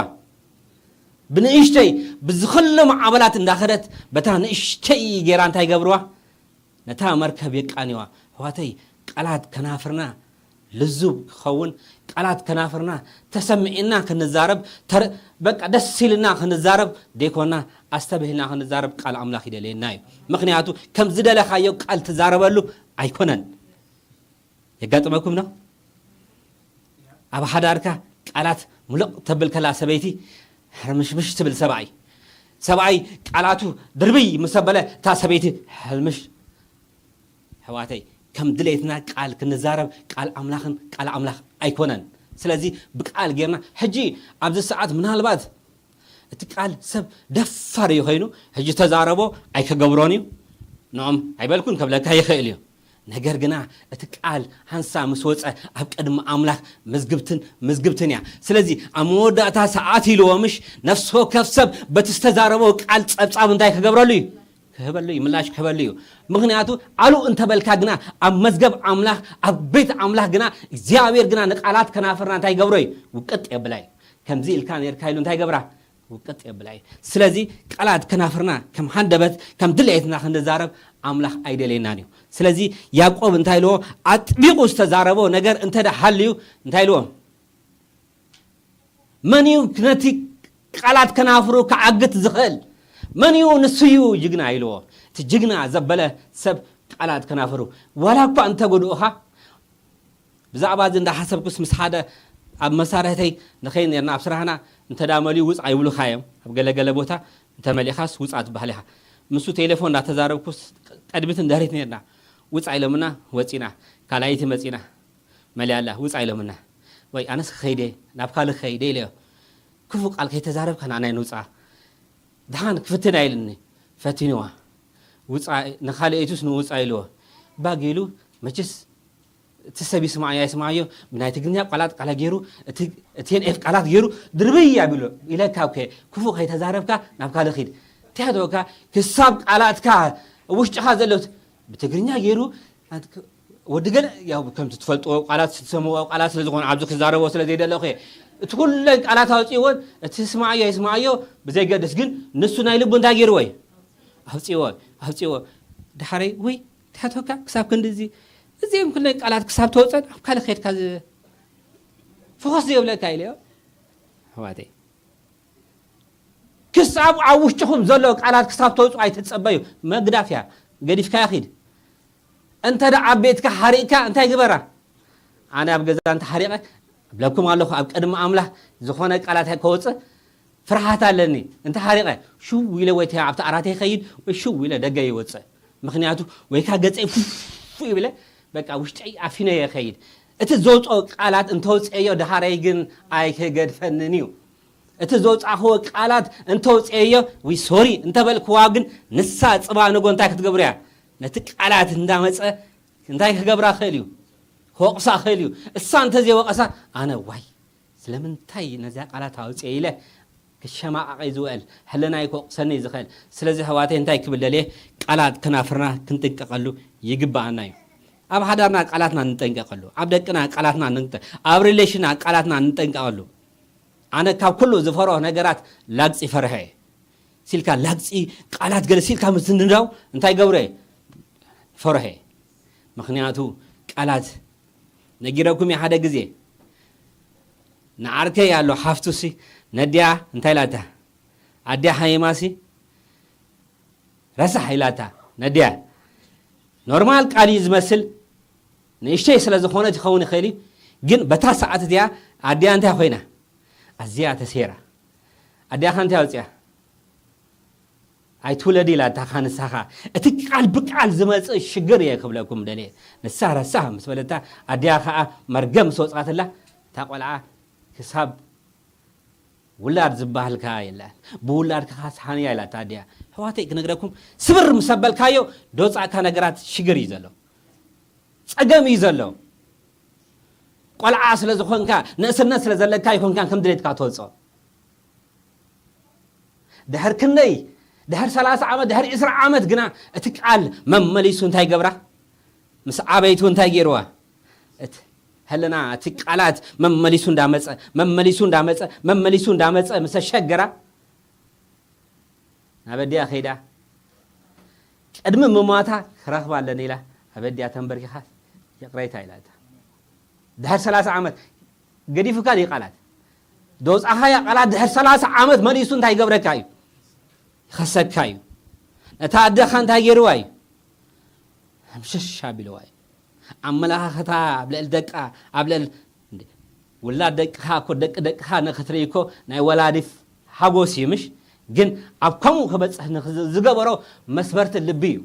ብንእሽተይ ብዝኸሎም ዓበላት እንዳኸደት በታ ንእሽተይ ገይራ እንታይ ገብርዋ? ነታ መርከብ የቃንዋ። ኣሕዋተይ ቃላት ከናፍርና ልዙብ ክኸውን ቃላት ከናፍርና ተሰሚዕና ክንዛረብ በቃ ደስ ኢልና ክንዛረብ ደይኮና ኣስተብሂልና ክንዛረብ ቃል ኣምላኽ ይደልየና እዩ። ምክንያቱ ከም ዝደለኻዮ ቃል ትዛረበሉ ኣይኮነን። የጋጥመኩም ነው? ኣብ ሓዳርካ ቃላት ሙልቕ ተብል ከላ ሰበይቲ ሕርምሽምሽ ትብል ሰብኣይ ሰብኣይ ቃላቱ ድርብይ ምስ ኣበለ እታ ሰበይቲ ሕልምሽ። ኣሕዋተይ ከም ድሌትና ቃል ክንዛረብ ቃል ኣምላኽን ቃል ኣምላኽ ኣይኮነን። ስለዚ ብቃል ጌርና ሕጂ ኣብዚ ሰዓት ምናልባት እቲ ቃል ሰብ ደፋር እዩ ኮይኑ ሕጂ ተዛረቦ ኣይከገብሮን እዩ ንኦም ኣይበልኩን ከብለካ ይኽእል እዩ። ነገር ግና እቲ ቃል ሃንሳ ምስ ወፀ ኣብ ቅድሚ ኣምላኽ መዝግብትን መዝግብትን እያ። ስለዚ ኣብ መወዳእታ ሰዓት ኢልዎ ምሽ ነፍሲ ወከፍ ሰብ በቲ ዝተዛረቦ ቃል ፀብፃብ እንታይ ክገብረሉ እዩ? ክህበሉ እዩ ምላሽ ክህበሉ እዩ። ምክንያቱ ኣሉ እንተበልካ ግና ኣብ መዝገብ ኣምላኽ ኣብ ቤት ኣምላኽ ግና እግዚኣብሔር ግና ንቃላት ከናፍርና እንታይ ይገብሮ እዩ? ውቅጥ የብላ እዩ። ከምዚ ኢልካ ነርካ ኢሉ እንታይ ገብራ? ውቅጥ የብላ እዩ። ስለዚ ቃላት ከናፍርና ከም ሃንደበት ከም ድልየትና ክንዛረብ ኣምላኽ ኣይደለየናን እዩ። ስለዚ ያዕቆብ እንታይ ኢልዎ? ኣጥቢቑ ዝተዛረቦ ነገር እንተ ደኣ ሃልዩ እንታይ ኢልዎ? መን እዩ ነቲ ቃላት ከናፍሩ ክዓግት ዝኽእል? መን እዩ? ንሱ እዩ ጅግና ኢልዎ። እቲ ጅግና ዘበለ ሰብ ቃላት ከናፍሩ ዋላ እኳ እንተጎድኡኻ ብዛዕባ እዚ እንዳሓሰብኩስ ምስ ሓደ ኣብ መሳርሕተይ ንኸይ ነርና ኣብ ስራሕና እንተዳመልዩ ውፃ ይብሉኻ እዮም ኣብ ገለገለ ቦታ እንተመሊኻስ ውፃ ትበሃል ኢኻ። ምስ ቴሌፎን እንዳተዛረብኩስ ቀድሚት እንደህሪት ነርና ውፃ ኢሎምና ወፂና ካልኣይቲ መፂና መሊኣላ ውፃ ኢሎምና ወይ ኣነስ ክኸይደ ናብ ካልእ ክኸይደ ኢለዮ። ክፉእ ቃል ከይተዛረብካ ንዓናይ ንውፃ ድሓን ክፍትን ኣይልኒ ፈቲንዋ ውፃ ንኻልኣይቱስ ንውፃ ኢልዎ ባግ ኢሉ መችስ እቲ ሰብ ይስማዓያ ይስማዓዮ ብናይ ትግርኛ ቃላት ቃላ ገይሩ እቲ ኤንኤፍ ቃላት ገይሩ ድርብይ ኣቢሉ ኢለካ እኮ ክፉእ ከይተዛረብካ ናብ ካልእ ኺድ ትያትወካ ክሳብ ቃላትካ ውሽጥኻ ዘለት ብትግርኛ ገይሩ ወዲ ገለ ያው ከምቲ ትፈልጥዎ ቃላት ዝሰምዎ ቃላት ስለ ዝኾነ ኣብዚ ክዛረቦ ስለ ዘይደለኹ እየ። እቲ ኩለን ቃላት ኣውፅእዎን እቲ ስማዓዮ ይስማዓዮ ብዘይገድስ ግን ንሱ ናይ ልቡ እንታይ ገይርዎ እዩ? ኣውፅእዎ ኣውፅእዎ ድሓረይ ውይ ትሕቶካ ክሳብ ክንዲ እዚ እዚኦም ኩለን ቃላት ክሳብ ተወፀን ኣብ ካልእ ከድካ ፎከስ ዘይብለካ ኢለዮ ኣሕዋተይ ክሳብ ኣብ ውሽጥኹም ዘሎ ቃላት ክሳብ ተውፅኡ ኣይትፀበዩ። መግዳፍ እያ። ገዲፍካ ይኺድ። እንተ ደኣ ኣብ ቤትካ ሓሪቕካ እንታይ ግበራ? ኣነ ኣብ ገዛ እንተ ሓሪቐ እብለኩም ኣለኹ ኣብ ቅድሚ ኣምላኽ ዝኾነ ቃላት ከወፅእ ፍርሃት ኣለኒ። እንተ ሓሪቐ ሽው ኢለ ወይ ኣብቲ ኣራተይ ይኸይድ ወይ ሽው ኢለ ደገ ይወፅእ። ምክንያቱ ወይካ ገፀይ ፉፉ ይብለ በቃ ውሽጠይ ኣፊነ ይኸይድ። እቲ ዘውፅኦ ቃላት እንተውፅአዮ ድሃረይ ግን ኣይክገድፈንን እዩ። እቲ ዘውፃእኽዎ ቃላት እንተውፅአዮ ዊ ሶሪ እንተበልክዋ ግን ንሳ ፅባ ንጎ እንታይ ክትገብሩ እያ? ነቲ ቃላት እንዳመፀ እንታይ ክገብራ ክእል እዩ? ክወቕሳ ክእል እዩ። እሳ እንተዘይወቐሳ ኣነ ዋይ ስለምንታይ ነዚያ ቃላት ኣውፅአ ኢለ ክሸማቐቐ ዝውዕል ህለናይ ክወቕሰኒ ዝኽእል። ስለዚ ኣሕዋተይ እንታይ ክብል ደልየ ቃላት ከናፍርና ክንጥንቀቐሉ ይግብኣና እዩ። ኣብ ሓዳርና ቃላትና ንጠንቀቐሉ፣ ኣብ ደቅና ቃላትና ንጠ ኣብ ሪሌሽንና ቃላትና ንጠንቀቐሉ። ኣነ ካብ ኩሉ ዝፈርሆ ነገራት ላግፂ ፈርሐ እየ። ሲልካ ላግፂ ቃላት ገለ ሲልካ ምዝንዳው እንታይ ገብረ ፈርሐ። ምክንያቱ ቃላት ነጊረኩም እየ ሓደ ግዜ ንዓርከይ ኣሎ ሓፍቱሲ ነድያ እንታይ ኢላታ ኣድያ ሓይማሲ ረሳሕ ኢላታ ነድያ ኖርማል ቃል እዩ ዝመስል፣ ንእሽተይ ስለ ዝኾነት ይኸውን ይኽእል እዩ። ግን በታ ሰዓት እዚኣ ኣዲኣ እንታይ ኮይና? ኣዝያ ተሰይራ። ኣዲኣ ኸ እንታይ ኣውፅያ? ኣይትውለዲ ኢላታ ኸ ንሳኻ? እቲ ቃል ብቃል ዝመፅእ ሽግር እየ ክብለኩም ደልየ። ንሳ ረሳህ ምስ በለታ፣ ኣዲኣ ኸዓ መርገም ምስ ወፅኣትላ፣ እታ ቆልዓ ክሳብ ውላድ ዝበሃል ከ የለን። ብውላድ ከ ስሓንያ ኢላታ ኣዲኣ። ኣሕዋተይ ክነግረኩም፣ ስብር ምስ ኣበልካዮ፣ ደውፃእካ ነገራት ሽግር እዩ ዘሎ። ፀገም እዩ ዘሎ። ቆልዓ ስለ ዝኾንካ፣ ንእስነት ስለ ዘለካ ኣይኮንካን ከም ድሌትካ ትወፅኦ። ድሕር ክንደይ፣ ድሕር ሰላሳ ዓመት፣ ድሕር ዕስራ ዓመት ግና እቲ ቃል መመሊሱ እንታይ ገብራ? ምስ ዓበይቱ እንታይ ገይርዋ? እቲ ህልና፣ እቲ ቃላት መመሊሱ እንዳመፀ፣ መመሊሱ እንዳመፀ፣ መመሊሱ እንዳመፀ ምስ ኣሸገራ፣ ናብ ኣዲኣ ከይዳ፣ ቅድሚ ምሟታ ክረኽባ ኣለኒ ኢላ ኣብ ኣዲኣ ተንበርኪኻ፣ ይቕሬታ ኢላታ። ድሕር ሰላሳ ዓመት ገዲፉካ ድዩ ቃላት? ደውፃኻያ ቃላት ድሕር ሰላሳ ዓመት መሊሱ እንታይ ይገብረካ እዩ? ይኸሰካ እዩ። ነታ ኣደኻ እንታይ ገይርዋ እዩ? ምሸሽ ኣቢልዋ እዩ። ኣመለኻኽታ ኣብ ልዕሊ ደቃ፣ ኣብ ልዕሊ፣ እንዴ፣ ውላድ ደቅኻ እኮ፣ ደቂ ደቅኻ ንኽትርኢ እኮ ናይ ወላዲ ሓጎስ እዩ፣ ምሽ? ግን ኣብ ከምኡ ክበፅሕ ንኽ-፣ ዝገበሮ መስበርቲ ልቢ እዩ።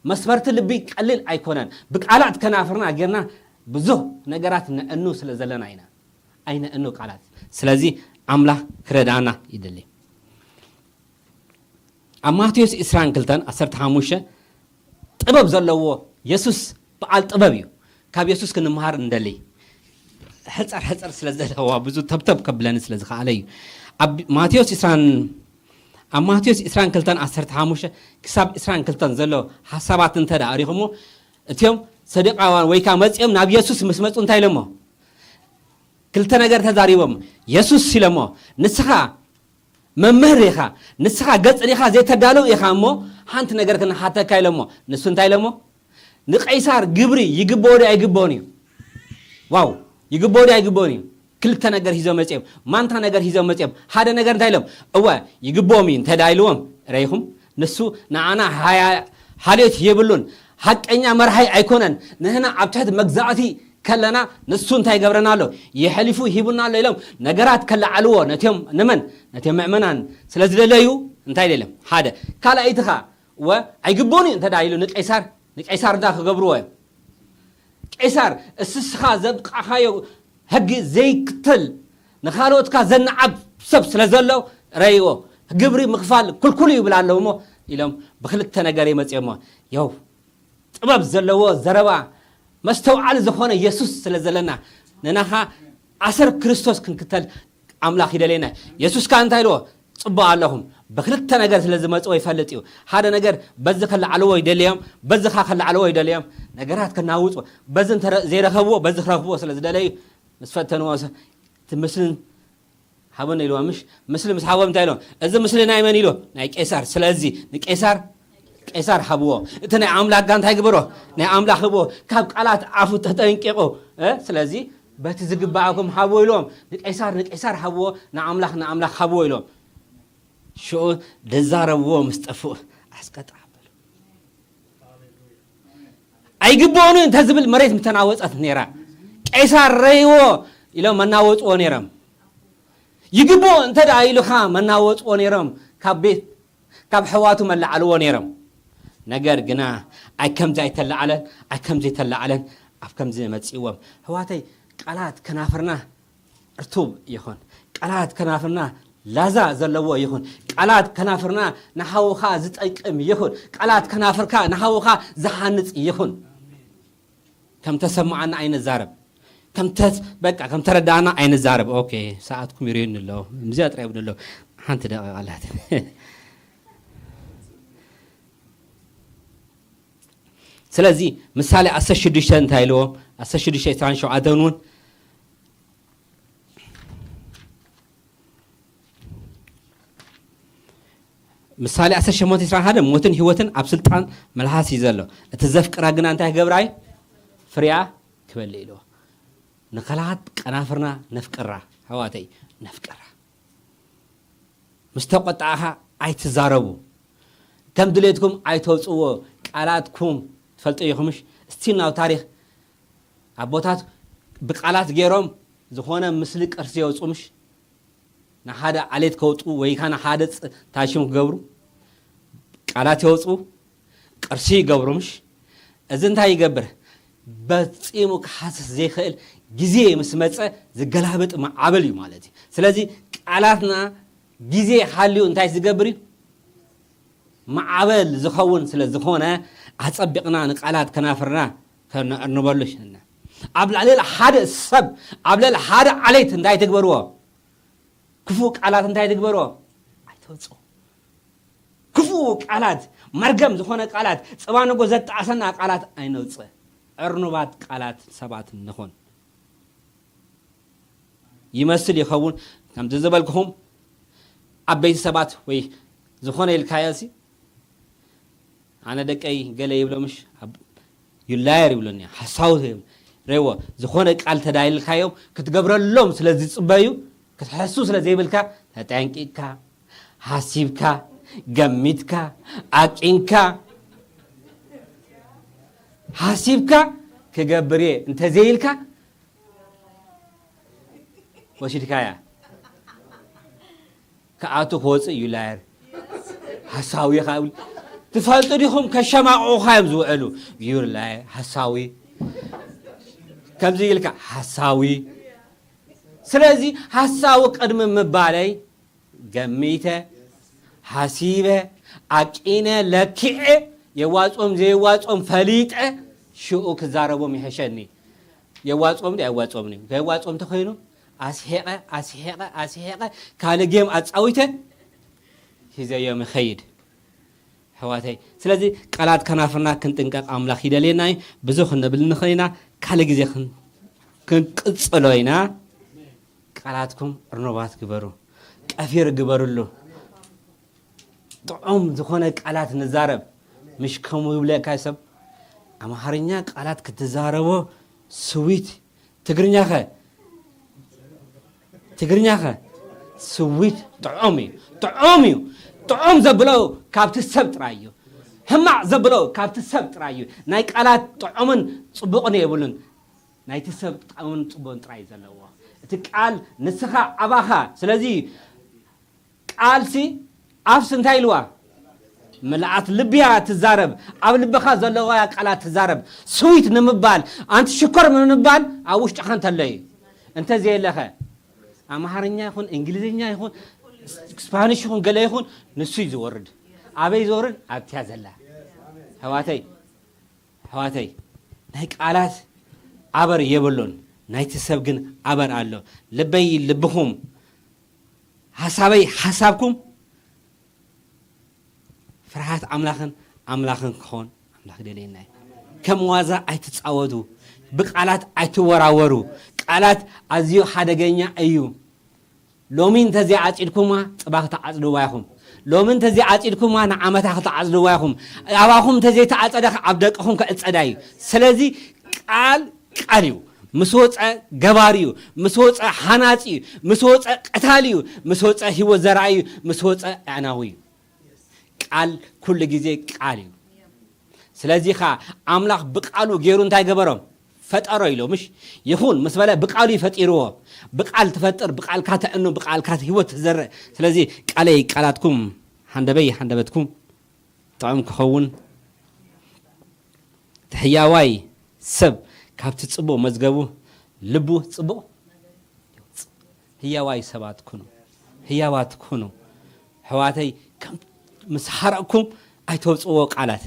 መስበርቲ ልቢ ቀሊል ኣይኮነን። ብቃላት ከናፍርና ጌርና ብዙህ ነገራት ነእኑ ስለ ዘለና ኢና። ኣይነእኑ ቃላት። ስለዚ ኣምላኽ ክረድኣና ይደሊ። ኣብ ማቴዎስ ዕስራን ክልተን ዓሰርተ ሓሙሽተ ጥበብ ዘለዎ የሱስ በዓል ጥበብ እዩ። ካብ የሱስ ክንምሃር እንደሊ። ሕጸር ሕጸር ስለ ዘለዋ ብዙ ተብተብ ከብለኒ ስለ ዝኸኣለ እዩ። ኣብ ማቴዎስ ዕስራን፣ ኣብ ማቴዎስ ዕስራን ክልተን ዓሰርተ ሓሙሽተ ክሳብ ዕስራን ክልተን ዘሎ ሓሳባት እንተ ደኣ ኣሪኹሞ፣ እቲኦም ሰዱቃውያን ወይ ከኣ መጺኦም ናብ የሱስ ምስ መጹ እንታይ ኢሎሞ? ክልተ ነገር ተዛሪቦም። የሱስ ኢሎሞ፣ ንስኻ መምህር ኢኻ፣ ንስኻ ገጽ ዲኻ ዘይተዳልው ኢኻ እሞ፣ ሓንቲ ነገር ክንሓተካ ኢሎሞ። ንሱ እንታይ ኢሎሞ? ንቀይሳር ግብሪ ይግብኦ ዶ ኣይግብኦን እዩ? ዋው፣ ይግብኦ ዶ ኣይግብኦን እዩ? ክልተ ነገር ሒዞም መጺኦም፣ ማንታ ነገር ሒዞም መጺኦም። ሓደ ነገር እንታይ ኢሎም? እወ፣ ይግብኦም እዩ እንተ ደኣ ኢልዎም፣ ረኢኹም? ንሱ ንዓና ሃያ-፣ ሓልዮት የብሉን። ሓቀኛ መርሃይ ኣይኮነን። ንህና ኣብ ትሕቲ መግዛእቲ ከለና ንሱ እንታይ ይገብረና ኣሎ? የሕሊፉ ሂቡና ኣሎ ኢሎም ነገራት ከለዓልዎ ነቲኦም ንመን? ነቲኦም ምእመናን ስለ ዝደለዩ እንታይ ኢሎም? ሓደ። ካልኣይቲ ኸኣ፣ እወ፣ ኣይግብኦን እዩ እንተ ደኣ ኢሉ ንቄሳር፣ ንቄሳር እንታይ ክገብርዎ እዮም? ቄሳር፣ እስስኻ ዘብቃኻዮ ሕጊ ዘይክተል፣ ንኻልኦትካ ዘነዓብ ሰብ ስለ ዘሎ ረእይዎ፣ ግብሪ ምኽፋል ክልኩል እዩ ይብል ኣለዉ እሞ ኢሎም ብክልተ ነገር እዮም መጺኦሞ። የው፣ ጥበብ ዘለዎ ዘረባ፣ መስተውዓሊ ዝኾነ የሱስ ስለ ዘለና፣ ንናኻ ኣሰር ክርስቶስ ክንክተል ኣምላኽ ይደልየና። የሱስ ከኣ እንታይ ኢልዎ? ጽቡቕ ኣለኹም፣ ብክልተ ነገር ስለ ዝመጽዎ ይፈልጥ እዩ። ሓደ ነገር በዚ ከለዓልዎ ይደልዮም፣ በዚ ኸኣ ከለዓልዎ ይደልዮም። ነገራት ክናውጹ፣ በዚ እንተ ዘይረኸብዎ፣ በዚ ክረኽብዎ ስለ ዝደለዩ፣ ምስ ፈተንዎ፣ ስ-፣ እቲ ምስልን ሃቡኒ ኢልዎም፣ ምሽ? ምስሊ ምስ ሃቦም እንታይ ኢሎም? እዚ ምስሊ ናይ መን ኢሉ? ናይ ቄሳር። ስለዚ ንቄሳር ቄሳር ሃብዎ። እቲ ናይ ኣምላኽ ጋር እንታይ ግበሮ? ናይ ኣምላኽ ህብዎ። ካብ ቃላት ኣፉ ተጠንቂቑ። እ? ስለዚ በቲ ዝግባኣኩም ሃብዎ ኢልዎም። ንቄሳር ንቄሳር ሃብዎ፣ ንኣምላኽ ንኣምላኽ ሃብዎ ኢልዎም። ሽዑ ደዛረብዎ ምስ ጠፍኡ ኣስቀጥ ኣበሉ። ኣይግብኦን እዩ እንተ ዝብል መሬት ምተናወጸት ነይራ። ቄሳር ረይዎ ኢሎም መናወጽዎ ነይሮም። ይግብኦ እንተ ደኣ ኢሉኻ መናወጽዎ ነይሮም። ካብ ቤት፣ ካብ ሕዋቱ መለዓልዎ ነይሮም። ነገር ግና ኣይ ከምዚ ኣይተለዓለን፣ ኣይ ከምዚ ኣይተለዓለን፣ ኣብ ከምዚ መጺእዎም። ኣሕዋተይ፣ ቃላት ከናፍርና ርቱብ ይኹን። ቃላት ከናፍርና ላዛ ዘለዎ ይኹን። ቃላት ከናፍርና ንሓውኻ ዝጠቅም ይኹን። ቃላት ከናፍርካ ንሓውኻ ዝሃንጽ ይኹን። ከም ተሰማዓና ኣይንዛረብ። ከም ተስ-፣ በቃ ከም ተረዳእና ኣይንዛረብ። ኦኬ፣ ሰዓትኩም ይርእየኒ ኣሎ። እዚኣ ጥራይ ይብሉ ኣሎ። ሓንቲ ደቂቕ ኣላት። ስለዚ ምሳሌ ዓሰርተ ሽዱሽተ እንታይ ኢልዎ? ዓሰርተ ሽዱሽተ ዕስራን ሸውዓተን እውን ምሳሌ ዓሰርተ ሸሞንተ ዕስራን ሓደን ሞትን ህይወትን ኣብ ስልጣን መልሓስ እዩ ዘሎ። እቲ ዘፍቅራ ግና እንታይ ክገብራ እዩ? ፍሬኣ ክበልዕ ኢልዎ። ንኸላት ቀናፍርና ነፍቅራ፣ ኣሕዋተይ፣ ነፍቅራ። ምስ ተቆጣእኻ ኣይትዛረቡ። ከም ድሌትኩም ኣይተውጽዎ። ቃላትኩም ትፈልጡ ኢኹምሽ። እስቲል ናብ ታሪኽ ኣቦታት ብቃላት ገይሮም ዝኾነ ምስሊ ቅርሲ የውፁ ምሽ። ንሓደ ዓሌት ከውፁ ወይ ከዓ ንሓደ ፅ- ታሽም ክገብሩ ቃላት የውፁ፣ ቅርሲ ይገብሩ ምሽ። እዚ እንታይ ይገብር? በፂሙ ክሓስስ ዘይክእል ግዜ ምስ መፀ ዝገላበጥ ማዕበል እዩ ማለት እዩ። ስለዚ ቃላትና ግዜ ሓልዩ እንታይ ዝገብር እዩ? ማዕበል ዝኸውን ስለ ዝኾነ ኣጸቢቕና ንቃላት ከናፍርና ከነዕንበሉ ሽንና። ኣብ ልዕሊ ሓደ ሰብ ኣብ ልዕሊ ሓደ ዓሌት እንታይ ትግበርዎ? ክፉእ ቃላት እንታይ ትግበርዎ? ኣይተውፅኡ። ክፉእ ቃላት፣ መርገም ዝኾነ ቃላት፣ ጽባንጎ ዘጣዕሰና ቃላት ኣይነውፅእ። ዕርኑባት ቃላት ሰባት ንኹን። ይመስል ይኸውን። ከምዚ ዝበልኩኹም ዓበይቲ ሰባት ወይ ዝኾነ ኢልካዮ ሲ ኣነ ደቀይ ገለ ይብሎ ምሽ ዩላየር ይብሎኒ ሓሳዊ ረዎ። ዝኾነ ቃል ተዳይልካዮም ክትገብረሎም ስለ ዝፅበዩ ክትሕሱ ስለ ዘይብልካ ተጠንቂቅካ ሓሲብካ ገሚትካ ኣቂንካ ሓሲብካ ክገብር እየ እንተዘይልካ ወሲድካያ ክኣቱ ክወፅእ እዩ ላየር ሓሳዊ ኢኻ ይብል። ትፈልጡ ዲኹም ከሸማቕቑኻ እዮም ዝውዕሉ። ዩር ላየር ሓሳዊ ከምዚ ኢልካ ሓሳዊ። ስለዚ ሓሳዊ ቅድሚ ምባለይ ገሚተ ሓሲበ ኣቂነ ለኪዐ የዋፅኦም ዘየዋፅኦም ፈሊጠ ሽኡ ክዛረቦም ይሕሸኒ። የዋፅኦም ዶ ኣይዋፅኦም እዩ? ከየዋፅኦም ተኮይኑ ኣስሒቐ ኣስሒቐ ኣስሒቐ ካልእ ጌም ኣፃዊተ ሂዘዮም ይኸይድ። ኣሕዋተይ ስለዚ ቃላት ከናፍርና ክንጥንቀቕ ኣምላኽ ይደልየና እዩ። ብዙ ክንብል ንኽእል ኢና። ካልእ ግዜ ክን- ክንቅጽሎ ኢና። ቃላትኩም ዕርኖባት ግበሩ፣ ቀፊር ግበርሉ። ጥዑም ዝኾነ ቃላት ንዛረብ። ምሽ ከምኡ ይብለካ ሰብ ኣምሓርኛ ቃላት ክትዛረቦ ስዊት ትግርኛኸ ትግርኛኸ ስዊት ጥዑም እዩ። ጥዑም እዩ። ጥዑም ዘብሎ ካብቲ ሰብ ጥራይ እዩ። ሕማቕ ዘብሎ ካብቲ ሰብ ጥራይ እዩ። ናይ ቃላት ጥዑምን ጽቡቕን የብሉን። ናይቲ ሰብ ጥዑምን ጽቡቕን ጥራይ እዩ ዘለዎ። እቲ ቃል ንስኻ ኣባኻ። ስለዚ ቃልሲ ኣፍሲ እንታይ ኢልዋ? ምልኣት ልብያ ትዛረብ። ኣብ ልብኻ ዘለዋ ቃላት ትዛረብ። ስዊት ንምባል ኣንቲ ሽኮር ንምባል ኣብ ውሽጥኻ እንተሎ እዩ። እንተዘየለኸ ኣምሓርኛ ይኹን እንግሊዝኛ ይኹን ስፓኒሽ ይኹን ገለ ይኹን ንሱ እዩ ዝወርድ። ኣበይ ዝወርድ? ኣብቲያ ዘላ ኣሕዋተይ ኣሕዋተይ ናይ ቃላት ኣበር የብሉን፣ ናይቲ ሰብ ግን ኣበር ኣሎ። ልበይ ልብኹም፣ ሓሳበይ ሓሳብኩም፣ ፍርሃት ኣምላኽን ኣምላኽን ክኾን ኣምላኽ ደልየና እዩ። ከም ዋዛ ኣይትጻወቱ፣ ብቃላት ኣይትወራወሩ። ቃላት ኣዝዩ ሓደገኛ እዩ። ሎሚ እንተዘይዓጺድኩማ ጽባሕ ትዓጽድዋ ኢኹም። ሎሚ እንተዘይዓጺድኩማ ንዓመታ ክትዓጽድዋ ኢኹም። ኣባኹም እንተዘይተዓጸደ ኣብ ደቅኹም ክዕጸዳ እዩ። ስለዚ ቃል ቃል እዩ። ምስ ወፀ ገባሪ እዩ። ምስ ወፀ ሓናፂ እዩ። ምስ ወፀ ቀታሊ እዩ። ምስ ወፀ ህይወት ዘራኢ እዩ። ምስ ወፀ ኣዕናዊ እዩ። ቃል ኩሉ ግዜ ቃል እዩ። ስለዚ ኻ ኣምላኽ ብቃሉ ገይሩ እንታይ ገበሮም? ፈጠሮ ኢሎ ምሽ ይኹን ምስ በለ ብቃሉ ይፈጢርዎ። ብቃል ትፈጥር፣ ብቃልካ ተዕኑ፣ ብቃልካ ህይወት ትዘርእ። ስለዚ ቃለይ ቃላትኩም፣ ሓንደበይ ሓንደበትኩም ጥዑም ክኸውን፣ እቲ ሕያዋይ ሰብ ካብቲ ጽቡቕ መዝገቡ ልቡ ጽቡቕ ህያዋይ ሰባት ኩኑ፣ ህያዋት ኩኑ። ኣሕዋተይ ከም ምስ ሓረቕኩም ኣይተውፅዎ ቃላት፣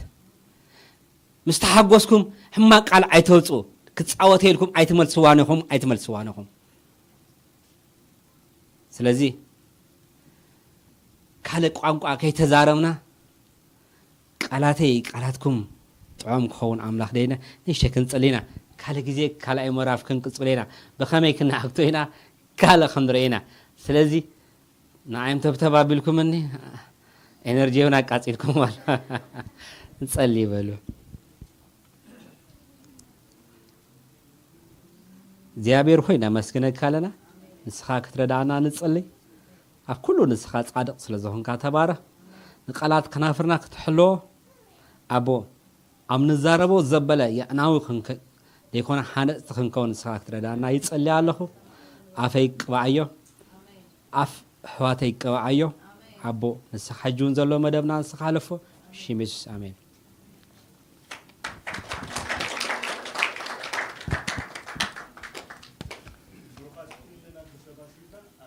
ምስ ተሓጎስኩም ሕማቅ ቃል ኣይተውፅኡ። ክፃወተልኩም ኣይትመልስዋን ኢኹም፣ ኣይትመልስዋን ኢኹም። ስለዚ ካልእ ቋንቋ ከይተዛረብና ቃላተይ ቃላትኩም ጥዑም ክኸውን ኣምላኽ ደይና ንእሽተይ ክንጽሊ ኢና። ካልእ ግዜ ካልኣይ ምዕራፍ ክንቅጽል ኢና። ብኸመይ ክንኣክቶ ኢና ካልእ ክንርኢ ኢና። ስለዚ ንዓይም ተብተብ ኣቢልኩምኒ ኤነርጂ እውን ኣቃጺልኩም ኣሎ። ንጸሊ ይበሉ። እግዚኣብሔር ሆይ ነመስግነካ ኣለና። ንስኻ ክትረዳእና ንጸሊ። ኣብ ኩሉ ንስኻ ጻድቕ ስለ ዝኾንካ ተባረኽ። ንቃላት ከናፍርና ክትሕልዎ ኣቦ ኣብ ንዛረቦ ዘበለ የዕናዊ ክንክ ዘይኮነ ሓነፅቲ ክንከውን ንስኻ ክትረዳና ይጸልያ ኣለኹ። ኣፈይ ቅብዓዮ፣ ኣፍ ኣሕዋተይ ቅብዓዮ። ኣቦ ንስኻ ሕጂ እውን ዘሎ መደብና ንስኻ ኣለፎ። ሽም የሱስ ኣሜን።